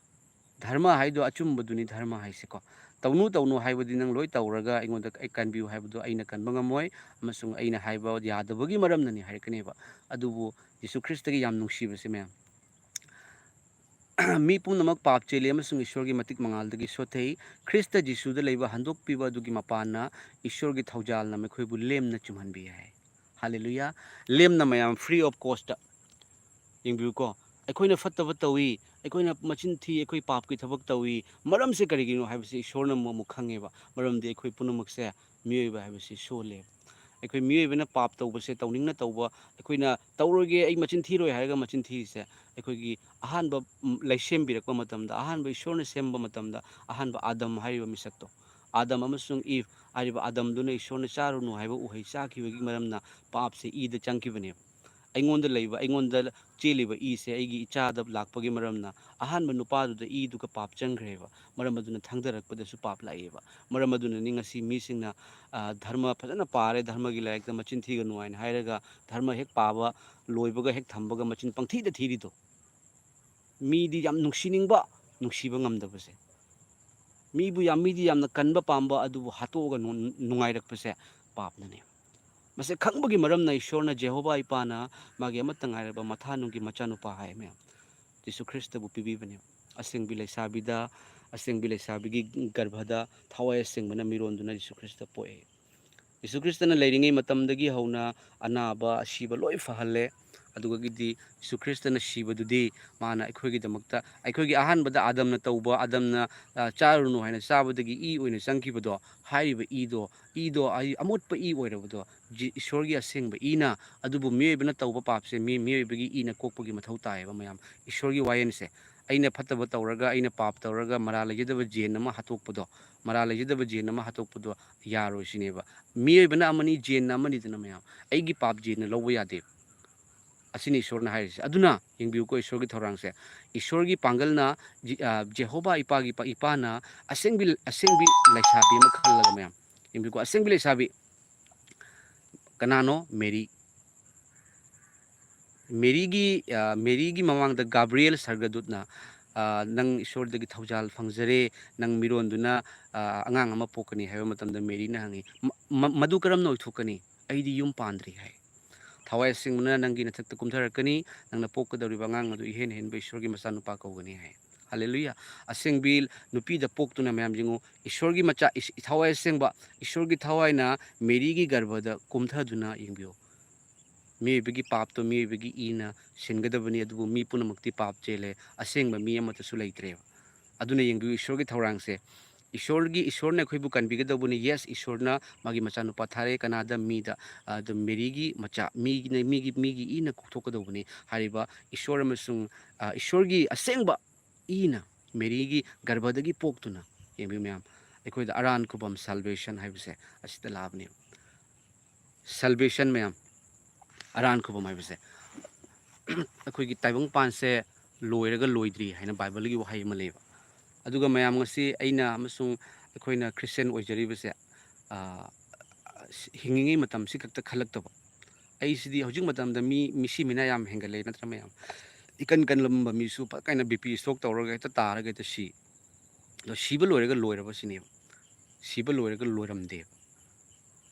ꯙꯔꯃ ꯍꯥꯏꯗꯣ ꯑꯆꯨꯝꯕꯗꯨꯅꯤ ꯙꯔꯃ ꯍꯥꯏꯁꯤꯀꯣ꯫ ꯇꯧꯅꯨ, ꯇꯧꯅꯨ ꯍꯥꯏꯕꯗꯤ ꯅꯪ ꯂꯣꯏ ꯇꯧꯔꯒ ꯑꯩꯉꯣꯟꯗ ꯑꯩ ꯀꯟꯕꯤꯌꯨ ꯍꯥꯏꯕꯗꯣ ꯑꯩꯅ ꯀꯟꯕ ꯉꯝꯃꯣꯏ, ꯑꯃꯁꯨꯡ ꯑꯩꯅ ꯍꯥꯏꯕ ꯌꯥꯗꯕꯒꯤ ꯃꯔꯝꯅꯅꯤ ꯍꯥꯏꯔꯛꯀꯅꯦꯕ꯫ ꯑꯗꯨꯕꯨ ꯖꯤꯁꯨ ꯈ꯭ꯔꯤꯁꯇꯒꯤ ꯌꯥꯝ ꯅꯨꯡꯁꯤꯕꯁꯦ ꯃꯌꯥꯝ, ꯃꯤ ꯄꯨꯝꯅꯃꯛ ꯄꯥꯞ ꯆꯦꯜꯂꯤ ꯑꯃꯁꯨꯡ ꯏꯁꯣꯔꯒꯤ ꯃꯇꯤꯛ ꯃꯉꯥꯜꯗꯒꯤ ꯁꯣꯠꯊꯩ꯫ ꯈ꯭ꯔꯤꯁꯇ ꯖꯤꯁꯨꯗ ꯂꯩꯕ ꯍꯟꯗꯣꯛꯄꯤꯕ ꯑꯗꯨꯒꯤ ꯃꯄꯥꯟꯅ ꯏꯁꯣꯔꯒꯤ ꯊꯧꯖꯥꯜꯅ ꯃꯈꯣꯏꯕꯨ ꯂꯦꯝꯅ ꯆꯨꯝꯍꯟꯕ ꯌꯥꯏ꯫ ꯍꯥꯂꯦꯂꯨꯌꯥ! ꯂꯦꯝꯅ ꯃꯌꯥꯝ, free of cost꯫ ꯌꯦꯡꯕꯤꯌꯨꯀꯣ, ꯑꯩꯈꯣꯏꯅ ꯐꯠꯇꯕ ꯇꯧꯏ, ꯑꯩꯈꯣꯏꯅ ꯃꯆꯤꯟ ꯊꯤ, ꯑꯩꯈꯣꯏ ꯄꯥꯞꯀꯤ ꯊꯕꯛ ꯇꯧꯏ꯫ ꯃꯔꯝꯁꯦ ꯀꯔꯤꯒꯤꯅꯣ ꯍꯥꯏꯕꯁꯤ ꯏꯁꯣꯔꯅ ꯑꯃꯨꯛ ꯑꯃꯨꯛ ꯈꯪꯉꯦꯕ꯫ ꯃꯔꯝꯗꯤ ꯑꯩꯈꯣꯏ ꯄꯨꯝꯅꯃꯛꯁꯦ ꯃꯤꯑꯣꯏꯕ ꯍꯥꯏꯕꯁꯤ ꯁꯣꯜꯂꯦꯕ꯫ ꯑꯩꯈꯣꯏ ꯃꯤꯑꯣꯏꯕꯅ ꯄꯥꯞ ꯇꯧꯕꯁꯦ, ꯇꯧꯅꯤꯡꯅ ꯇꯧꯕ, ꯑꯩꯈꯣꯏꯅ "ꯇꯧꯔꯣꯏꯒꯦ, ꯑꯩ ꯃꯆꯤꯟ ꯊꯤꯔꯣꯏ" ꯍꯥꯏꯔꯒ ꯃꯆꯤꯟ ꯊꯤꯔꯤꯁꯦ, ꯑꯩꯈꯣꯏꯒꯤ ꯑꯍꯥꯟꯕ, ꯎꯝ, ꯂꯩꯁꯦꯝꯕꯤꯔꯛꯄ ꯃꯇꯝꯗ, ꯑꯍꯥꯟꯕ ꯏꯁꯣꯔꯅ ꯁꯦꯝꯕ ꯃꯇꯝꯗ, ꯑꯍꯥꯟꯕ ꯑꯥꯗꯝ ꯍꯥꯏꯔꯤꯕ ꯃꯤꯁꯛꯇꯣ, ꯑꯥꯗꯝ ꯑꯃꯁꯨꯡ ꯏꯚ ꯍꯥꯏꯔꯤꯕ ꯑꯥꯗꯝꯗꯨꯅ ꯏꯁꯣꯔꯅ "ꯆꯥꯔꯨꯅꯨ" ꯍꯥꯏꯕ ꯎꯍꯩ ꯆꯥꯈꯤꯕꯒꯤ ꯃꯔꯝꯅ ꯄꯥꯞꯁꯦ ꯏꯗ ꯆꯪꯈꯤꯕꯅꯦꯕ꯫ ꯑꯩꯉꯣꯟꯗ ꯂꯩꯕ, ꯑꯩꯉꯣꯟꯗ ꯆꯦꯜꯂꯤꯕ ꯏꯁꯦ ꯑꯩꯒꯤ ꯏꯆꯥꯗ ꯂꯥꯛꯄꯒꯤ ꯃꯔꯝꯅ ꯑꯍꯥꯟꯕ ꯅꯨꯄꯥꯗꯨꯗ ꯏꯗꯨꯒ ꯄꯥꯞ ꯆꯪꯈ꯭ꯔꯦꯕ꯫ ꯃꯔꯝ ꯑꯗꯨꯅ ꯊꯥꯡꯗꯔꯛꯄꯗꯁꯨ ꯄꯥꯞ ꯂꯥꯛꯑꯦꯕ꯫ ꯃꯔꯝ ꯑꯗꯨꯅꯅꯤ ꯉꯁꯤ ꯃꯤꯁꯤꯡꯅ, ꯑ, ꯙꯔꯃ ꯐꯖꯅ ꯄꯥꯔꯦ, ꯙꯔꯃꯒꯤ ꯂꯥꯏꯔꯤꯛꯇ ꯃꯆꯤꯟ ꯊꯤꯒꯅꯨ ꯍꯥꯏꯅ ꯍꯥꯏꯔꯒ, ꯙꯔꯃ ꯍꯦꯛ ꯄꯥꯕ ꯂꯣꯏꯕꯒ ꯍꯦꯛ ꯊꯝꯕꯒ ꯃꯆꯤꯟ ꯄꯪꯊꯤꯗ ꯊꯤꯔꯤꯗꯣ꯫ ꯃꯤꯗꯤ ꯌꯥꯝ ꯅꯨꯡꯁꯤꯅꯤꯡꯕ, ꯅꯨꯡꯁꯤꯕ ꯉꯝꯗꯕꯁꯦ꯫ ꯃꯤꯕꯨ ꯌꯥꯝ, ꯃꯤꯗꯤ ꯌꯥꯝꯅ ꯀꯟꯕ ꯄꯥꯝꯕ, ꯑꯗꯨꯕꯨ ꯍꯥꯠꯇꯣꯛꯑꯒ ꯅꯨꯡ-, ꯅꯨꯡꯉꯥꯏꯔꯛꯄꯁꯦ ꯄꯥꯞꯅꯅꯦ꯫ ꯃꯁꯤ ꯈꯪꯕꯒꯤ ꯃꯔꯝꯅ ꯏꯁꯣꯔꯅ ꯖꯦꯍꯣꯚꯥ ꯏꯄꯥꯅ ꯃꯥꯒꯤ ꯑꯃꯠꯇ ꯉꯥꯏꯔꯕ ꯃꯊꯥꯅꯨꯡꯒꯤ ꯃꯆꯥꯅꯨꯄꯥ ꯍꯥꯏ ꯃꯌꯥꯝ, ꯖꯤꯁꯨ ꯈ꯭ꯔꯤꯁꯇꯕꯨ ꯄꯤꯕꯤꯕꯅꯦ꯫ ꯑꯁꯦꯡꯕꯤ ꯂꯩꯁꯥꯕꯤꯗ, ꯑꯁꯦꯡꯕꯤ ꯂꯩꯁꯥꯕꯤꯒꯤ ꯒꯔꯚꯗ ꯊꯋꯥꯏ ꯑꯁꯦꯡꯕꯅ ꯃꯤꯔꯣꯟꯗꯨꯅ ꯖꯤꯁꯨ ꯈ꯭ꯔꯤꯁꯇ ꯄꯣꯛꯑꯦ꯫ ꯖꯤꯁꯨ ꯈ꯭ꯔꯤꯁꯇꯅ ꯂꯩꯔꯤꯉꯩ ꯃꯇꯝꯗꯒꯤ ꯍꯧꯅ ꯑꯅꯥꯕ, ꯑꯁꯤꯕ ꯂꯣꯏ ꯐꯍꯜꯂꯦ꯫ ꯑꯗꯨꯒꯤꯗꯤ ꯖꯤꯁꯨ ꯈ꯭ꯔꯤꯁꯇꯅ ꯁꯤꯕꯗꯨꯗꯤ ꯃꯥꯅ ꯑꯩꯈꯣꯏꯒꯤꯗꯃꯛꯇ, ꯑꯩꯈꯣꯏꯒꯤ ꯑꯍꯥꯟꯕꯗ ꯑꯥꯗꯝꯅ ꯇꯧꯕ, ꯑꯥꯗꯝꯅ, ꯑ, "ꯆꯥꯔꯨꯅꯨ" ꯍꯥꯏꯅ ꯆꯥꯕꯗꯒꯤ ꯏ ꯑꯣꯏꯅ ꯆꯪꯈꯤꯕꯗꯣ, ꯍꯥꯏꯔꯤꯕ ꯏꯗꯣ, ꯏꯗꯣ, ꯑꯩ, ꯑꯃꯣꯠꯄ ꯏ ꯑꯣꯏꯔꯕꯗꯣ, ꯖꯤ-, ꯏꯁꯣꯔꯒꯤ ꯑꯁꯦꯡꯕ ꯏꯅ, ꯑꯗꯨꯕꯨ ꯃꯤꯑꯣꯏꯕꯅ ꯇꯧꯕ ꯄꯥꯞꯁꯦ ꯃꯤ, ꯃꯤꯑꯣꯏꯕꯒꯤ ꯏꯅ ꯀꯣꯛꯄꯒꯤ ꯃꯊꯧ ꯇꯥꯏꯌꯦꯕ ꯃꯌꯥꯝ꯫ ꯏꯁꯣꯔꯒꯤ ꯋꯥꯌꯦꯜꯁꯦ, ꯑꯩꯅ ꯐꯠꯇꯕ ꯇꯧꯔꯒ, ꯑꯩꯅ ꯄꯥꯞ ꯇꯧꯔꯒ, ꯃꯔꯥꯜ ꯂꯩꯖꯗꯕ ꯖꯦꯟ ꯑꯃ ꯍꯥꯠꯇꯣꯛꯄꯗꯣ, ꯃꯔꯥꯜ ꯂꯩꯖꯗꯕ ꯖꯦꯟ ꯑꯃ ꯍꯥꯠꯇꯣꯛꯄꯗꯣ ꯌꯥꯔꯣꯏ ꯁꯤꯅꯦꯕ꯫ ꯃꯤꯑꯣꯏꯕꯅ ꯑꯃꯅꯤ, ꯖꯦꯟꯅ ꯑꯃꯅꯤꯗꯅ ꯃꯌꯥꯝ꯫ ꯑꯩꯒꯤ ꯄꯥꯞ ꯖꯦꯟꯅ ꯂꯧꯕ ꯌꯥꯗꯦ꯫ ꯑꯁꯤꯅꯤ ꯏꯁꯣꯔꯅ ꯍꯥꯏꯔꯤꯁꯦ꯫ ꯑꯗꯨꯅ ꯌꯦꯡꯕꯤꯌꯨꯀꯣ, ꯏꯁꯣꯔꯒꯤ ꯊꯧꯔꯥꯡꯁꯦ꯫ ꯏꯁꯣꯔꯒꯤ ꯄꯥꯡꯒꯜꯅ ꯖꯤ-, ꯑ, ꯖꯦꯍꯣꯚꯥ ꯏꯄꯥꯒꯤ ꯄ-, ꯏꯄꯥꯅ ꯑꯁꯦꯡꯕꯤ, ꯑꯁꯦꯡꯕꯤ ꯂꯩꯁꯥꯕꯤ ꯑꯃ ꯈꯜꯂꯒ ꯃꯌꯥꯝ꯫ ꯌꯦꯡꯕꯤꯌꯨꯀꯣ, ꯑꯁꯦꯡꯕꯤ ꯂꯩꯁꯥꯕꯤ ꯀꯅꯥꯅꯣ? ꯃꯦꯔꯤ꯫ ꯃꯦꯔꯤꯒꯤ, ꯑ, ꯃꯦꯔꯤꯒꯤ ꯃꯃꯥꯡꯗ ꯒꯥꯕ꯭ꯔꯤꯑꯦꯜ ꯁꯔꯒꯗꯨꯠꯅ, ꯑ, "ꯅꯪ ꯏꯁꯣꯔꯗꯒꯤ ꯊꯧꯖꯥꯜ ꯐꯪꯖꯔꯦ, ꯅꯪ ꯃꯤꯔꯣꯟꯗꯨꯅ, ꯑ, ꯑꯉꯥꯡ ꯑꯃ ꯄꯣꯛꯀꯅꯤ" ꯍꯥꯏꯕ ꯃꯇꯝꯗ ꯃꯦꯔꯤꯅ ꯍꯪꯉꯤ, "ꯃ-, ꯃ-, ꯃꯗꯨ ꯀꯔꯝꯅ ꯑꯣꯏꯊꯣꯛꯀꯅꯤ? ꯑꯩꯗꯤ ꯌꯨꯝ ꯄꯥꯟꯗ꯭ꯔꯤ" ꯍꯥꯏ꯫ "ꯊꯋꯥꯏ ꯑꯁꯦꯡꯕꯅ ꯅꯪꯒꯤ ꯅꯊꯛꯇ ꯀꯨꯝꯊꯔꯛꯀꯅꯤ, ꯅꯪꯅ ꯄꯣꯛꯀꯗꯧꯔꯤꯕ ꯑꯉꯥꯡ ꯑꯗꯨ ꯏꯍꯦꯟ ꯍꯦꯟꯕ ꯏꯁꯣꯔꯒꯤ ꯃꯆꯥꯅꯨꯄꯥ ꯀꯧꯒꯅꯤ" ꯍꯥꯏ꯫ ꯍꯜꯂꯦꯂꯨꯌꯥ! ꯑꯁꯦꯡꯕꯤ ꯅꯨꯄꯤꯗ ꯄꯣꯛꯇꯨꯅ ꯃꯌꯥꯝ ꯌꯦꯡꯉꯨ, ꯏꯁꯣꯔꯒꯤ ꯃꯆꯥ, ꯏꯁ-, ꯊꯋꯥꯏ ꯑꯁꯦꯡꯕ, ꯏꯁꯣꯔꯒꯤ ꯊꯋꯥꯏꯅ ꯃꯦꯔꯤꯒꯤ ꯒꯔꯚꯗ ꯀꯨꯝꯊꯗꯨꯅ ꯌꯦꯡꯕꯤꯌꯨ꯫ ꯃꯤꯑꯣꯏꯕꯒꯤ ꯄꯥꯞꯇꯣ ꯃꯤꯑꯣꯏꯕꯒꯤ ꯏꯅ ꯁꯤꯟꯒꯗꯕꯅꯤ, ꯑꯗꯨꯕꯨ ꯃꯤ ꯄꯨꯝꯅꯃꯛꯇꯤ ꯄꯥꯞ ꯆꯦꯜꯂꯦ, ꯑꯁꯦꯡꯕ ꯃꯤ ꯑꯃꯠꯇꯁꯨ ꯂꯩꯇ꯭ꯔꯦꯕ꯫ ꯑꯗꯨꯅ ꯌꯦꯡꯕꯤꯌꯨ, ꯏꯁꯣꯔꯒꯤ ꯊꯧꯔꯥꯡꯁꯦ꯫ ꯏꯁꯣꯔꯒꯤ, ꯏꯁꯣꯔꯅ ꯑꯩꯈꯣꯏꯕꯨ ꯀꯟꯕꯤꯒꯗꯧꯕꯅꯤ꯫ Yes, ꯏꯁꯣꯔꯅ ꯃꯥꯒꯤ ꯃꯆꯥꯅꯨꯄꯥ ꯊꯥꯔꯛꯑꯦ꯫ ꯀꯅꯥꯗ? ꯃꯤꯗ꯫ ꯑꯗꯨ ꯃꯦꯔꯤꯒꯤ ꯃꯆꯥ, ꯃꯤꯒꯤꯅ, ꯃꯤꯒꯤ, ꯃꯤꯒꯤ ꯏꯅ ꯀꯣꯛꯊꯣꯛꯀꯗꯧꯕꯅꯤ꯫ ꯍꯥꯏꯔꯤꯕ ꯏꯁꯣꯔ ꯑꯃꯁꯨꯡ, ꯑ, ꯏꯁꯣꯔꯒꯤ ꯑꯁꯦꯡꯕ ꯏꯅ ꯃꯦꯔꯤꯒꯤ ꯒꯔꯚꯗꯒꯤ ꯄꯣꯛꯇꯨꯅ, ꯌꯦꯡꯕꯤꯌꯨ ꯃꯌꯥꯝ, ꯑꯩꯈꯣꯏꯗ ꯑꯔꯥꯟ ꯈꯨꯕꯝ, salvation ꯍꯥꯏꯕꯁꯦ ꯑꯁꯤꯗ ꯂꯥꯛꯑꯕꯅꯦꯕ꯫ Salvation ꯃꯌꯥꯝ, ꯑꯔꯥꯟ ꯈꯨꯕꯝ ꯍꯥꯏꯕꯁꯦ꯫ ꯑꯩꯈꯣꯏꯒꯤ ꯇꯥꯏꯕꯪꯄꯥꯟꯁꯦ ꯂꯣꯏꯔꯒ ꯂꯣꯏꯗ꯭ꯔꯤ ꯍꯥꯏꯅ ꯕꯥꯏꯕꯜꯒꯤ ꯋꯥꯍꯩ ꯑꯃ ꯂꯩꯌꯦꯕ꯫ ꯑꯗꯨꯒ ꯃꯌꯥꯝ, ꯉꯁꯤ ꯑꯩꯅ ꯑꯃꯁꯨꯡ ꯑꯩꯈꯣꯏꯅ ꯈ꯭ꯔꯤꯁꯇꯤꯌꯥꯟ ꯑꯣꯏꯖꯔꯤꯕꯁꯦ, ꯑ, ꯍꯤꯡꯉꯤꯉꯩ ꯃꯇꯝꯁꯤ ꯈꯛꯇ ꯈꯜꯂꯛꯇꯕ꯫ ꯑꯩꯁꯤꯗꯤ ꯍꯧꯖꯤꯛ ꯃꯇꯝꯗ ꯃꯤ ꯃꯤꯁꯤ ꯃꯤꯅꯥ ꯌꯥꯝ ꯍꯦꯟꯒꯠꯂꯦ ꯅꯠꯇ꯭ꯔꯥ ꯃꯌꯥꯝ? ꯏꯀꯟ ꯀꯟꯂꯝꯕ ꯃꯤꯁꯨ ꯐꯠ ꯀꯥꯏꯅ B P stroke ꯇꯧꯔꯒ ꯍꯦꯛꯇ ꯇꯥꯔꯒ ꯍꯦꯛꯇ ꯁꯤ꯫ ꯑꯗꯣ ꯁꯤꯕ ꯂꯣꯏꯔꯒ ꯂꯣꯏꯔꯕ ꯁꯤꯅꯦꯕ꯫ ꯁꯤꯕ ꯂꯣꯏꯔꯒ ꯂꯣꯏꯔꯝꯗꯦꯕ꯫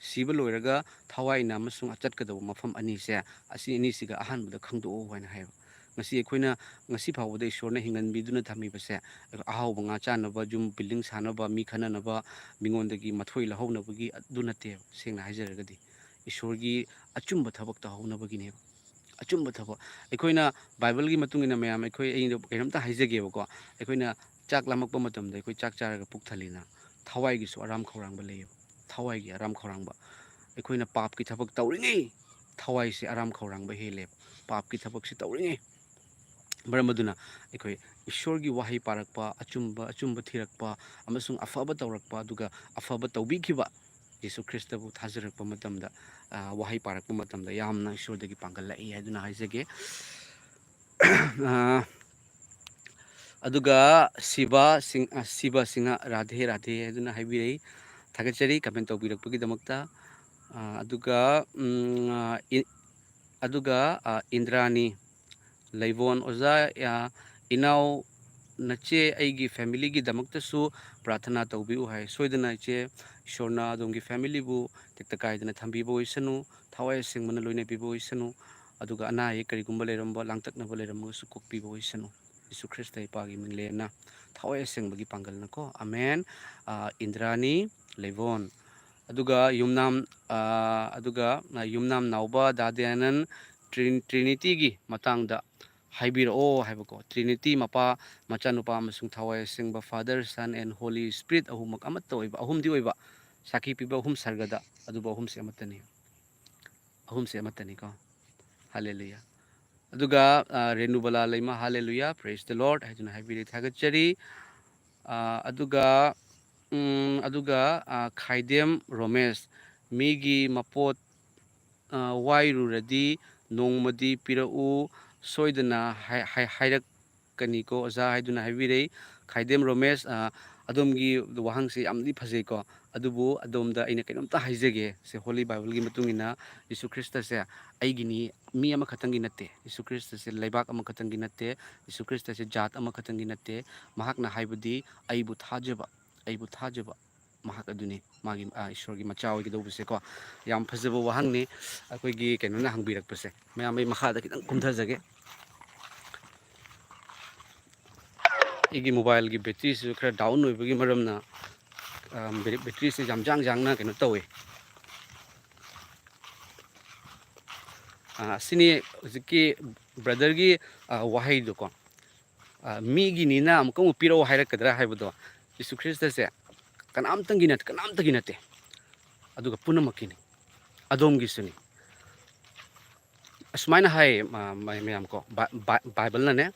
ꯁꯤꯕ ꯂꯣꯏꯔꯒ ꯊꯋꯥꯏꯅ ꯑꯃꯁꯨꯡ ꯆꯠꯀꯗꯧꯕ ꯃꯐꯝ ꯑꯅꯤꯁꯦ, ꯑꯁꯤ ꯑꯅꯤꯁꯤꯒ ꯑꯍꯥꯟꯕꯗ ꯈꯪꯗꯣꯛꯑꯣ ꯍꯥꯏꯅ ꯍꯥꯏꯌꯦꯕ꯫ ꯉꯁꯤ ꯑꯩꯈꯣꯏꯅ, ꯉꯁꯤ ꯐꯥꯎꯕꯗ ꯏꯁꯣꯔꯅ ꯍꯤꯡꯍꯟꯕꯤꯗꯨꯅ ꯊꯝꯃꯤꯕꯁꯦ, ꯑꯍꯥꯎꯕ ꯉꯥ ꯆꯥꯅꯕ, ꯌꯨꯝ building ꯁꯥꯅꯕ, ꯃꯤ ꯈꯟꯅꯅꯕ, ꯃꯤꯉꯣꯟꯗꯒꯤ ꯃꯊꯣꯏ ꯂꯧꯍꯧꯅꯕꯒꯤ ꯑꯗꯨ ꯅꯠꯇꯦꯕ꯫ ꯁꯦꯡꯅ ꯍꯥꯏꯖꯔꯒꯗꯤ ꯏꯁꯣꯔꯒꯤ ꯑꯆꯨꯝꯕ ꯊꯕꯛ ꯇꯧꯍꯧꯅꯕꯒꯤꯅꯦꯕ꯫ ꯑꯆꯨꯝꯕ ꯊꯕꯛ꯫ ꯑꯩꯈꯣꯏꯅ ꯕꯥꯏꯕꯜꯒꯤ ꯃꯇꯨꯡ ꯏꯟꯅ ꯃꯌꯥꯝ, ꯑꯩꯈꯣꯏ, ꯑꯩꯅ ꯀꯩꯅꯣꯝꯇ ꯍꯥꯏꯖꯒꯦꯕꯀꯣ꯫ ꯑꯩꯈꯣꯏꯅ ꯆꯥꯛ ꯂꯥꯝꯃꯛꯄ ꯃꯇꯝꯗ ꯑꯩꯈꯣꯏ ꯆꯥꯛ ꯆꯥꯔꯒ ꯄꯨꯛ ꯊꯜꯂꯤꯅ? ꯊꯋꯥꯏꯒꯤꯁꯨ ꯑꯔꯥꯝ ꯈꯧꯔꯥꯡꯕ ꯂꯩꯌꯦꯕ꯫ ꯊꯋꯥꯏꯒꯤ ꯑꯔꯥꯝ ꯈꯧꯔꯥꯡꯕ꯫ ꯑꯩꯈꯣꯏꯅ ꯄꯥꯞꯀꯤ ꯊꯕꯛ ꯇꯧꯔꯤꯉꯩ ꯊꯋꯥꯏꯁꯦ ꯑꯔꯥꯝ ꯈꯧꯔꯥꯡꯕ ꯍꯦꯜꯂꯦꯕ꯫ ꯄꯥꯞꯀꯤ ꯊꯕꯛꯁꯤ ꯇꯧꯔꯤꯉꯩ꯫ ꯃꯔꯝ ꯑꯗꯨꯅ ꯑꯩꯈꯣꯏ ꯏꯁꯣꯔꯒꯤ ꯋꯥꯍꯩ ꯄꯥꯔꯛꯄ, ꯑꯆꯨꯝꯕ, ꯑꯆꯨꯝꯕ ꯊꯤꯔꯛꯄ, ꯑꯃꯁꯨꯡ ꯑꯐꯕ ꯇꯧꯔꯛꯄ, ꯑꯗꯨꯒ ꯑꯐꯕ ꯇꯧꯕꯤꯈꯤꯕ ꯌꯤꯁꯨ ꯈ꯭ꯔꯤꯁꯇꯕꯨ ꯊꯥꯖꯔꯛꯄ ꯃꯇꯝꯗ, ꯑ, ꯋꯥꯍꯩ ꯄꯥꯔꯛꯄ ꯃꯇꯝꯗ ꯌꯥꯝꯅ ꯏꯁꯣꯔꯗꯒꯤ ꯄꯥꯡꯒꯜ ꯂꯥꯛꯏ ꯍꯥꯏꯗꯨꯅ ꯍꯥꯏꯖꯒꯦ꯫ ꯑ, ꯑꯗꯨꯒ ꯁꯤꯕ ꯁꯤꯡ-, ꯑ, ꯁꯤꯕ ꯁꯤꯡꯍ, "ꯔꯥꯙꯦ ꯔꯥꯙꯦ" ꯍꯥꯏꯗꯨꯅ ꯍꯥꯏꯕꯤꯔꯛꯏ꯫ ꯊꯥꯒꯠꯆꯔꯤ comment ꯇꯧꯕꯤꯔꯛꯄꯒꯤꯗꯃꯛꯇ꯫ ꯑ, ꯑꯗꯨꯒ, ꯎꯝ, ꯑ, ꯏ-, ꯑꯗꯨꯒ, ꯑ, ꯏꯟꯗ꯭ꯔꯥꯅꯤ ꯂꯩꯕꯣꯟ, "ꯑꯣꯖꯥ, ꯑ, ꯏꯅꯥꯎ, ꯅꯆꯦ ꯑꯩꯒꯤ family ꯒꯤꯗꯃꯛꯇꯁꯨ ꯄ꯭ꯔꯥꯊꯅꯥ ꯇꯧꯕꯤꯌꯨ" ꯍꯥꯏ꯫ ꯁꯣꯏꯗꯅ ꯏꯆꯦ, ꯏꯁꯣꯔꯅ ꯑꯗꯣꯝꯒꯤ family ꯕꯨ ꯇꯦꯛꯇ ꯀꯥꯏꯗꯅ ꯊꯝꯕꯤꯕ ꯑꯣꯏꯁꯅꯨ, ꯊꯋꯥꯏ ꯑꯁꯦꯡꯕꯅ ꯂꯣꯏꯅꯕꯤꯕ ꯑꯣꯏꯁꯅꯨ, ꯑꯗꯨꯒ ꯑꯅꯥ ꯑꯌꯦꯛ ꯀꯔꯤꯒꯨꯝꯕ ꯂꯩꯔꯝꯕ, ꯂꯥꯡꯇꯛꯅꯕ ꯂꯩꯔꯝꯃꯒꯁꯨ ꯀꯣꯛꯄꯤꯕ ꯑꯣꯏꯁꯅꯨ꯫ ꯌꯤꯁꯨ ꯈ꯭ꯔꯤꯁꯇ ꯏꯄꯥꯒꯤ ꯃꯤꯡꯂꯦꯟꯅ, ꯊꯋꯥꯏ ꯑꯁꯦꯡꯕꯒꯤ ꯄꯥꯡꯒꯜꯅꯀꯣ꯫ ꯑꯃꯦꯟ꯫ ꯑ, ꯏꯟꯗ꯭ꯔꯥꯅꯤ ꯂꯩꯕꯣꯟ, ꯑꯗꯨꯒ ꯌꯨꯝꯅꯥꯝ ꯑꯗꯨꯒ ꯌꯨꯝꯅꯥꯝ ꯅꯥꯎꯕ ꯗꯥ ꯗꯌꯥꯅꯟ ꯇ꯭ꯔꯤꯅꯤꯇꯤꯒꯤ ꯃꯇꯥꯡꯗ ꯍꯥꯏꯕꯤꯔꯛꯑꯣ ꯍꯥꯏꯕꯀꯣ꯫ ꯇ꯭ꯔꯤꯅꯤꯇꯤ, ꯃꯄꯥ, ꯃꯆꯥꯅꯨꯄꯥ ꯑꯃꯁꯨꯡ ꯊꯋꯥꯏ ꯑꯁꯦꯡꯕ, Father, Son and Holy Spirit ꯑꯍꯨꯝꯃꯛ ꯑꯃꯠꯇ ꯑꯣꯏꯕ, ꯑꯍꯨꯝꯗꯤ ꯑꯣꯏꯕ, ꯁꯥꯈꯤ ꯄꯤꯕ ꯑꯍꯨꯝ ꯁꯔꯒꯗ, ꯑꯗꯨꯕꯨ ꯑꯍꯨꯝꯁꯦ ꯑꯃꯠꯇꯅꯤ꯫ ꯑꯍꯨꯝꯁꯦ ꯑꯃꯠꯇꯅꯤꯀꯣ꯫ ꯍꯥꯂꯦꯂꯨꯌꯥ꯫ ꯑꯗꯨꯒ ꯔꯦꯅꯨꯕꯂꯥ ꯂꯩꯃ, "ꯍꯥꯂꯦꯂꯨꯌꯥ, praise the Lord" ꯍꯥꯏꯗꯨꯅ ꯍꯥꯏꯕꯤꯔꯤ, ꯊꯥꯒꯠꯆꯔꯤ꯫ ꯑꯗꯨꯒ ꯑꯗꯨꯒ ꯈꯥꯏꯗꯦꯝ ꯔꯣꯃꯦꯁ, "ꯃꯤꯒꯤ ꯃꯄꯣꯠ ꯋꯥꯏꯔꯨꯔꯗꯤ ꯅꯣꯡꯃꯗꯤ ꯄꯤꯔꯛꯎ, ꯁꯣꯏꯗꯅ ꯍꯥꯏꯔꯛꯀꯅꯤꯀꯣ ꯑꯣꯖꯥ" ꯍꯥꯏꯗꯨꯅ ꯍꯥꯏꯕꯤꯔꯛꯏ꯫ ꯈꯥꯏꯗꯦꯝ ꯔꯣꯃꯦꯁ, ꯑꯗꯣꯝꯒꯤ ꯋꯥꯍꯪꯁꯤ ꯌꯥꯝꯗꯤ ꯐꯖꯩꯀꯣ꯫ ꯑꯗꯨꯕꯨ ꯑꯗꯣꯝꯗ ꯑꯩꯅ ꯀꯩꯅꯣꯝꯇ ꯍꯥꯏꯖꯒꯦ꯫ ꯁꯦ, ꯍꯣꯂꯤ ꯕꯥꯏꯕꯜꯒꯤ ꯃꯇꯨꯡ ꯏꯟꯅ ꯖꯤꯁꯨ ꯈ꯭ꯔꯤꯁꯇꯁꯦ ꯑꯩꯒꯤꯅꯤ, ꯃꯤ ꯑꯃꯈꯛꯇꯪꯒꯤ ꯅꯠꯇꯦ꯫ ꯖꯤꯁꯨ ꯈ꯭ꯔꯤꯁꯇꯁꯦ ꯂꯩꯕꯥꯛ ꯑꯃꯈꯛꯇꯪꯒꯤ ꯅꯠꯇꯦ꯫ ꯖꯤꯁꯨ ꯈ꯭ꯔꯤꯁꯇꯁꯦ ꯖꯥꯠ ꯑꯃꯈꯛꯇꯪꯒꯤ ꯅꯠꯇꯦ꯫ ꯃꯍꯥꯛꯅ ꯍꯥꯏꯕꯗꯤ, "ꯑꯩꯕꯨ ꯊꯥꯖꯕ, ꯑꯩꯕꯨ ꯊꯥꯖꯕ ꯃꯍꯥꯛ ꯑꯗꯨꯅꯤ, ꯃꯥꯒꯤ, ꯑ, ꯏꯁꯣꯔꯒꯤ ꯃꯆꯥ ꯑꯣꯏꯒꯗꯧꯕꯁꯦꯀꯣ"꯫ ꯌꯥꯝ ꯐꯖꯕ ꯋꯥꯍꯪꯅꯤ ꯑꯩꯈꯣꯏꯒꯤ ꯀꯩꯅꯣꯅ ꯍꯪꯕꯤꯔꯛꯄꯁꯦ꯫ ꯃꯌꯥꯝ, ꯑꯩ ꯃꯈꯥꯗ ꯈꯤꯇꯪ ꯀꯨꯝꯊꯖꯒꯦ꯫ ꯑꯩꯒꯤ ꯃꯣꯕꯥꯏꯜꯒꯤ ꯕꯦꯇ꯭ꯔꯤꯁꯤꯁꯨ ꯈꯔ ꯗꯥꯎꯟ ꯑꯣꯏꯕꯒꯤ ꯃꯔꯝꯅ, ꯑ, ꯕꯦ-, ꯕꯦꯇ꯭ꯔꯤꯁꯦ ꯌꯥꯝ ꯌꯥꯡ ꯌꯥꯡꯅ ꯀꯩꯅꯣ ꯇꯧꯋꯤ꯫ ꯑ, ꯑꯁꯤꯅꯤ ꯍꯧꯖꯤꯛꯀꯤ ꯕ꯭ꯔꯗꯔꯒꯤ, ꯑ, ꯋꯥꯍꯩꯗꯣꯀꯣ꯫ "ꯑ, ꯃꯤꯒꯤꯅꯤꯅ ꯑꯃꯨꯛꯀ ꯑꯃꯨꯛ ꯄꯤꯔꯛꯑꯣ ꯍꯥꯏꯔꯛꯀꯗ꯭ꯔꯥ?" ꯍꯥꯏꯕꯗꯣ꯫ ꯖꯤꯁꯨ ꯈ꯭ꯔꯤꯁꯇꯁꯦ ꯀꯅꯥꯝꯇꯪꯒꯤ ꯅꯠꯇꯦ, ꯀꯅꯥꯝꯇꯒꯤ ꯅꯠꯇꯦ꯫ ꯑꯗꯨꯒ ꯄꯨꯝꯅꯃꯛꯀꯤꯅꯤ, ꯑꯗꯣꯝꯒꯤꯁꯨꯅꯤ꯫ ꯑꯁꯨꯃꯥꯏꯅ ꯍꯥꯏ, ꯃ-, ꯃ-, ꯃꯌꯥꯝ ꯀꯣ, ꯕꯥ-, ꯕꯥ-, ꯕꯥꯏꯕꯜꯅꯅꯦ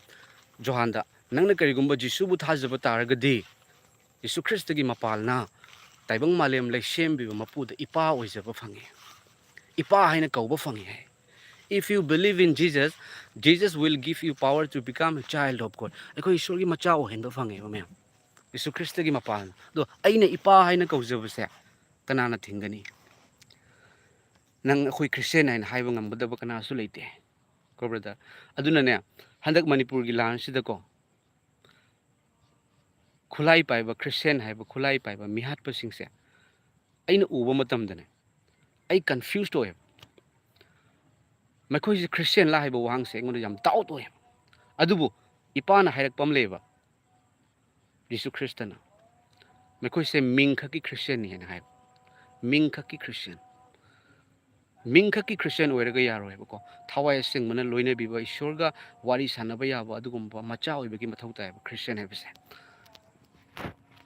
ꯖꯣꯍꯥꯟꯗ, "ꯅꯪꯅ ꯀꯔꯤꯒꯨꯝꯕ ꯖꯤꯁꯨꯕꯨ ꯊꯥꯖꯕ ꯇꯥꯔꯒꯗꯤ, ꯖꯤꯁꯨ ꯈ꯭ꯔꯤꯁꯇꯒꯤ ꯃꯄꯥꯜꯅ ꯇꯥꯏꯕꯪ ꯃꯥꯂꯦꯝ ꯂꯩꯁꯦꯝꯕꯤꯕ ꯃꯄꯨꯗ ꯏꯄꯥ ꯑꯣꯏꯖꯕ ꯐꯪꯉꯤ, ꯏꯄꯥ ꯍꯥꯏꯅ ꯀꯧꯕ ꯐꯪꯉꯤ" ꯍꯥꯏ꯫ "If you believe in Jesus, Jesus will give you power to become a child of God." ꯑꯩꯈꯣꯏ ꯏꯁꯣꯔꯒꯤ ꯃꯆꯥ ꯑꯣꯏꯍꯟꯕ ꯐꯪꯉꯦꯕ ꯃꯌꯥꯝ, ꯖꯤꯁꯨ ꯈ꯭ꯔꯤꯁꯇꯒꯤ ꯃꯄꯥꯜꯅ꯫ ꯑꯗꯣ ꯑꯩꯅ ꯏꯄꯥ ꯍꯥꯏꯅ ꯀꯧꯖꯕꯁꯦ ꯀꯅꯥꯅ ꯊꯤꯡꯒꯅꯤ? ꯅꯪ ꯑꯩꯈꯣꯏ ꯈ꯭ꯔꯤꯁꯇꯤꯌꯥꯟ ꯍꯥꯏꯅ ꯍꯥꯏꯕ ꯉꯝꯒꯗꯕ ꯀꯅꯥꯁꯨ ꯂꯩꯇꯦ ꯀꯣ, ꯕ꯭ꯔꯗꯔ꯫ ꯑꯗꯨꯅꯅꯦ, ꯍꯟꯗꯛ ꯃꯅꯤꯄꯨꯔꯒꯤ ꯂꯥꯟꯁꯤꯗꯀꯣ, ꯈꯨꯠꯂꯥꯏ ꯄꯥꯏꯕ ꯈ꯭ꯔꯤꯁꯇꯤꯌꯥꯟ ꯍꯥꯏꯕ ꯈꯨꯠꯂꯥꯏ ꯄꯥꯏꯕ ꯃꯤꯍꯥꯠꯄꯁꯤꯡꯁꯦ ꯑꯩꯅ ꯎꯕ ꯃꯇꯝꯗꯅꯦ, ꯑꯩ ꯀꯟꯐ꯭ꯌꯨꯁ ꯑꯣꯏꯌꯦꯕ꯫ ꯃꯈꯣꯏꯁꯦ ꯈ꯭ꯔꯤꯁꯇꯤꯌꯥꯟꯂ ꯍꯥꯏꯕ ꯋꯥꯍꯪꯁꯦ ꯑꯩꯉꯣꯟꯗ ꯌꯥꯝ ꯗꯥꯎꯠ ꯑꯣꯏꯌꯦꯕ꯫ ꯑꯗꯨꯕꯨ ꯏꯄꯥꯅ ꯍꯥꯏꯔꯛꯄ ꯑꯃ ꯂꯩꯌꯦꯕ, ꯖꯤꯁꯨ ꯈ꯭ꯔꯤꯁꯇꯅ, "ꯃꯈꯣꯏꯁꯦ ꯃꯤꯡꯈꯛꯀꯤ ꯈ꯭ꯔꯤꯁꯇꯤꯌꯥꯟꯅꯤ" ꯍꯥꯏꯅ ꯍꯥꯏꯕ꯫ ꯃꯤꯡꯈꯛꯀꯤ ꯈ꯭ꯔꯤꯁꯇꯤꯌꯥꯟ꯫ ꯃꯤꯡꯈꯛꯀꯤ ꯈ꯭ꯔꯤꯁꯇꯤꯌꯥꯟ ꯑꯣꯏꯔꯒ ꯌꯥꯔꯣꯏꯕꯀꯣ꯫ ꯊꯋꯥꯏ ꯑꯁꯦꯡꯕꯅ ꯂꯣꯏꯅꯕꯤꯕ, ꯏꯁꯣꯔꯒ ꯋꯥꯔꯤ ꯁꯥꯟꯅꯕ ꯌꯥꯕ ꯑꯗꯨꯒꯨꯝꯕ ꯃꯆꯥ ꯑꯣꯏꯕꯒꯤ ꯃꯊꯧ ꯇꯥꯏꯌꯦꯕ ꯈ꯭ꯔꯤꯁꯇꯤꯌꯥꯟ ꯍꯥꯏꯕꯁꯦ꯫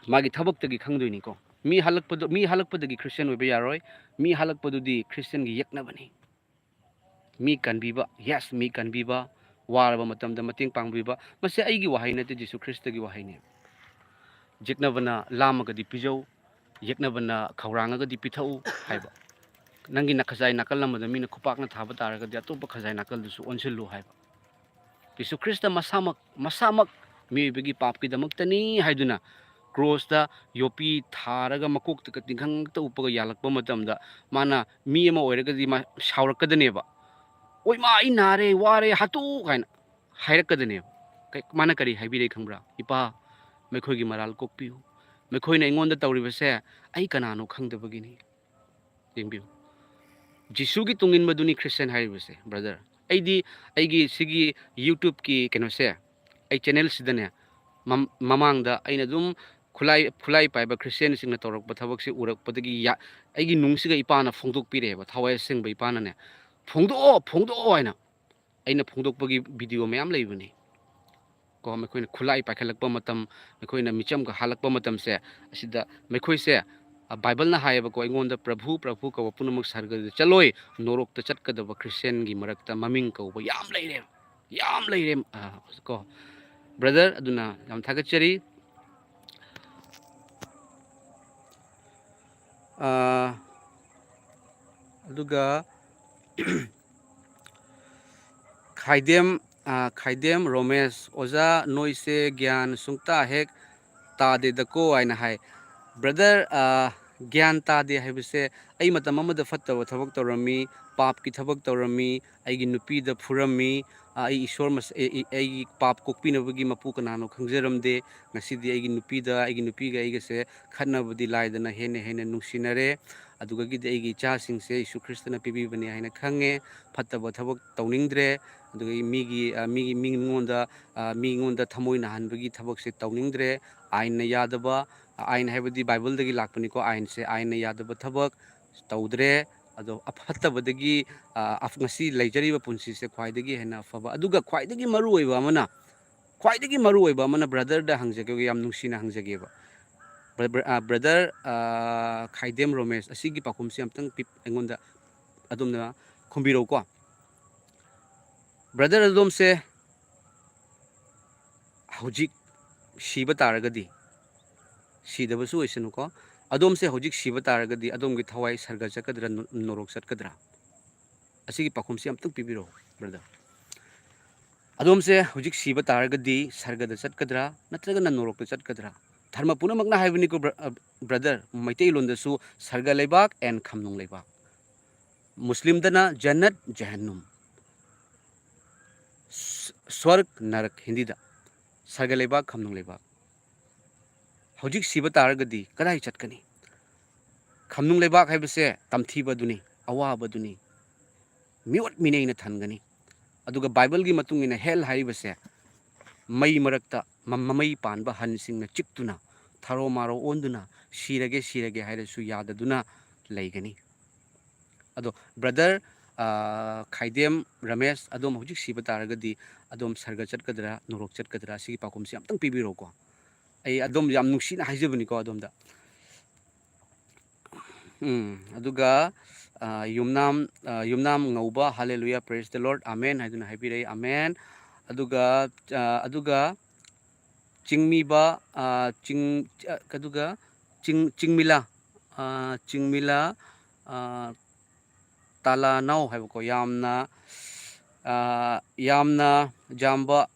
ꯃꯥꯒꯤ ꯊꯕꯛꯇꯒꯤ ꯈꯪꯗꯣꯏꯅꯤꯀꯣ꯫ ꯃꯤ ꯍꯜꯂꯛꯄꯗ, ꯃꯤ ꯍꯜꯂꯛꯄꯗꯒꯤ ꯈ꯭ꯔꯤꯁꯇꯤꯌꯥꯟ ꯑꯣꯏꯕ ꯌꯥꯔꯣꯏ꯫ ꯃꯤ ꯍꯜꯂꯛꯄꯗꯨꯗꯤ ꯈ꯭ꯔꯤꯁꯇꯤꯌꯥꯟꯒꯤ ꯌꯦꯛꯅꯕꯅꯤ꯫ ꯃꯤ ꯀꯟꯕꯤꯕ, yes, ꯃꯤ ꯀꯟꯕꯤꯕ, ꯋꯥꯔꯕ ꯃꯇꯝꯗ ꯃꯇꯦꯡ ꯄꯥꯡꯕꯤꯕ, ꯃꯁꯤ ꯑꯩꯒꯤ ꯋꯥꯍꯩ ꯅꯠꯇꯦ, ꯖꯤꯁꯨ ꯈ꯭ꯔꯤꯁꯇꯒꯤ ꯋꯥꯍꯩꯅꯤ꯫ ꯌꯦꯛꯅꯕꯅ ꯂꯥꯝꯃꯒꯗꯤ ꯄꯤꯖꯧ, ꯌꯦꯛꯅꯕꯅ ꯈꯧꯔꯥꯡꯉꯒꯗꯤ ꯄꯤꯊꯛꯎ ꯍꯥꯏꯕ꯫ ꯅꯪꯒꯤ ꯅꯈꯖꯥꯏ ꯅꯥꯀꯜ ꯑꯃꯗ ꯃꯤꯅ ꯈꯨꯄꯥꯛꯅ ꯊꯥꯕ ꯇꯥꯔꯒꯗꯤ ꯑꯇꯣꯞꯄ ꯈꯖꯥꯏ ꯅꯥꯀꯜꯗꯨꯁꯨ ꯑꯣꯟꯁꯤꯜꯂꯨ ꯍꯥꯏꯕ꯫ ꯖꯤꯁꯨ ꯈ꯭ꯔꯤꯁꯇ ꯃꯁꯥꯃꯛ, ꯃꯁꯥꯃꯛ ꯃꯤꯑꯣꯏꯕꯒꯤ ꯄꯥꯞꯀꯤꯗꯃꯛꯇꯅꯤ ꯍꯥꯏꯗꯨꯅ ꯀ꯭ꯔꯣꯁꯇ ꯌꯣꯠꯄꯤ ꯊꯥꯔꯒ ꯃꯀꯣꯛꯇꯒ ꯇꯤꯡꯈꯪꯇ ꯎꯞꯄꯒ ꯌꯥꯜꯂꯛꯄ ꯃꯇꯝꯗ ꯃꯥꯅ ꯃꯤ ꯑꯃ ꯑꯣꯏꯔꯒꯗꯤ ꯃꯥ ꯁꯥꯎꯔꯛꯀꯗꯅꯦꯕ꯫ "ꯑꯣꯏ ꯃꯥ, ꯑꯩ ꯅꯥꯔꯦ, ꯋꯥꯔꯦ, ꯍꯥꯠꯇꯣꯛꯎ" ꯀꯥꯏꯅ ꯍꯥꯏꯔꯛꯀꯗꯅꯦꯕ꯫ ꯀꯩ-, ꯃꯥꯅ ꯀꯔꯤ ꯍꯥꯏꯕꯤꯔꯦ ꯈꯪꯕ꯭ꯔꯥ? "ꯏꯄꯥ, ꯃꯈꯣꯏꯒꯤ ꯃꯔꯥꯜ ꯀꯣꯛꯄꯤꯌꯨ꯫ ꯃꯈꯣꯏꯅ ꯑꯩꯉꯣꯟꯗ ꯇꯧꯔꯤꯕꯁꯦ ꯑꯩ ꯀꯅꯥꯅꯣ ꯈꯪꯗꯕꯒꯤꯅꯤ"꯫ ꯌꯦꯡꯕꯤꯌꯨ, ꯖꯤꯁꯨꯒꯤ ꯇꯨꯡ ꯏꯟꯕꯗꯨꯅꯤ ꯈ꯭ꯔꯤꯁꯇꯤꯌꯥꯟ ꯍꯥꯏꯔꯤꯕꯁꯦ, ꯕ꯭ꯔꯗꯔ꯫ ꯑꯩꯗꯤ ꯑꯩꯒꯤ ꯁꯤꯒꯤ YouTubeꯀꯤ ꯀꯩꯅꯣꯁꯦ, ꯑꯩ ꯆꯦꯅꯦꯜꯁꯤꯗꯅꯦ, ꯃꯝ-, ꯃꯃꯥꯡꯗ ꯑꯩꯅ ꯑꯗꯨꯝ ꯈꯨꯠꯂꯥꯏ, ꯈꯨꯠꯂꯥꯏ ꯄꯥꯏꯕ ꯈ꯭ꯔꯤꯁꯇꯤꯌꯥꯟꯁꯤꯡꯅ ꯇꯧꯔꯛꯄ ꯊꯕꯛꯁꯤ ꯎꯔꯛꯄꯗꯒꯤ ꯌꯥ-, ꯑꯩꯒꯤ ꯅꯨꯡꯁꯤꯒ ꯏꯄꯥꯅ ꯐꯣꯡꯗꯣꯛꯄꯤꯔꯛꯑꯦꯕ, ꯊꯋꯥꯏ ꯑꯁꯦꯡꯕ ꯏꯄꯥꯅꯅꯦ, "ꯐꯣꯡꯗꯣꯛꯑꯣ, ꯐꯣꯡꯗꯣꯛꯑꯣ" ꯍꯥꯏꯅ꯫ ꯑꯩꯅ ꯐꯣꯡꯗꯣꯛꯄꯒꯤ ꯚꯤꯗꯤꯑꯣ ꯃꯌꯥꯝ ꯂꯩꯕꯅꯤ꯫ ꯀꯣ, ꯃꯈꯣꯏꯅ ꯈꯨꯠꯂꯥꯏ ꯄꯥꯏꯈꯠꯂꯛꯄ ꯃꯇꯝ, ꯃꯈꯣꯏꯅ ꯃꯤꯆꯝꯒ ꯍꯥꯜꯂꯛꯄ ꯃꯇꯝꯁꯦ, ꯑꯁꯤꯗ ꯃꯈꯣꯏꯁꯦ, ꯑ, ꯕꯥꯏꯕꯜꯅ ꯍꯥꯏꯌꯦꯕꯀꯣ, ꯑꯩꯉꯣꯟꯗ "ꯄ꯭ꯔꯚꯨ, ꯄ꯭ꯔꯚꯨ" ꯀꯧꯕ ꯄꯨꯝꯅꯃꯛ ꯁꯔꯒꯗ ꯆꯠꯂꯣꯏ, ꯅꯣꯔꯣꯛꯇ ꯆꯠꯀꯗꯕ ꯈ꯭ꯔꯤꯁꯇꯤꯌꯥꯟꯒꯤ ꯃꯔꯛꯇ ꯃꯃꯤꯡ ꯀꯧꯕ ꯌꯥꯝ ꯂꯩꯔꯦ, ꯌꯥꯝ ꯂꯩꯔꯦ꯫ ꯑ, ꯀꯣ, ꯕ꯭ꯔꯗꯔ, ꯑꯗꯨꯅ ꯌꯥꯝ ꯊꯥꯒꯠꯆꯔꯤ꯫ ꯑ, ꯑꯗꯨꯒ ꯈꯥꯏꯗꯦꯝ, ꯑ, ꯈꯥꯏꯗꯦꯝ ꯔꯣꯃꯦꯁ, "ꯑꯣꯖꯥ, ꯅꯣꯏꯁꯦ ꯒ꯭ꯌꯥꯟ ꯁꯨꯡꯇꯥ ꯍꯦꯛ ꯇꯥꯗꯦꯗꯀꯣ" ꯍꯥꯏꯅ ꯍꯥꯏ꯫ ꯕ꯭ꯔꯗꯔ, ꯑ, ꯒ꯭ꯌꯥꯟ ꯇꯥꯗꯦ ꯍꯥꯏꯕꯁꯦ, ꯑꯩ ꯃꯇꯝ ꯑꯃꯗ ꯐꯠꯇꯕ ꯊꯕꯛ ꯇꯧꯔꯝꯃꯤ, ꯄꯥꯞꯀꯤ ꯊꯕꯛ ꯇꯧꯔꯝꯃꯤ, ꯑꯩꯒꯤ ꯅꯨꯄꯤꯗ ꯐꯨꯔꯝꯃꯤ, ꯑ, ꯑꯩ ꯏꯁꯣꯔ ꯃꯁ-, ꯑꯩ, ꯑꯩ, ꯑꯩꯒꯤ ꯄꯥꯞ ꯀꯣꯛꯄꯤꯅꯕꯒꯤ ꯃꯄꯨ ꯀꯅꯥꯅꯣ ꯈꯪꯖꯔꯝꯗꯦ꯫ ꯉꯁꯤꯗꯤ ꯑꯩꯒꯤ ꯅꯨꯄꯤꯗ, ꯑꯩꯒꯤ ꯅꯨꯄꯤꯒ ꯑꯩꯒꯁꯦ ꯈꯠꯅꯕꯗꯤ ꯂꯥꯏꯗꯅ ꯍꯦꯟꯅ ꯍꯦꯟꯅ ꯅꯨꯡꯁꯤꯅꯔꯦ꯫ ꯑꯗꯨꯗꯒꯤꯗꯤ ꯑꯩꯒꯤ ꯏꯆꯥꯁꯤꯡꯁꯦ ꯌꯤꯁꯨ ꯈ꯭ꯔꯤꯁꯇꯅ ꯄꯤꯕꯤꯕꯅꯤ ꯍꯥꯏꯅ ꯈꯪꯉꯦ꯫ ꯐꯠꯇꯕ ꯊꯕꯛ ꯇꯧꯅꯤꯡꯗ꯭ꯔꯦ꯫ ꯑꯗꯨꯒ ꯃꯤꯒꯤ, ꯑ, ꯃꯤꯒꯤ, ꯃꯤꯉꯣꯟꯗ, ꯑ, ꯃꯤꯉꯣꯟꯗ ꯊꯃꯣꯏ ꯅꯥꯍꯟꯕꯒꯤ ꯊꯕꯛꯁꯦ ꯇꯧꯅꯤꯡꯗ꯭ꯔꯦ꯫ ꯑꯥꯏꯟꯅ ꯌꯥꯗꯕ, ꯑꯥꯏꯟ ꯍꯥꯏꯕꯗꯤ ꯕꯥꯏꯕꯜꯗꯒꯤ ꯂꯥꯛꯄꯅꯤꯀꯣ, ꯑꯥꯏꯟꯁꯦ, ꯑꯥꯏꯟꯅ ꯌꯥꯗꯕ ꯊꯕꯛ ꯇꯧꯗ꯭ꯔꯦ꯫ ꯑꯗꯣ ꯑꯐꯠꯇꯕꯗꯒꯤ, ꯑ, ꯑꯐ-, ꯉꯁꯤ ꯂꯩꯖꯔꯤꯕ ꯄꯨꯟꯁꯤꯁꯦ ꯈ꯭ꯋꯥꯏꯗꯒꯤ ꯍꯦꯟꯅ ꯑꯐꯕ꯫ ꯑꯗꯨꯒ ꯈ꯭ꯋꯥꯏꯗꯒꯤ ꯃꯔꯨꯑꯣꯏꯕ ꯑꯃꯅ, ꯈ꯭ꯋꯥꯏꯗꯒꯤ ꯃꯔꯨꯑꯣꯏꯕ ꯑꯃꯅ brotherꯗ ꯍꯪꯖꯒꯦ, ꯌꯥꯝ ꯅꯨꯡꯁꯤꯅ ꯍꯪꯖꯒꯦꯕ꯫ Bro-, bro-, ꯑ, brother, ꯑ, ꯈꯥꯏꯗꯦꯝ ꯔꯣꯃꯦꯁ, ꯑꯁꯤꯒꯤ ꯄꯥꯎꯈꯨꯝꯁꯤ ꯑꯝꯇꯪ ꯄꯤ-, ꯑꯩꯉꯣꯟꯗ ꯑꯗꯣꯝꯅ ꯈꯨꯝꯕꯤꯔꯛꯎꯀꯣ꯫ Brother, ꯑꯗꯣꯝꯁꯦ ꯍꯧꯖꯤꯛ ꯁꯤꯕ ꯇꯥꯔꯒꯗꯤ, ꯁꯤꯗꯕꯁꯨ ꯑꯣꯏꯁꯅꯨꯀꯣ, ꯑꯗꯣꯝꯁꯦ ꯍꯧꯖꯤꯛ ꯁꯤꯕ ꯇꯥꯔꯒꯗꯤ ꯑꯗꯣꯝꯒꯤ ꯊꯋꯥꯏ ꯁꯔꯒ ꯆꯠꯀꯗ꯭ꯔꯥ, ꯅꯣ-, ꯅꯣꯔꯣꯛ ꯆꯠꯀꯗ꯭ꯔꯥ? ꯑꯁꯤꯒꯤ ꯄꯥꯎꯈꯨꯝꯁꯤ ꯑꯝꯇꯪ ꯄꯤꯕꯤꯔꯛꯑꯣ, brother꯫ ꯑꯗꯣꯝꯁꯦ ꯍꯧꯖꯤꯛ ꯁꯤꯕ ꯇꯥꯔꯒꯗꯤ ꯁꯔꯒꯗ ꯆꯠꯀꯗ꯭ꯔꯥ ꯅꯠꯇ꯭ꯔꯒꯅ ꯅꯣꯔꯣꯛꯇ ꯆꯠꯀꯗ꯭ꯔꯥ? ꯙꯔꯃ ꯄꯨꯝꯅꯃꯛꯅ ꯍꯥꯏꯕꯅꯤꯀꯣ, bro-, ꯑ, brother, ꯃꯩꯇꯩꯂꯣꯟꯗꯁꯨ ꯁꯔꯒ ꯂꯩꯕꯥꯛ and ꯈꯝꯅꯨꯡ ꯂꯩꯕꯥꯛ꯫ ꯃꯨꯁꯂꯤꯝꯗꯅ ꯖꯟꯅꯠ, ꯖꯍꯟꯅꯨꯝ꯫ ꯁ꯭ꯋꯔꯒ, ꯅꯔꯛ ꯍꯤꯟꯗꯤꯗ꯫ ꯁꯔꯒ ꯂꯩꯕꯥꯛ, ꯈꯝꯅꯨꯡ ꯂꯩꯕꯥꯛ꯫ ꯍꯧꯖꯤꯛ ꯁꯤꯕ ꯇꯥꯔꯒꯗꯤ ꯀꯗꯥꯏ ꯆꯠꯀꯅꯤ? ꯈꯝꯅꯨꯡ ꯂꯩꯕꯥꯛ ꯍꯥꯏꯕꯁꯦ ꯇꯝꯊꯤꯕꯗꯨꯅꯤ, ꯑꯋꯥꯕꯗꯨꯅꯤ, ꯃꯤꯑꯣꯠ ꯃꯤꯅꯩꯅ ꯊꯟꯒꯅꯤ꯫ ꯑꯗꯨꯒ ꯕꯥꯏꯕꯜꯒꯤ ꯃꯇꯨꯡ ꯏꯟꯅ hell ꯍꯥꯏꯔꯤꯕꯁꯦ ꯃꯩ ꯃꯔꯛꯇ ꯃ-, ꯃꯃꯩ ꯄꯥꯟꯕ ꯍꯟꯁꯤꯡꯅ ꯆꯤꯛꯇꯨꯅ, ꯊꯔꯣ ꯃꯥꯔꯣ ꯑꯣꯟꯗꯨꯅ, ꯁꯤꯔꯒꯦ, ꯁꯤꯔꯒꯦ ꯍꯥꯏꯔꯁꯨ ꯌꯥꯗꯗꯨꯅ ꯂꯩꯒꯅꯤ꯫ ꯑꯗꯣ brother, ꯑ, ꯈꯥꯏꯗꯦꯝ ꯔꯃꯦꯁ, ꯑꯗꯣꯝ ꯍꯧꯖꯤꯛ ꯁꯤꯕ ꯇꯥꯔꯒꯗꯤ ꯑꯗꯣꯝ ꯁꯔꯒ ꯆꯠꯀꯗ꯭ꯔꯥ, ꯅꯣꯔꯣꯛ ꯆꯠꯀꯗ꯭ꯔꯥ? ꯁꯤꯒꯤ ꯄꯥꯎꯈꯨꯝꯁꯤ ꯑꯝꯇꯪ ꯄꯤꯕꯤꯔꯛꯎꯀꯣ꯫ ꯑꯩ ꯑꯗꯣꯝ ꯌꯥꯝ ꯅꯨꯡꯁꯤꯅ ꯍꯥꯏꯖꯕꯅꯤꯀꯣ ꯑꯗꯣꯝꯗ꯫ ꯎꯝ, ꯑꯗꯨꯒ, ꯑ, ꯌꯨꯝꯅꯥꯝ, ꯑ, ꯌꯨꯝꯅꯥꯝ ꯉꯧꯕ, "Hallelujah, praise the Lord, Amen" ꯍꯥꯏꯗꯨꯅ ꯍꯥꯏꯕꯤꯔꯛꯏ, Amen꯫ ꯑꯗꯨꯒ, ꯑ, ꯑꯗꯨꯒ ꯆꯤꯡꯃꯤꯕ, ꯑ, ꯆꯤꯡ-, ꯑ, ꯑꯗꯨꯒ ꯆꯤꯡ-, ꯆꯤꯡꯃꯤꯂꯥ, ꯑ, ꯆꯤꯡꯃꯤꯂꯥ, ꯑ, ꯇꯥꯂꯥꯅꯥꯎ ꯍꯥꯏꯕꯀꯣ, ꯌꯥꯝꯅ, ꯑ, ꯌꯥꯝꯅ ꯖꯥꯝꯕ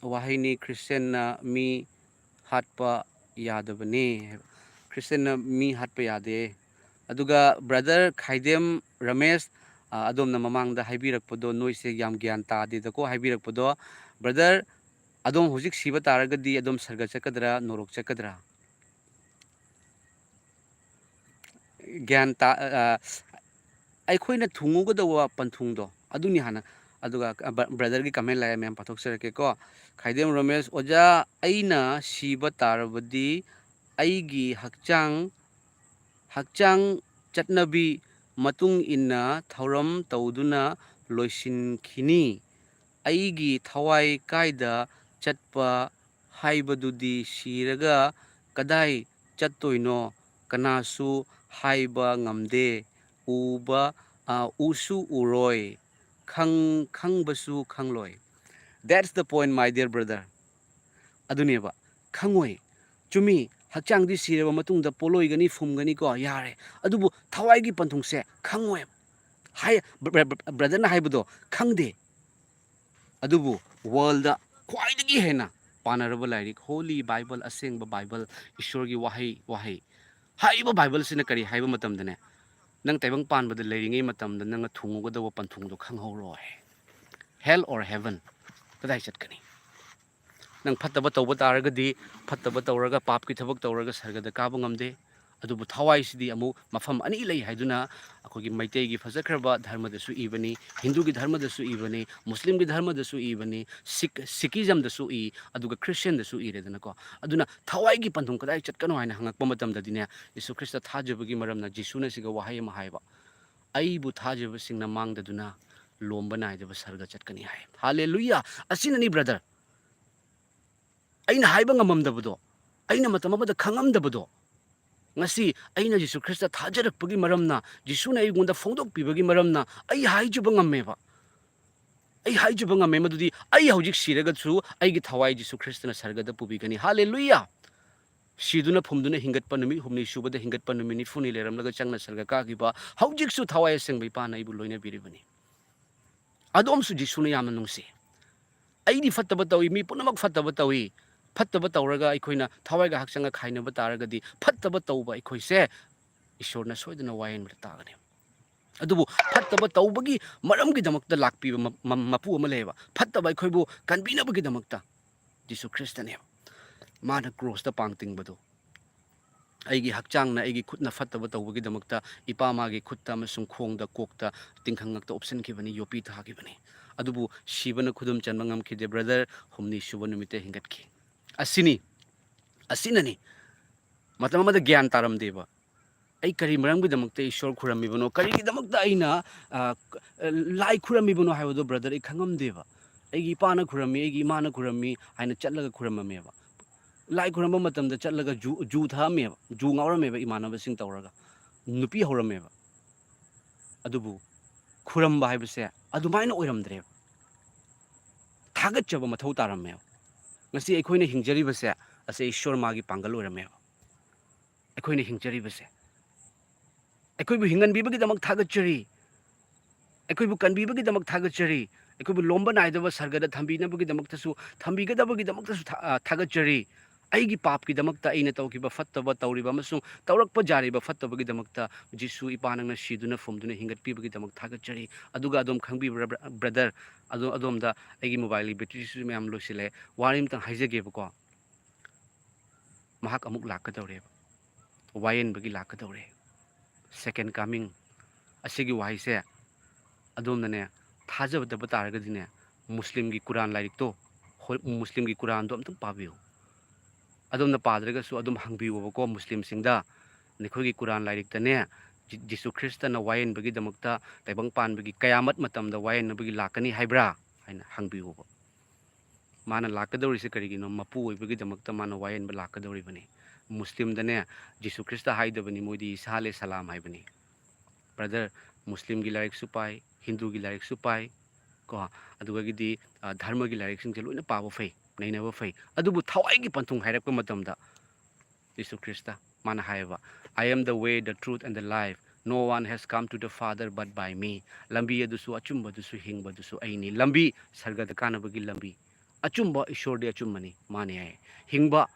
ꯋꯥꯍꯩꯅꯤ, "ꯈ꯭ꯔꯤꯁꯇꯤꯌꯥꯟꯅ ꯃꯤ ꯍꯥꯠꯄ ꯌꯥꯗꯕꯅꯤ" ꯍꯥꯏꯕ꯫ ꯈ꯭ꯔꯤꯁꯇꯤꯌꯥꯟꯅ ꯃꯤ ꯍꯥꯠꯄ ꯌꯥꯗꯦ꯫ ꯑꯗꯨꯒ brother ꯈꯥꯏꯗꯦꯝ ꯔꯃꯦꯁ, ꯑ, ꯑꯗꯣꯝꯅ ꯃꯃꯥꯡꯗ ꯍꯥꯏꯕꯤꯔꯛꯄꯗꯣ, ꯅꯣꯏꯁꯦ ꯌꯥꯝ ꯒ꯭ꯌꯥꯟ ꯇꯥꯗꯦꯗꯀꯣ ꯍꯥꯏꯕꯤꯔꯛꯄꯗꯣ꯫ Brother, ꯑꯗꯣꯝ ꯍꯧꯖꯤꯛ ꯁꯤꯕ ꯇꯥꯔꯒꯗꯤ ꯑꯗꯣꯝ ꯁꯔꯒ ꯆꯠꯀꯗ꯭ꯔꯥ, ꯅꯣꯔꯣꯛ ꯆꯠꯀꯗ꯭ꯔꯥ? ꯒ꯭ꯌꯥꯟ ꯇꯥ-, ꯑ, ꯑ, ꯑꯩꯈꯣꯏꯅ ꯊꯨꯡꯉꯨꯒꯗꯧꯕ ꯄꯟꯊꯨꯡꯗꯣ ꯑꯗꯨꯅꯤ ꯍꯥꯟꯅ, ꯑꯗꯨꯒ ꯕ꯭ꯔꯗꯔꯒꯤ ꯀꯃꯦꯟ ꯂꯥꯛꯑꯦ, ꯃꯌꯥꯝ ꯄꯥꯊꯣꯛꯆꯔꯛꯀꯦꯀꯣ꯫ ꯈꯥꯏꯗꯦꯝ ꯔꯣꯃꯦꯁ, "ꯑꯣꯖꯥ, ꯑꯩꯅ ꯁꯤꯕ ꯇꯥꯔꯕꯗꯤ ꯑꯩꯒꯤ ꯍꯛꯆꯥꯡ, ꯍꯛꯆꯥꯡ ꯆꯠꯅꯕꯤ ꯃꯇꯨꯡ ꯏꯟꯅ ꯊꯧꯔꯝ ꯇꯧꯗꯨꯅ ꯂꯣꯏꯁꯤꯟꯈꯤꯅꯤ꯫ ꯑꯩꯒꯤ ꯊꯋꯥꯏ ꯀꯥꯏꯗ ꯆꯠꯄ ꯍꯥꯏꯕꯗꯨꯗꯤ ꯁꯤꯔꯒ ꯀꯗꯥꯏ ꯆꯠꯇꯣꯏꯅꯣ ꯀꯅꯥꯁꯨ ꯍꯥꯏꯕ ꯉꯝꯗꯦ꯫ ꯎꯕ, ꯑ, ꯎꯁꯨ ꯎꯔꯣꯏ, ꯈꯪ-, ꯈꯪꯕꯁꯨ ꯈꯪꯂꯣꯏ"꯫ That's the point, my dear brother. ꯑꯗꯨꯅꯦꯕ, ꯈꯪꯉꯣꯏ꯫ ꯆꯨꯝꯃꯤ, ꯍꯛꯆꯥꯡꯗꯤ ꯁꯤꯔꯕ ꯃꯇꯨꯡꯗ ꯄꯣꯠꯂꯣꯏꯒꯅꯤ, ꯐꯨꯝꯒꯅꯤꯀꯣ, ꯌꯥꯔꯦ꯫ ꯑꯗꯨꯕꯨ ꯊꯋꯥꯏꯒꯤ ꯄꯟꯊꯨꯡꯁꯦ ꯈꯪꯉꯣꯏ꯫ ꯍꯥꯏ, ꯕ꯭ꯔ-, ꯕ꯭ꯔ-, ꯕ꯭ꯔꯗꯔꯅ ꯍꯥꯏꯕꯗꯣ ꯈꯪꯗꯦ꯫ ꯑꯗꯨꯕꯨ ꯋꯥꯔꯜꯗ ꯈ꯭ꯋꯥꯏꯗꯒꯤ ꯍꯦꯟꯅ ꯄꯥꯅꯔꯕ ꯂꯥꯏꯔꯤꯛ, ꯍꯣꯂꯤ ꯕꯥꯏꯕꯜ, ꯑꯁꯦꯡꯕ ꯕꯥꯏꯕꯜ, ꯏꯁꯣꯔꯒꯤ ꯋꯥꯍꯩ, ꯋꯥꯍꯩ꯫ ꯍꯥꯏꯔꯤꯕ ꯕꯥꯏꯕꯜꯁꯤꯅ ꯀꯔꯤ ꯍꯥꯏꯕ ꯃꯇꯝꯗꯅꯦ, ꯅꯪ ꯇꯥꯏꯕꯪ ꯄꯥꯟꯕꯗ ꯂꯩꯔꯤꯉꯩ ꯃꯇꯝꯗ ꯅꯪꯅ ꯊꯨꯡꯉꯨꯒꯗꯧꯕ ꯄꯟꯊꯨꯡꯗꯣ ꯈꯪꯍꯧꯔꯣꯏ꯫ Hell or heaven, ꯀꯗꯥꯏ ꯆꯠꯀꯅꯤ? ꯅꯪ ꯐꯠꯇꯕ ꯇꯧꯕ ꯇꯥꯔꯒꯗꯤ, ꯐꯠꯇꯕ ꯇꯧꯔꯒ, ꯄꯥꯞꯀꯤ ꯊꯕꯛ ꯇꯧꯔꯒ ꯁꯔꯒꯗ ꯀꯥꯕ ꯉꯝꯗꯦ꯫ ꯑꯗꯨꯕꯨ ꯊꯋꯥꯏꯁꯤꯗꯤ ꯑꯃꯨꯛ ꯃꯐꯝ ꯑꯅꯤ ꯂꯩ ꯍꯥꯏꯗꯨꯅ ꯑꯩꯈꯣꯏꯒꯤ ꯃꯩꯇꯩꯒꯤ ꯐꯖꯈ꯭ꯔꯕ ꯙꯔꯃꯗꯁꯨ ꯏꯕꯅꯤ, ꯍꯤꯟꯗꯨꯒꯤ ꯙꯔꯃꯗꯁꯨ ꯏꯕꯅꯤ, ꯃꯨꯁꯂꯤꯝꯒꯤ ꯙꯔꯃꯗꯁꯨ ꯏꯕꯅꯤ, ꯁꯤꯈ, ꯁꯤꯈꯤꯖꯝꯗꯁꯨ ꯏ, ꯑꯗꯨꯒ ꯈ꯭ꯔꯤꯁꯇꯤꯌꯟꯗꯁꯨ ꯏꯔꯦꯗꯅꯀꯣ꯫ ꯑꯗꯨꯅ ꯊꯋꯥꯏꯒꯤ ꯄꯟꯊꯨꯡ ꯀꯗꯥꯏ ꯆꯠꯀꯅꯣ ꯍꯥꯏꯅ ꯍꯪꯉꯛꯄ ꯃꯇꯝꯗꯗꯤꯅꯦ, ꯌꯤꯁꯨ ꯈ꯭ꯔꯤꯁꯇ ꯊꯥꯖꯕꯒꯤ ꯃꯔꯝꯅ ꯖꯤꯁꯨꯅ ꯁꯤꯒ ꯋꯥꯍꯩ ꯑꯃ ꯍꯥꯏꯕ, "ꯑꯩꯕꯨ ꯊꯥꯖꯕꯁꯤꯡꯅ ꯃꯥꯡꯗꯗꯨꯅ ꯂꯣꯝꯕ ꯅꯥꯏꯗꯕ ꯁꯔꯒ ꯆꯠꯀꯅꯤ" ꯍꯥꯏ꯫ ꯍꯥꯂꯦꯂꯨꯌꯥ! ꯑꯁꯤꯅꯅꯤ, ꯕ꯭ꯔꯗꯔ꯫ ꯑꯩꯅ ꯍꯥꯏꯕ ꯉꯝꯃꯝꯗꯕꯗꯣ, ꯑꯩꯅ ꯃꯇꯝ ꯑꯃꯗ ꯈꯪꯉꯝꯗꯕꯗꯣ, ꯉꯁꯤ ꯑꯩꯅ ꯖꯤꯁꯨ ꯈ꯭ꯔꯤꯁꯇ ꯊꯥꯖꯔꯛꯄꯒꯤ ꯃꯔꯝꯅ, ꯖꯤꯁꯨꯅ ꯑꯩꯉꯣꯟꯗ ꯐꯣꯡꯗꯣꯛꯄꯤꯕꯒꯤ ꯃꯔꯝꯅ ꯑꯩ ꯍꯥꯏꯖꯕ ꯉꯝꯃꯦꯕ꯫ ꯑꯩ ꯍꯥꯏꯖꯕ ꯉꯝꯃꯦ ꯃꯗꯨꯗꯤ ꯑꯩ ꯍꯧꯖꯤꯛ ꯁꯤꯔꯒꯁꯨ ꯑꯩꯒꯤ ꯊꯋꯥꯏ ꯖꯤꯁꯨ ꯈ꯭ꯔꯤꯁꯇꯅ ꯁꯔꯒꯗ ꯄꯨꯕꯤꯒꯅꯤ꯫ ꯍꯥꯂꯦꯂꯨꯌꯥ! ꯁꯤꯗꯨꯅ ꯐꯨꯝꯗꯨꯅ ꯍꯤꯡꯒꯠꯄ, ꯅꯨꯃꯤꯠ ꯍꯨꯝꯅꯤ ꯁꯨꯕꯗ ꯍꯤꯡꯒꯠꯄ, ꯅꯨꯃꯤꯠ ꯅꯤꯐꯨꯅꯤ ꯂꯩꯔꯝꯂꯒ ꯆꯪꯅ ꯁꯔꯒ ꯀꯥꯈꯤꯕ, ꯍꯧꯖꯤꯛꯁꯨ ꯊꯋꯥꯏ ꯑꯁꯦꯡꯕ ꯏꯄꯥꯅ ꯑꯩꯕꯨ ꯂꯣꯏꯅꯕꯤꯔꯤꯕꯅꯤ꯫ ꯑꯗꯣꯝꯁꯨ ꯖꯤꯁꯨꯅ ꯌꯥꯝꯅ ꯅꯨꯡꯁꯤ꯫ ꯑꯩꯗꯤ ꯐꯠꯇꯕ ꯇꯧꯏ, ꯃꯤ ꯄꯨꯝꯅꯃꯛ ꯐꯠꯇꯕ ꯇꯧꯏ꯫ ꯐꯠꯇꯕ ꯇꯧꯔꯒ ꯑꯩꯈꯣꯏꯅ ꯊꯋꯥꯏꯒ ꯍꯛꯆꯥꯡꯒ ꯈꯥꯏꯅꯕ ꯇꯥꯔꯒꯗꯤ, ꯐꯠꯇꯕ ꯇꯧꯕ ꯑꯩꯈꯣꯏꯁꯦ ꯏꯁꯣꯔꯅ ꯁꯣꯏꯗꯅ ꯋꯥꯌꯦꯟꯕꯗ ꯇꯥꯒꯅꯤ꯫ ꯑꯗꯨꯕꯨ ꯐꯠꯇꯕ ꯇꯧꯕꯒꯤ ꯃꯔꯝꯒꯤꯗꯃꯛꯇ ꯂꯥꯛꯄꯤꯕ ꯃ-, ꯃ-, ꯃꯄꯨ ꯑꯃ ꯂꯩꯌꯦꯕ꯫ ꯐꯠꯇꯕ ꯑꯩꯈꯣꯏꯕꯨ ꯀꯟꯕꯤꯅꯕꯒꯤꯗꯃꯛꯇ ꯖꯤꯁꯨ ꯈ꯭ꯔꯤꯁꯇꯅꯦꯕ꯫ ꯃꯥꯅ ꯀ꯭ꯔꯣꯁꯇ ꯄꯥꯡ ꯇꯤꯡꯕꯗꯣ, ꯑꯩꯒꯤ ꯍꯛꯆꯥꯡꯅ, ꯑꯩꯒꯤ ꯈꯨꯠꯅ ꯐꯠꯇꯕ ꯇꯧꯕꯒꯤꯗꯃꯛꯇ ꯏꯄꯥ ꯃꯥꯒꯤ ꯈꯨꯠꯇ ꯑꯃꯁꯨꯡ ꯈꯣꯡꯗ, ꯀꯣꯛꯇ, ꯇꯤꯡꯈꯪ ꯉꯛꯇ ꯎꯞꯁꯤꯟꯈꯤꯕꯅꯤ, ꯌꯣꯠꯄꯤ ꯊꯥꯈꯤꯕꯅꯤ꯫ ꯑꯗꯨꯕꯨ ꯁꯤꯕꯅ ꯈꯨꯗꯨꯝ ꯆꯟꯕ ꯉꯝꯈꯤꯗꯦ꯫ Brother, ꯍꯨꯝꯅꯤ ꯁꯨꯕ ꯅꯨꯃꯤꯠꯇ ꯍꯤꯡꯒꯠꯈꯤ꯫ ꯑꯁꯤꯅꯤ, ꯑꯁꯤꯅꯅꯤ꯫ ꯃꯇꯝ ꯑꯃꯗ ꯒ꯭ꯌꯥꯟ ꯇꯥꯔꯝꯗꯦꯕ꯫ ꯑꯩ ꯀꯔꯤ ꯃꯔꯝꯒꯤꯗꯃꯛꯇ ꯏꯁꯣꯔ ꯈꯨꯔꯝꯃꯤꯕꯅꯣ, ꯀꯔꯤꯒꯤꯗꯃꯛꯇ ꯑꯩꯅ, ꯑ, ꯂꯥꯏ ꯈꯨꯔꯝꯃꯤꯕꯅꯣ ꯍꯥꯏꯕꯗꯣ, brother, ꯑꯩ ꯈꯪꯉꯝꯗꯦꯕ꯫ ꯑꯩꯒꯤ ꯏꯄꯥꯅ ꯈꯨꯔꯝꯃꯤ, ꯑꯩꯒꯤ ꯏꯃꯥꯅ ꯈꯨꯔꯝꯃꯤ ꯍꯥꯏꯅ ꯆꯠꯂꯒ ꯈꯨꯔꯝꯃꯝꯃꯦꯕ꯫ ꯂꯥꯏ ꯈꯨꯔꯝꯕ ꯃꯇꯝꯗ ꯆꯠꯂꯒ ꯖꯨ, ꯖꯨ ꯊꯛꯑꯝꯃꯦꯕ, ꯖꯨ ꯉꯥꯎꯔꯝꯃꯦꯕ ꯏꯃꯥꯟꯅꯕꯁꯤꯡ ꯇꯧꯔꯒ, ꯅꯨꯄꯤ ꯍꯧꯔꯝꯃꯦꯕ꯫ ꯑꯗꯨꯕꯨ ꯈꯨꯔꯝꯕ ꯍꯥꯏꯕꯁꯦ ꯑꯗꯨꯃꯥꯏꯅ ꯑꯣꯏꯔꯝꯗ꯭ꯔꯦꯕ꯫ ꯊꯥꯒꯠꯆꯕ ꯃꯊꯧ ꯇꯥꯔꯝꯃꯦꯕ꯫ ꯉꯁꯤ ꯑꯩꯈꯣꯏꯅ ꯍꯤꯡꯖꯔꯤꯕꯁꯦ, ꯑꯁꯦ ꯏꯁꯣꯔ ꯃꯥꯒꯤ ꯄꯥꯡꯒꯜ ꯑꯣꯏꯔꯝꯃꯦꯕ꯫ ꯑꯩꯈꯣꯏꯅ ꯍꯤꯡꯖꯔꯤꯕꯁꯦ, ꯑꯩꯈꯣꯏꯕꯨ ꯍꯤꯡꯍꯟꯕꯤꯕꯒꯤꯗꯃꯛ ꯊꯥꯒꯠꯆꯔꯤ꯫ ꯑꯩꯈꯣꯏꯕꯨ ꯀꯟꯕꯤꯕꯒꯤꯗꯃꯛ ꯊꯥꯒꯠꯆꯔꯤ꯫ ꯑꯩꯈꯣꯏꯕꯨ ꯂꯣꯝꯕ ꯅꯥꯏꯗꯕ ꯁꯔꯒꯗ ꯊꯝꯕꯤꯅꯕꯒꯤꯗꯃꯛꯇꯁꯨ, ꯊꯝꯕꯤꯒꯗꯕꯒꯤꯗꯃꯛꯇꯁꯨ ꯊꯥ-, ꯑ, ꯊꯥꯒꯠꯆꯔꯤ꯫ ꯑꯩꯒꯤ ꯄꯥꯞꯀꯤꯗꯃꯛꯇ, ꯑꯩꯅ ꯇꯧꯈꯤꯕ ꯐꯠꯇꯕ, ꯇꯧꯔꯤꯕ ꯑꯃꯁꯨꯡ ꯇꯧꯔꯛꯄ ꯌꯥꯔꯤꯕ ꯐꯠꯇꯕꯒꯤꯗꯃꯛꯇ ꯖꯤꯁꯨ ꯏꯄꯥ ꯅꯪꯅ ꯁꯤꯗꯨꯅ ꯐꯨꯝꯗꯨꯅ ꯍꯤꯡꯒꯠꯄꯤꯕꯒꯤꯗꯃꯛ ꯊꯥꯒꯠꯆꯔꯤ꯫ ꯑꯗꯨꯒ ꯑꯗꯨꯝ ꯈꯪꯕꯤꯕ꯭ꯔꯥ, ꯕ꯭ꯔ-, brother? ꯑꯗꯣ ꯑꯗꯣꯝꯗ ꯑꯩꯒꯤ mobileꯒꯤ batteryꯁꯤꯁꯨ ꯃꯌꯥꯝ ꯂꯣꯏꯁꯤꯜꯂꯦ꯫ ꯋꯥꯔꯤ ꯑꯃꯇꯪ ꯍꯥꯏꯖꯒꯦꯕꯀꯣ꯫ ꯃꯍꯥꯛ ꯑꯃꯨꯛ ꯂꯥꯛꯀꯗꯧꯔꯦꯕ꯫ ꯋꯥꯌꯦꯟꯕꯒꯤ ꯂꯥꯛꯀꯗꯧꯔꯦ꯫ Second coming꯫ ꯑꯁꯤꯒꯤ ꯋꯥꯍꯩꯁꯦ ꯑꯗꯣꯝꯅꯅꯦ, ꯊꯥꯖꯗꯕ ꯇꯥꯔꯒꯗꯤꯅꯦ, ꯃꯨꯁꯂꯤꯝꯒꯤ ꯀꯨꯔꯥꯟ ꯂꯥꯏꯔꯤꯛꯇꯣ, ꯍꯣ-, ꯃꯨꯁꯂꯤꯝꯒꯤ ꯀꯨꯔꯥꯟꯗꯣ ꯑꯝꯇꯪ ꯄꯥꯕꯤꯌꯨ꯫ ꯑꯗꯣꯝꯅ ꯄꯥꯗ꯭ꯔꯒꯁꯨ ꯑꯗꯨꯝ ꯍꯪꯕꯤꯌꯨꯕꯀꯣ ꯃꯨꯁꯂꯤꯝꯁꯤꯡꯗ, "ꯅꯈꯣꯏꯒꯤ ꯀꯨꯔꯥꯟ ꯂꯥꯏꯔꯤꯛꯇꯅꯦ, ꯖꯤ-, ꯖꯤꯁꯨ ꯈ꯭ꯔꯤꯁꯇꯅ ꯋꯥꯌꯦꯟꯕꯒꯤꯗꯃꯛꯇ, ꯇꯥꯏꯕꯪ ꯄꯥꯟꯕꯒꯤ, ꯀꯌꯥꯃꯠ ꯃꯇꯝꯗ ꯋꯥꯌꯦꯟꯅꯕꯒꯤ ꯂꯥꯛꯀꯅꯤ ꯍꯥꯏꯕ꯭ꯔꯥ?" ꯍꯥꯏꯅ ꯍꯪꯕꯤꯌꯨꯕ꯫ ꯃꯥꯅ ꯂꯥꯛꯀꯗꯧꯔꯤꯁꯦ ꯀꯔꯤꯒꯤꯅꯣ? ꯃꯄꯨ ꯑꯣꯏꯕꯒꯤꯗꯃꯛꯇ ꯃꯥꯅ ꯋꯥꯌꯦꯟꯕ ꯂꯥꯛꯀꯗꯧꯔꯤꯕꯅꯤ꯫ ꯃꯨꯁꯂꯤꯝꯗꯅꯦ, ꯖꯤꯁꯨ ꯈ꯭ꯔꯤꯁꯇ ꯍꯥꯏꯗꯕꯅꯤ, ꯃꯣꯏꯗꯤ ꯏꯁꯥ ꯑꯂꯦ ꯁꯂꯥꯝ ꯍꯥꯏꯕꯅꯤ꯫ Brother, ꯃꯨꯁꯂꯤꯝꯒꯤ ꯂꯥꯏꯔꯤꯛꯁꯨ ꯄꯥꯏ, ꯍꯤꯟꯗꯨꯒꯤ ꯂꯥꯏꯔꯤꯛꯁꯨ ꯄꯥꯏ, ꯀꯣ, ꯑꯗꯨꯗꯒꯤꯗꯤ, ꯑ, ꯙꯔꯃꯒꯤ ꯂꯥꯏꯔꯤꯛꯁꯤꯡꯁꯦ ꯂꯣꯏꯅ ꯄꯥꯕ ꯐꯩ, ꯅꯩꯅꯕ ꯐꯩ꯫ ꯑꯗꯨꯕꯨ ꯊꯋꯥꯏꯒꯤ ꯄꯟꯊꯨꯡ ꯍꯥꯏꯔꯛꯄ ꯃꯇꯝꯗ, ꯖꯤꯁꯨ ꯈ꯭ꯔꯤꯁꯇ ꯃꯥꯅ ꯍꯥꯏꯌꯦꯕ, "I am the way, the truth and the life. No one has come to the Father but by me." ꯂꯝꯕꯤ ꯑꯗꯨꯁꯨ, ꯑꯆꯨꯝꯕꯗꯨꯁꯨ, ꯍꯤꯡꯕꯗꯨꯁꯨ ꯑꯩꯅꯤ꯫ ꯂꯝꯕꯤ, ꯁꯔꯒꯗ ꯀꯥꯅꯕꯒꯤ ꯂꯝꯕꯤ꯫ ꯑꯆꯨꯝꯕ ꯏꯁꯣꯔꯗꯤ ꯑꯆꯨꯝꯕꯅꯤ, ꯃꯥꯅꯤ ꯍꯥꯏ꯫ ꯍꯤꯡꯕ,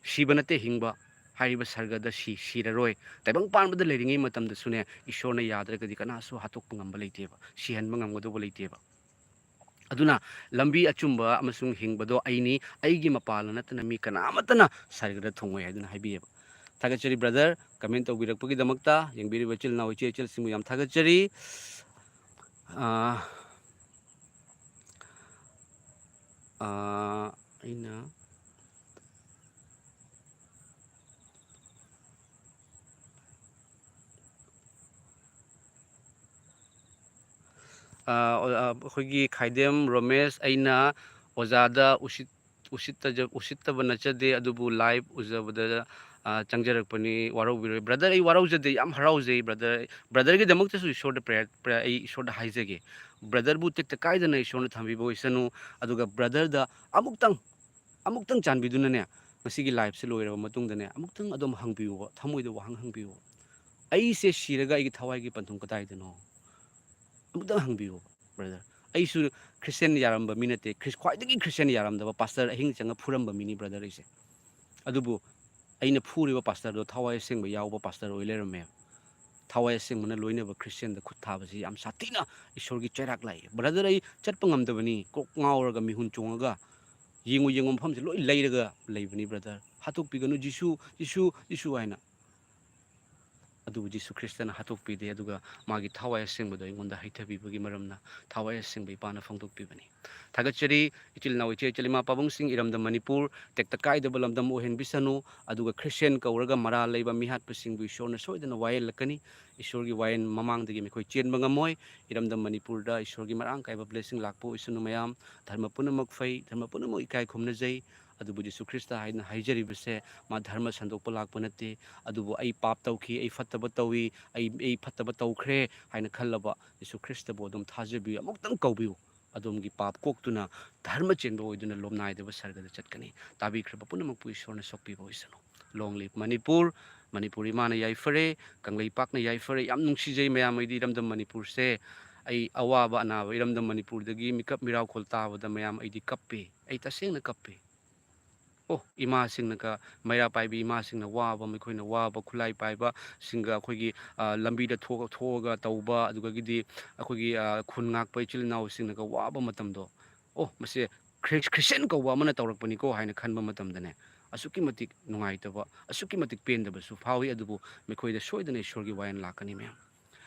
ꯁꯤꯕ ꯅꯠꯇꯦ ꯍꯤꯡꯕ, ꯍꯥꯏꯔꯤꯕ ꯁꯔꯒꯗ ꯁꯤ, ꯁꯤꯔꯔꯣꯏ꯫ ꯇꯥꯏꯕꯪ ꯄꯥꯟꯕꯗ ꯂꯩꯔꯤꯉꯩ ꯃꯇꯝꯗꯁꯨꯅꯦ, ꯏꯁꯣꯔꯅ ꯌꯥꯗ꯭ꯔꯒꯗꯤ ꯀꯅꯥꯁꯨ ꯍꯥꯠꯇꯣꯛꯄ ꯉꯝꯕ ꯂꯩꯇꯦꯕ, ꯁꯤꯍꯟꯕ ꯉꯝꯒꯗꯧꯕ ꯂꯩꯇꯦꯕ꯫ ꯑꯗꯨꯅ ꯂꯝꯕꯤ ꯑꯆꯨꯝꯕ ꯑꯃꯁꯨꯡ ꯍꯤꯡꯕꯗꯣ ꯑꯩꯅꯤ, ꯑꯩꯒꯤ ꯃꯄꯥꯜꯅ ꯅꯠꯇꯅ ꯃꯤ ꯀꯅꯥ ꯑꯃꯠꯇꯅ ꯁꯔꯒꯗ ꯊꯨꯡꯉꯣꯏ ꯍꯥꯏꯗꯨꯅ ꯍꯥꯏꯕꯤꯌꯦꯕ꯫ ꯊꯥꯒꯠꯆꯔꯤ brother, comment ꯇꯧꯕꯤꯔꯛꯄꯒꯤꯗꯃꯛꯇ꯫ ꯌꯦꯡꯕꯤꯔꯤꯕ ꯏꯆꯤꯜ ꯏꯅꯥꯎ ꯏꯆꯦ ꯏꯆꯜꯁꯤꯡꯕꯨ ꯌꯥꯝ ꯊꯥꯒꯠꯆꯔꯤ꯫ ꯑꯥ, ꯑꯥ, ꯑꯩꯅ, ꯑꯥ, ꯑꯣ, ꯑꯥ, ꯑꯩꯈꯣꯏꯒꯤ ꯈꯥꯏꯗꯦꯝ ꯔꯣꯃꯦꯁ, ꯑꯩꯅ ꯑꯣꯖꯥꯗ ꯎꯁꯤꯠ-, ꯎꯁꯤꯠꯇꯖ-, ꯎꯁꯤꯠꯇꯕ ꯅꯠꯆꯗꯦ, ꯑꯗꯨꯕꯨ live ꯎꯖꯕꯗ, ꯑꯥ, ꯆꯪꯖꯔꯛꯄꯅꯤ, ꯋꯥꯔꯧꯕꯤꯔꯣꯏ꯫ Brother, ꯑꯩ ꯋꯥꯔꯧꯖꯗꯦ, ꯌꯥꯝ ꯍꯔꯥꯎꯖꯩ, brother꯫ Brotherꯒꯤꯗꯃꯛꯇꯁꯨ ꯏꯁꯣꯔꯗ prayer, prayer, ꯑꯩ ꯏꯁꯣꯔꯗ ꯍꯥꯏꯖꯒꯦ꯫ Brotherꯕꯨ ꯇꯦꯛꯇ ꯀꯥꯏꯗꯅ ꯏꯁꯣꯔꯅ ꯊꯝꯕꯤꯕ ꯑꯣꯏꯁꯅꯨ, ꯑꯗꯨꯒ brotherꯗ ꯑꯃꯨꯛꯇꯪ, ꯑꯃꯨꯛꯇꯪ ꯆꯥꯟꯕꯤꯗꯨꯅꯅꯦ, ꯉꯁꯤꯒꯤ liveꯁꯦ ꯂꯣꯏꯔꯕ ꯃꯇꯨꯡꯗꯅꯦ, ꯑꯃꯨꯛꯇꯪ ꯑꯗꯨꯝ ꯍꯪꯕꯤꯌꯨꯕ, ꯊꯃꯣꯏꯗ ꯋꯥꯍꯪ ꯍꯪꯕꯤꯌꯨꯕ, "ꯑꯩꯁꯦ ꯁꯤꯔꯒ ꯑꯩꯒꯤ ꯊꯋꯥꯏꯒꯤ ꯄꯟꯊꯨꯡ ꯀꯗꯥꯏꯗꯅꯣ?" ꯑꯃꯨꯛꯇꯪ ꯍꯪꯕꯤꯌꯨꯕ, brother꯫ ꯑꯩꯁꯨ Christian ꯌꯥꯔꯝꯕ ꯃꯤ ꯅꯠꯇꯦ, ꯈ꯭ꯔꯤꯁ-, ꯈ꯭ꯋꯥꯏꯗꯒꯤ Christian ꯌꯥꯔꯝꯗꯕ pastor ꯑꯍꯤꯡ ꯆꯪꯉ ꯐꯨꯔꯝꯕ ꯃꯤꯅꯤ, brother, ꯑꯩꯁꯦ꯫ ꯑꯗꯨꯕꯨ ꯑꯩꯅ ꯐꯨꯔꯤꯕ pastorꯗꯣ ꯊꯋꯥꯏ ꯑꯁꯦꯡꯕ ꯌꯥꯎꯕ pastor ꯑꯣꯏ ꯂꯩꯔꯝꯃꯦ꯫ ꯊꯋꯥꯏ ꯑꯁꯦꯡꯕꯅ ꯂꯣꯏꯅꯕ Christianꯗ ꯈꯨꯠ ꯊꯥꯕꯁꯤ ꯌꯥꯝ ꯁꯥꯊꯤꯅ ꯏꯁꯣꯔꯒꯤ ꯆꯩꯔꯥꯛ ꯂꯥꯛꯏ꯫ Brother, ꯑꯩ ꯆꯠꯄ ꯉꯝꯗꯕꯅꯤ, ꯀꯣꯛ ꯉꯥꯎꯔꯒ ꯃꯤꯍꯨꯟ ꯆꯣꯡꯉꯒ ꯌꯦꯡꯉꯨ ꯌꯦꯡꯉꯨ ꯃꯐꯝꯁꯦ ꯂꯣꯏ ꯂꯩꯔꯒ ꯂꯩꯕꯅꯤ, brother꯫ "ꯍꯥꯠꯇꯣꯛꯄꯤꯒꯅꯨ, ꯖꯤꯁꯨ, ꯖꯤꯁꯨ, ꯖꯤꯁꯨ" ꯍꯥꯏꯅ꯫ ꯑꯗꯨꯕꯨ ꯖꯤꯁꯨ ꯈ꯭ꯔꯤꯁꯇꯅ ꯍꯥꯠꯇꯣꯛꯄꯤꯗꯦ, ꯑꯗꯨꯒ ꯃꯥꯒꯤ ꯊꯋꯥꯏ ꯑꯁꯦꯡꯕꯗꯣ ꯑꯩꯉꯣꯟꯗ ꯍꯩꯊꯕꯤꯕꯒꯤ ꯃꯔꯝꯅ ꯊꯋꯥꯏ ꯑꯁꯦꯡꯕ ꯏꯄꯥꯅ ꯐꯣꯡꯗꯣꯛꯄꯤꯕꯅꯤ꯫ ꯊꯥꯒꯠꯆꯔꯤ ꯏꯆꯤꯜ ꯏꯅꯥꯎ, ꯏꯆꯦ ꯏꯆꯜ, ꯏꯃꯥ ꯄꯥꯕꯨꯡꯁꯤꯡ, ꯏꯔꯝꯗꯝ ꯃꯅꯤꯄꯨꯔ ꯇꯦꯛꯇ ꯀꯥꯏꯗꯕ ꯂꯝꯗꯝ ꯑꯣꯏꯍꯟꯕꯤꯁꯅꯨ, ꯑꯗꯨꯒ Christian ꯀꯧꯔꯒ ꯃꯔꯥꯜ ꯂꯩꯕ ꯃꯤꯍꯥꯠꯄꯁꯤꯡꯕꯨ ꯏꯁꯣꯔꯅ ꯁꯣꯏꯗꯅ ꯋꯥꯌꯦꯜꯂꯛꯀꯅꯤ꯫ ꯏꯁꯣꯔꯒꯤ ꯋꯥꯌꯦꯜ ꯃꯃꯥꯡꯗꯒꯤ ꯃꯈꯣꯏ ꯆꯦꯟꯕ ꯉꯝꯃꯣꯏ꯫ ꯏꯔꯝꯗꯝ ꯃꯅꯤꯄꯨꯔꯗ ꯏꯁꯣꯔꯒꯤ ꯃꯔꯥꯡ ꯀꯥꯏꯕ blessing ꯂꯥꯛꯄ ꯑꯣꯏꯁꯅꯨ꯫ ꯃꯌꯥꯝ ꯙꯔꯃ ꯄꯨꯝꯅꯃꯛ ꯐꯩ, ꯙꯔꯃ ꯄꯨꯝꯅꯃꯛ ꯏꯀꯥꯏ ꯈꯨꯝꯅꯖꯩ, ꯑꯗꯨꯕꯨ ꯖꯤꯁꯨ ꯈ꯭ꯔꯤꯁꯇ ꯍꯥꯏꯅ ꯍꯥꯏꯖꯔꯤꯕꯁꯦ ꯃꯥ ꯙꯔꯃ ꯁꯟꯗꯣꯛꯄ ꯂꯥꯛꯄ ꯅꯠꯇꯦ꯫ ꯑꯗꯨꯕꯨ "ꯑꯩ ꯄꯥꯞ ꯇꯧꯈꯤ, ꯑꯩ ꯐꯠꯇꯕ ꯇꯧꯏ, ꯑꯩ, ꯑꯩ ꯐꯠꯇꯕ ꯇꯧꯈ꯭ꯔꯦ" ꯍꯥꯏꯅ ꯈꯜꯂꯕ ꯖꯤꯁꯨ ꯈ꯭ꯔꯤꯁꯇꯕꯨ ꯑꯗꯨꯝ ꯊꯥꯖꯕꯤꯌꯨ, ꯑꯃꯨꯛꯇꯪ ꯀꯧꯕꯤꯌꯨ꯫ ꯑꯗꯣꯝꯒꯤ ꯄꯥꯞ ꯀꯣꯛꯇꯨꯅ ꯙꯔꯃ ꯆꯦꯟꯕ ꯑꯣꯏꯗꯨꯅ ꯂꯣꯝꯅꯥꯏꯗꯕ ꯁꯔꯒꯗ ꯆꯠꯀꯅꯤ꯫ ꯇꯥꯕꯤꯈ꯭ꯔꯕ ꯄꯨꯝꯅꯃꯛꯄꯨ ꯏꯁꯣꯔꯅ ꯁꯣꯛꯄꯤꯕ ꯑꯣꯏꯁꯅꯨ꯫ Long live Manipur. ꯃꯅꯤꯄꯨꯔ ꯏꯃꯥꯅ ꯌꯥꯏꯐꯔꯦ, ꯀꯪꯂꯩꯄꯥꯛꯅ ꯌꯥꯏꯐꯔꯦ꯫ ꯌꯥꯝ ꯅꯨꯡꯁꯤꯖꯩ ꯃꯌꯥꯝ, ꯑꯩꯗꯤ ꯏꯔꯝꯗꯝ ꯃꯅꯤꯄꯨꯔꯁꯦ꯫ ꯑꯩ ꯑꯋꯥꯕ ꯑꯅꯥꯕ ꯏꯔꯝꯗꯝ ꯃꯅꯤꯄꯨꯔꯗꯒꯤ ꯃꯤꯀꯞ ꯃꯤꯔꯥꯎꯈꯣꯜ ꯇꯥꯕꯗ ꯃꯌꯥꯝ ꯑꯩꯗꯤ ꯀꯞꯄꯦ꯫ ꯑꯩ ꯇꯁꯦꯡꯅ ꯀꯞꯄꯦ꯫ ꯑꯣ, ꯏꯃꯥꯁꯤꯡꯅꯒ, ꯃꯩꯔꯥ ꯄꯥꯏꯕꯤ ꯏꯃꯥꯁꯤꯡꯅ ꯋꯥꯕ, ꯃꯈꯣꯏꯅ ꯋꯥꯕ, ꯈꯨꯠꯂꯥꯏ ꯄꯥꯏꯕꯁꯤꯡꯒ ꯑꯩꯈꯣꯏꯒꯤ, ꯑ, ꯂꯝꯕꯤꯗ ꯊꯣꯛ-, ꯊꯣꯛꯑꯒ ꯇꯧꯕ, ꯑꯗꯨꯗꯒꯤꯗꯤ ꯑꯩꯈꯣꯏꯒꯤ, ꯑ, ꯈꯨꯟ ꯉꯥꯛꯄ ꯏꯆꯤꯜ ꯏꯅꯥꯎꯁꯤꯡꯅꯒ ꯋꯥꯕ ꯃꯇꯝꯗꯣ, "ꯑꯣ, ꯃꯁꯦ ꯈ꯭ꯔꯤꯁ-, ꯈ꯭ꯔꯤꯁꯇꯤꯌꯥꯟ ꯀꯧꯕ ꯑꯃꯅ ꯇꯧꯔꯛꯄꯅꯤꯀꯣ" ꯍꯥꯏꯅ ꯈꯟꯕ ꯃꯇꯝꯗꯅꯦ, ꯑꯁꯨꯛꯀꯤ ꯃꯇꯤꯛ ꯅꯨꯡꯉꯥꯏꯇꯕ, ꯑꯁꯨꯛꯀꯤ ꯃꯇꯤꯛ ꯄꯦꯟꯗꯕꯁꯨ ꯐꯥꯎꯏ꯫ ꯑꯗꯨꯕꯨ ꯃꯈꯣꯏꯗ ꯁꯣꯏꯗꯅ ꯏꯁꯣꯔꯒꯤ ꯋꯥꯌꯦꯜ ꯂꯥꯛꯀꯅꯤ, ꯃꯌꯥꯝ꯫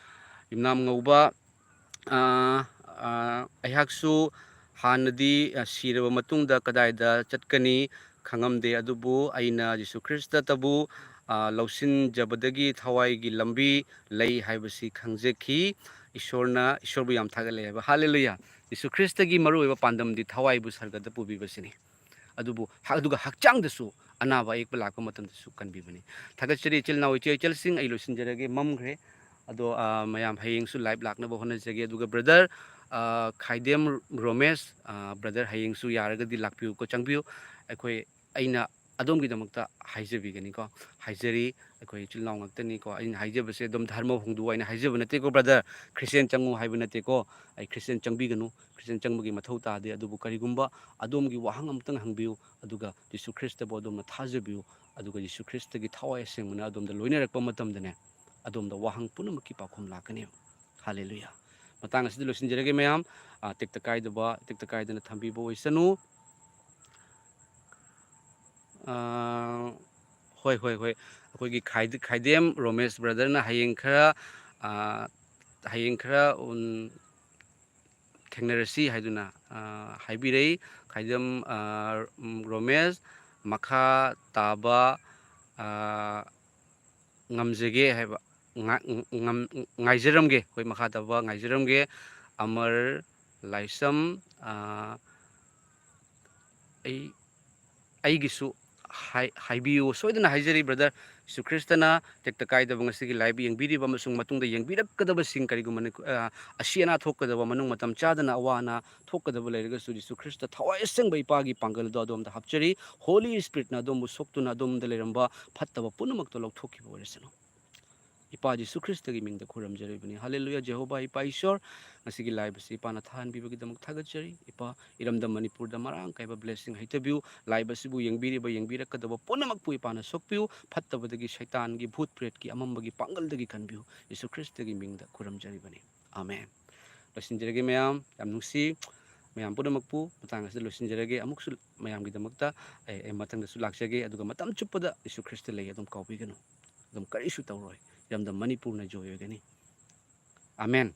ꯌꯨꯝꯅꯥꯝ ꯉꯧꯕ, ꯑ, ꯑ, ꯑꯩꯍꯥꯛꯁꯨ ꯍꯥꯟꯅꯗꯤ, ꯑ, ꯁꯤꯔꯕ ꯃꯇꯨꯡꯗ ꯀꯗꯥꯏꯗ ꯆꯠꯀꯅꯤ ꯈꯪꯉꯝꯗꯦ, ꯑꯗꯨꯕꯨ ꯑꯩꯅ ꯖꯤꯁꯨ ꯈ꯭ꯔꯤꯁꯇꯇꯕꯨ, ꯑ, ꯂꯧꯁꯤꯟꯖꯕꯗꯒꯤ ꯊꯋꯥꯏꯒꯤ ꯂꯝꯕꯤ ꯂꯩ ꯍꯥꯏꯕꯁꯤ ꯈꯪꯖꯈꯤ꯫ ꯏꯁꯣꯔꯅ, ꯏꯁꯣꯔꯕꯨ ꯌꯥꯝ ꯊꯥꯒꯠꯂꯦ ꯍꯥꯏꯕ꯫ ꯍꯥꯂꯦꯂꯨꯌꯥ! ꯖꯤꯁꯨ ꯈ꯭ꯔꯤꯁꯇꯒꯤ ꯃꯔꯨꯑꯣꯏꯕ ꯄꯥꯟꯗꯝꯗꯤ ꯊꯋꯥꯏꯕꯨ ꯁꯔꯒꯗ ꯄꯨꯕꯤꯕꯁꯤꯅꯤ꯫ ꯑꯗꯨꯕꯨ ꯍ-, ꯑꯗꯨꯒ ꯍꯛꯆꯥꯡꯗꯁꯨ ꯑꯅꯥꯕ ꯑꯌꯦꯛꯄ ꯂꯥꯛꯄ ꯃꯇꯝꯗꯁꯨ ꯀꯟꯕꯤꯕꯅꯤ꯫ ꯊꯥꯒꯠꯆꯔꯤ ꯏꯆꯤꯜ ꯏꯅꯥꯎ, ꯏꯆꯦ ꯏꯆꯜꯁꯤꯡ, ꯑꯩ ꯂꯣꯏꯁꯤꯟꯖꯔꯒꯦ, ꯃꯝꯈ꯭ꯔꯦ꯫ ꯑꯗꯣ, ꯑ, ꯃꯌꯥꯝ ꯍꯌꯦꯡꯁꯨ live ꯂꯥꯛꯅꯕ ꯍꯣꯠꯅꯖꯒꯦ꯫ ꯑꯗꯨꯒ brother, ꯑ, ꯈꯥꯏꯗꯦꯝ ꯔꯣꯃꯦꯁ, ꯑ, brother ꯍꯌꯦꯡꯁꯨ ꯌꯥꯔꯒꯗꯤ ꯂꯥꯛꯄꯤꯌꯨꯀꯣ, ꯆꯪꯕꯤꯌꯨ꯫ ꯑꯩꯈꯣꯏ, ꯑꯩꯅ ꯑꯗꯣꯝꯒꯤꯗꯃꯛꯇ ꯍꯥꯏꯖꯕꯤꯒꯅꯤꯀꯣ, ꯍꯥꯏꯖꯔꯤ꯫ ꯑꯩꯈꯣꯏ ꯏꯆꯤꯜ ꯏꯅꯥꯎ ꯉꯥꯛꯇꯅꯤꯀꯣ꯫ ꯑꯩꯅ ꯍꯥꯏꯖꯕꯁꯦ ꯑꯗꯨꯝ ꯙꯔꯃ ꯍꯣꯡꯗꯣꯛꯎ ꯍꯥꯏꯅ ꯍꯥꯏꯖꯕ ꯅꯠꯇꯦꯀꯣ brother, ꯈ꯭ꯔꯤꯁꯇꯦꯟ ꯆꯪꯉꯨ ꯍꯥꯏꯕ ꯅꯠꯇꯦꯀꯣ꯫ ꯑꯩ ꯈ꯭ꯔꯤꯁꯇꯦꯟ ꯆꯪꯕꯤꯒꯅꯨ, ꯈ꯭ꯔꯤꯁꯇꯦꯟ ꯆꯪꯕꯒꯤ ꯃꯊꯧ ꯇꯥꯗꯦ꯫ ꯑꯗꯨꯕꯨ ꯀꯔꯤꯒꯨꯝꯕ ꯑꯗꯣꯝꯒꯤ ꯋꯥꯍꯪ ꯑꯃꯇꯪ ꯍꯪꯕꯤꯌꯨ, ꯑꯗꯨꯒ ꯖꯤꯁꯨ ꯈ꯭ꯔꯤꯁꯇꯕꯨ ꯑꯗꯣꯝꯅ ꯊꯥꯖꯕꯤꯌꯨ, ꯑꯗꯨꯒ ꯖꯤꯁꯨ ꯈ꯭ꯔꯤꯁꯇꯒꯤ ꯊꯋꯥꯏ ꯑꯁꯦꯡꯕꯅ ꯑꯗꯣꯝꯗ ꯂꯣꯏꯅꯔꯛꯄ ꯃꯇꯝꯗꯅꯦ, ꯑꯗꯣꯝꯗ ꯋꯥꯍꯪ ꯄꯨꯝꯅꯃꯛꯀꯤ ꯄꯥꯎꯈꯨꯝ ꯂꯥꯛꯀꯅꯤ꯫ ꯍꯥꯂꯦꯂꯨꯌꯥ! ꯃꯇꯥꯡ ꯑꯁꯤꯗ ꯂꯣꯏꯁꯤꯟꯖꯔꯒꯦ ꯃꯌꯥꯝ꯫ ꯑ, ꯇꯦꯛꯇ ꯀꯥꯏꯗꯕ, ꯇꯦꯛꯇ ꯀꯥꯏꯗꯅ ꯊꯝꯕꯤꯕ ꯑꯣꯏꯁꯅꯨ꯫ ꯑ, ꯍꯣꯏ, ꯍꯣꯏ, ꯍꯣꯏ꯫ ꯑꯩꯈꯣꯏꯒꯤ ꯈꯥꯏꯗ-, ꯈꯥꯏꯗꯦꯝ ꯔꯣꯃꯦꯁ brotherꯅ ꯍꯌꯦꯡ ꯈꯔ, ꯑ, ꯍꯌꯦꯡ ꯈꯔ, ꯎꯝ, ꯊꯦꯡꯅꯔꯁꯤ ꯍꯥꯏꯗꯨꯅ, ꯑ, ꯍꯥꯏꯕꯤꯔꯛꯏ꯫ ꯈꯥꯏꯗꯦꯝ, ꯑ, ꯎꯝ, ꯔꯣꯃꯦꯁ, ꯃꯈꯥ ꯇꯥꯕ, ꯑ, ꯉꯝꯖꯒꯦ ꯍꯥꯏꯕ, ꯉꯥ-, ꯉꯝ-, ꯉꯥꯏꯖꯔꯝꯒꯦ, ꯑꯩꯈꯣꯏ ꯃꯈꯥ ꯇꯥꯕ ꯉꯥꯏꯖꯔꯝꯒꯦ꯫ ꯑꯃꯔ ꯂꯥꯏꯁ꯭ꯔꯝ, ꯑ, ꯑꯩ, ꯑꯩꯒꯤꯁꯨ ꯍꯥꯏ-, ꯍꯥꯏꯕꯤꯌꯨ꯫ ꯁꯣꯏꯗꯅ ꯍꯥꯏꯖꯔꯤ brother, ꯖꯤꯁꯨ ꯈ꯭ꯔꯤꯁꯇꯅ ꯇꯦꯛꯇ ꯀꯥꯏꯗꯕ ꯉꯁꯤꯒꯤ live ꯌꯦꯡꯕꯤꯔꯤꯕ ꯑꯃꯁꯨꯡ ꯃꯇꯨꯡꯗ ꯌꯦꯡꯕꯤꯔꯛꯀꯗꯕꯁꯤꯡ, ꯀꯔꯤꯒꯨꯝꯕ ꯅꯈꯣ-, ꯑ, ꯑꯁꯤ ꯑꯅꯥ ꯊꯣꯛꯀꯗꯕ, ꯃꯅꯨꯡ ꯃꯇꯝ ꯆꯥꯗꯅ ꯑꯋꯥ ꯑꯅꯥ ꯊꯣꯛꯀꯗꯕ ꯂꯩꯔꯒꯁꯨ, ꯖꯤꯁꯨ ꯈ꯭ꯔꯤꯁꯇ ꯊꯋꯥꯏ ꯑꯁꯦꯡꯕ ꯏꯄꯥꯒꯤ ꯄꯥꯡꯒꯜꯗꯣ ꯑꯗꯣꯝꯗ ꯍꯥꯞꯆꯔꯤ꯫ Holy Spiritꯅ ꯑꯗꯣꯝꯕꯨ ꯁꯣꯛꯇꯨꯅ ꯑꯗꯣꯝꯗ ꯂꯩꯔꯝꯕ ꯐꯠꯇꯕ ꯄꯨꯝꯅꯃꯛꯇꯣ ꯂꯧꯊꯣꯛꯈꯤꯕ ꯑꯣꯏꯔꯁꯅꯨ꯫ ꯏꯄꯥ ꯖꯤꯁꯨ ꯈ꯭ꯔꯤꯁꯇꯒꯤ ꯃꯤꯡꯗ ꯈꯨꯔꯨꯝꯖꯔꯤꯕꯅꯤ꯫ ꯍꯥꯂꯦꯂꯨꯌꯥ꯫ ꯖꯦꯍꯣꯚꯥ ꯏꯄꯥ ꯏꯁꯣꯔ, ꯉꯁꯤꯒꯤ live ꯑꯁꯤ ꯏꯄꯥꯅ ꯊꯥꯍꯟꯕꯤꯕꯒꯤꯗꯃꯛ ꯊꯥꯒꯠꯆꯔꯤ꯫ ꯏꯄꯥ, ꯏꯔꯝꯗꯝ ꯃꯅꯤꯄꯨꯔꯗ ꯃꯔꯥꯡ ꯀꯥꯏꯕ blessing ꯍꯩꯊꯕꯤꯌꯨ꯫ Live ꯑꯁꯤꯕꯨ ꯌꯦꯡꯕꯤꯔꯤꯕ, ꯌꯦꯡꯕꯤꯔꯛꯀꯗꯕ ꯄꯨꯝꯅꯃꯛꯄꯨ ꯏꯄꯥꯅ ꯁꯣꯛꯄꯤꯌꯨ꯫ ꯐꯠꯇꯕꯗꯒꯤ, ꯁꯩꯇꯥꯟꯒꯤ, ꯚꯨꯠ ꯄ꯭ꯔꯦꯠꯀꯤ ꯑꯃꯝꯕꯒꯤ ꯀꯟꯕꯤꯌꯨ꯫ ꯖꯤꯁꯨ ꯈ꯭ꯔꯤꯁꯇꯒꯤ ꯃꯤꯡꯗ ꯈꯨꯔꯨꯝꯖꯔꯤꯕꯅꯤ꯫ ꯑꯥꯃꯦꯟ꯫ ꯂꯣꯏꯁꯤꯟꯖꯔꯒꯦ ꯃꯌꯥꯝ꯫ ꯌꯥꯝ ꯅꯨꯡꯁꯤ꯫ ꯃꯌꯥꯝ ꯄꯨꯝꯅꯃꯛꯄꯨ ꯃꯇꯥꯡ ꯑꯁꯤꯗ ꯂꯣꯏꯁꯤꯟꯖꯔꯒꯦ꯫ ꯑꯃꯨꯛꯁꯨ ꯃꯌꯥꯝꯒꯤꯗꯃꯛꯇ ꯑꯩ, ꯑꯩ ꯃꯊꯪꯗꯁꯨ ꯂꯥꯛꯆꯒꯦ꯫ ꯑꯗꯨꯒ ꯃꯇꯝ ꯆꯨꯞꯄꯗ ꯖꯤꯁꯨ ꯈ꯭ꯔꯤꯁꯇ ꯂꯩ ꯑꯗꯨꯝ ꯀꯥꯎꯕꯤꯒꯅꯨ꯫ ꯑꯗꯨꯝ ꯀꯔꯤꯁꯨ ꯇꯧꯔꯣꯏ꯫ ꯏꯔꯝꯗꯝ ꯃꯅꯤꯄꯨꯔꯅ ꯖꯣꯏ ꯑꯣꯏꯒꯅꯤ꯫ ꯑꯥꯃꯦꯟ꯫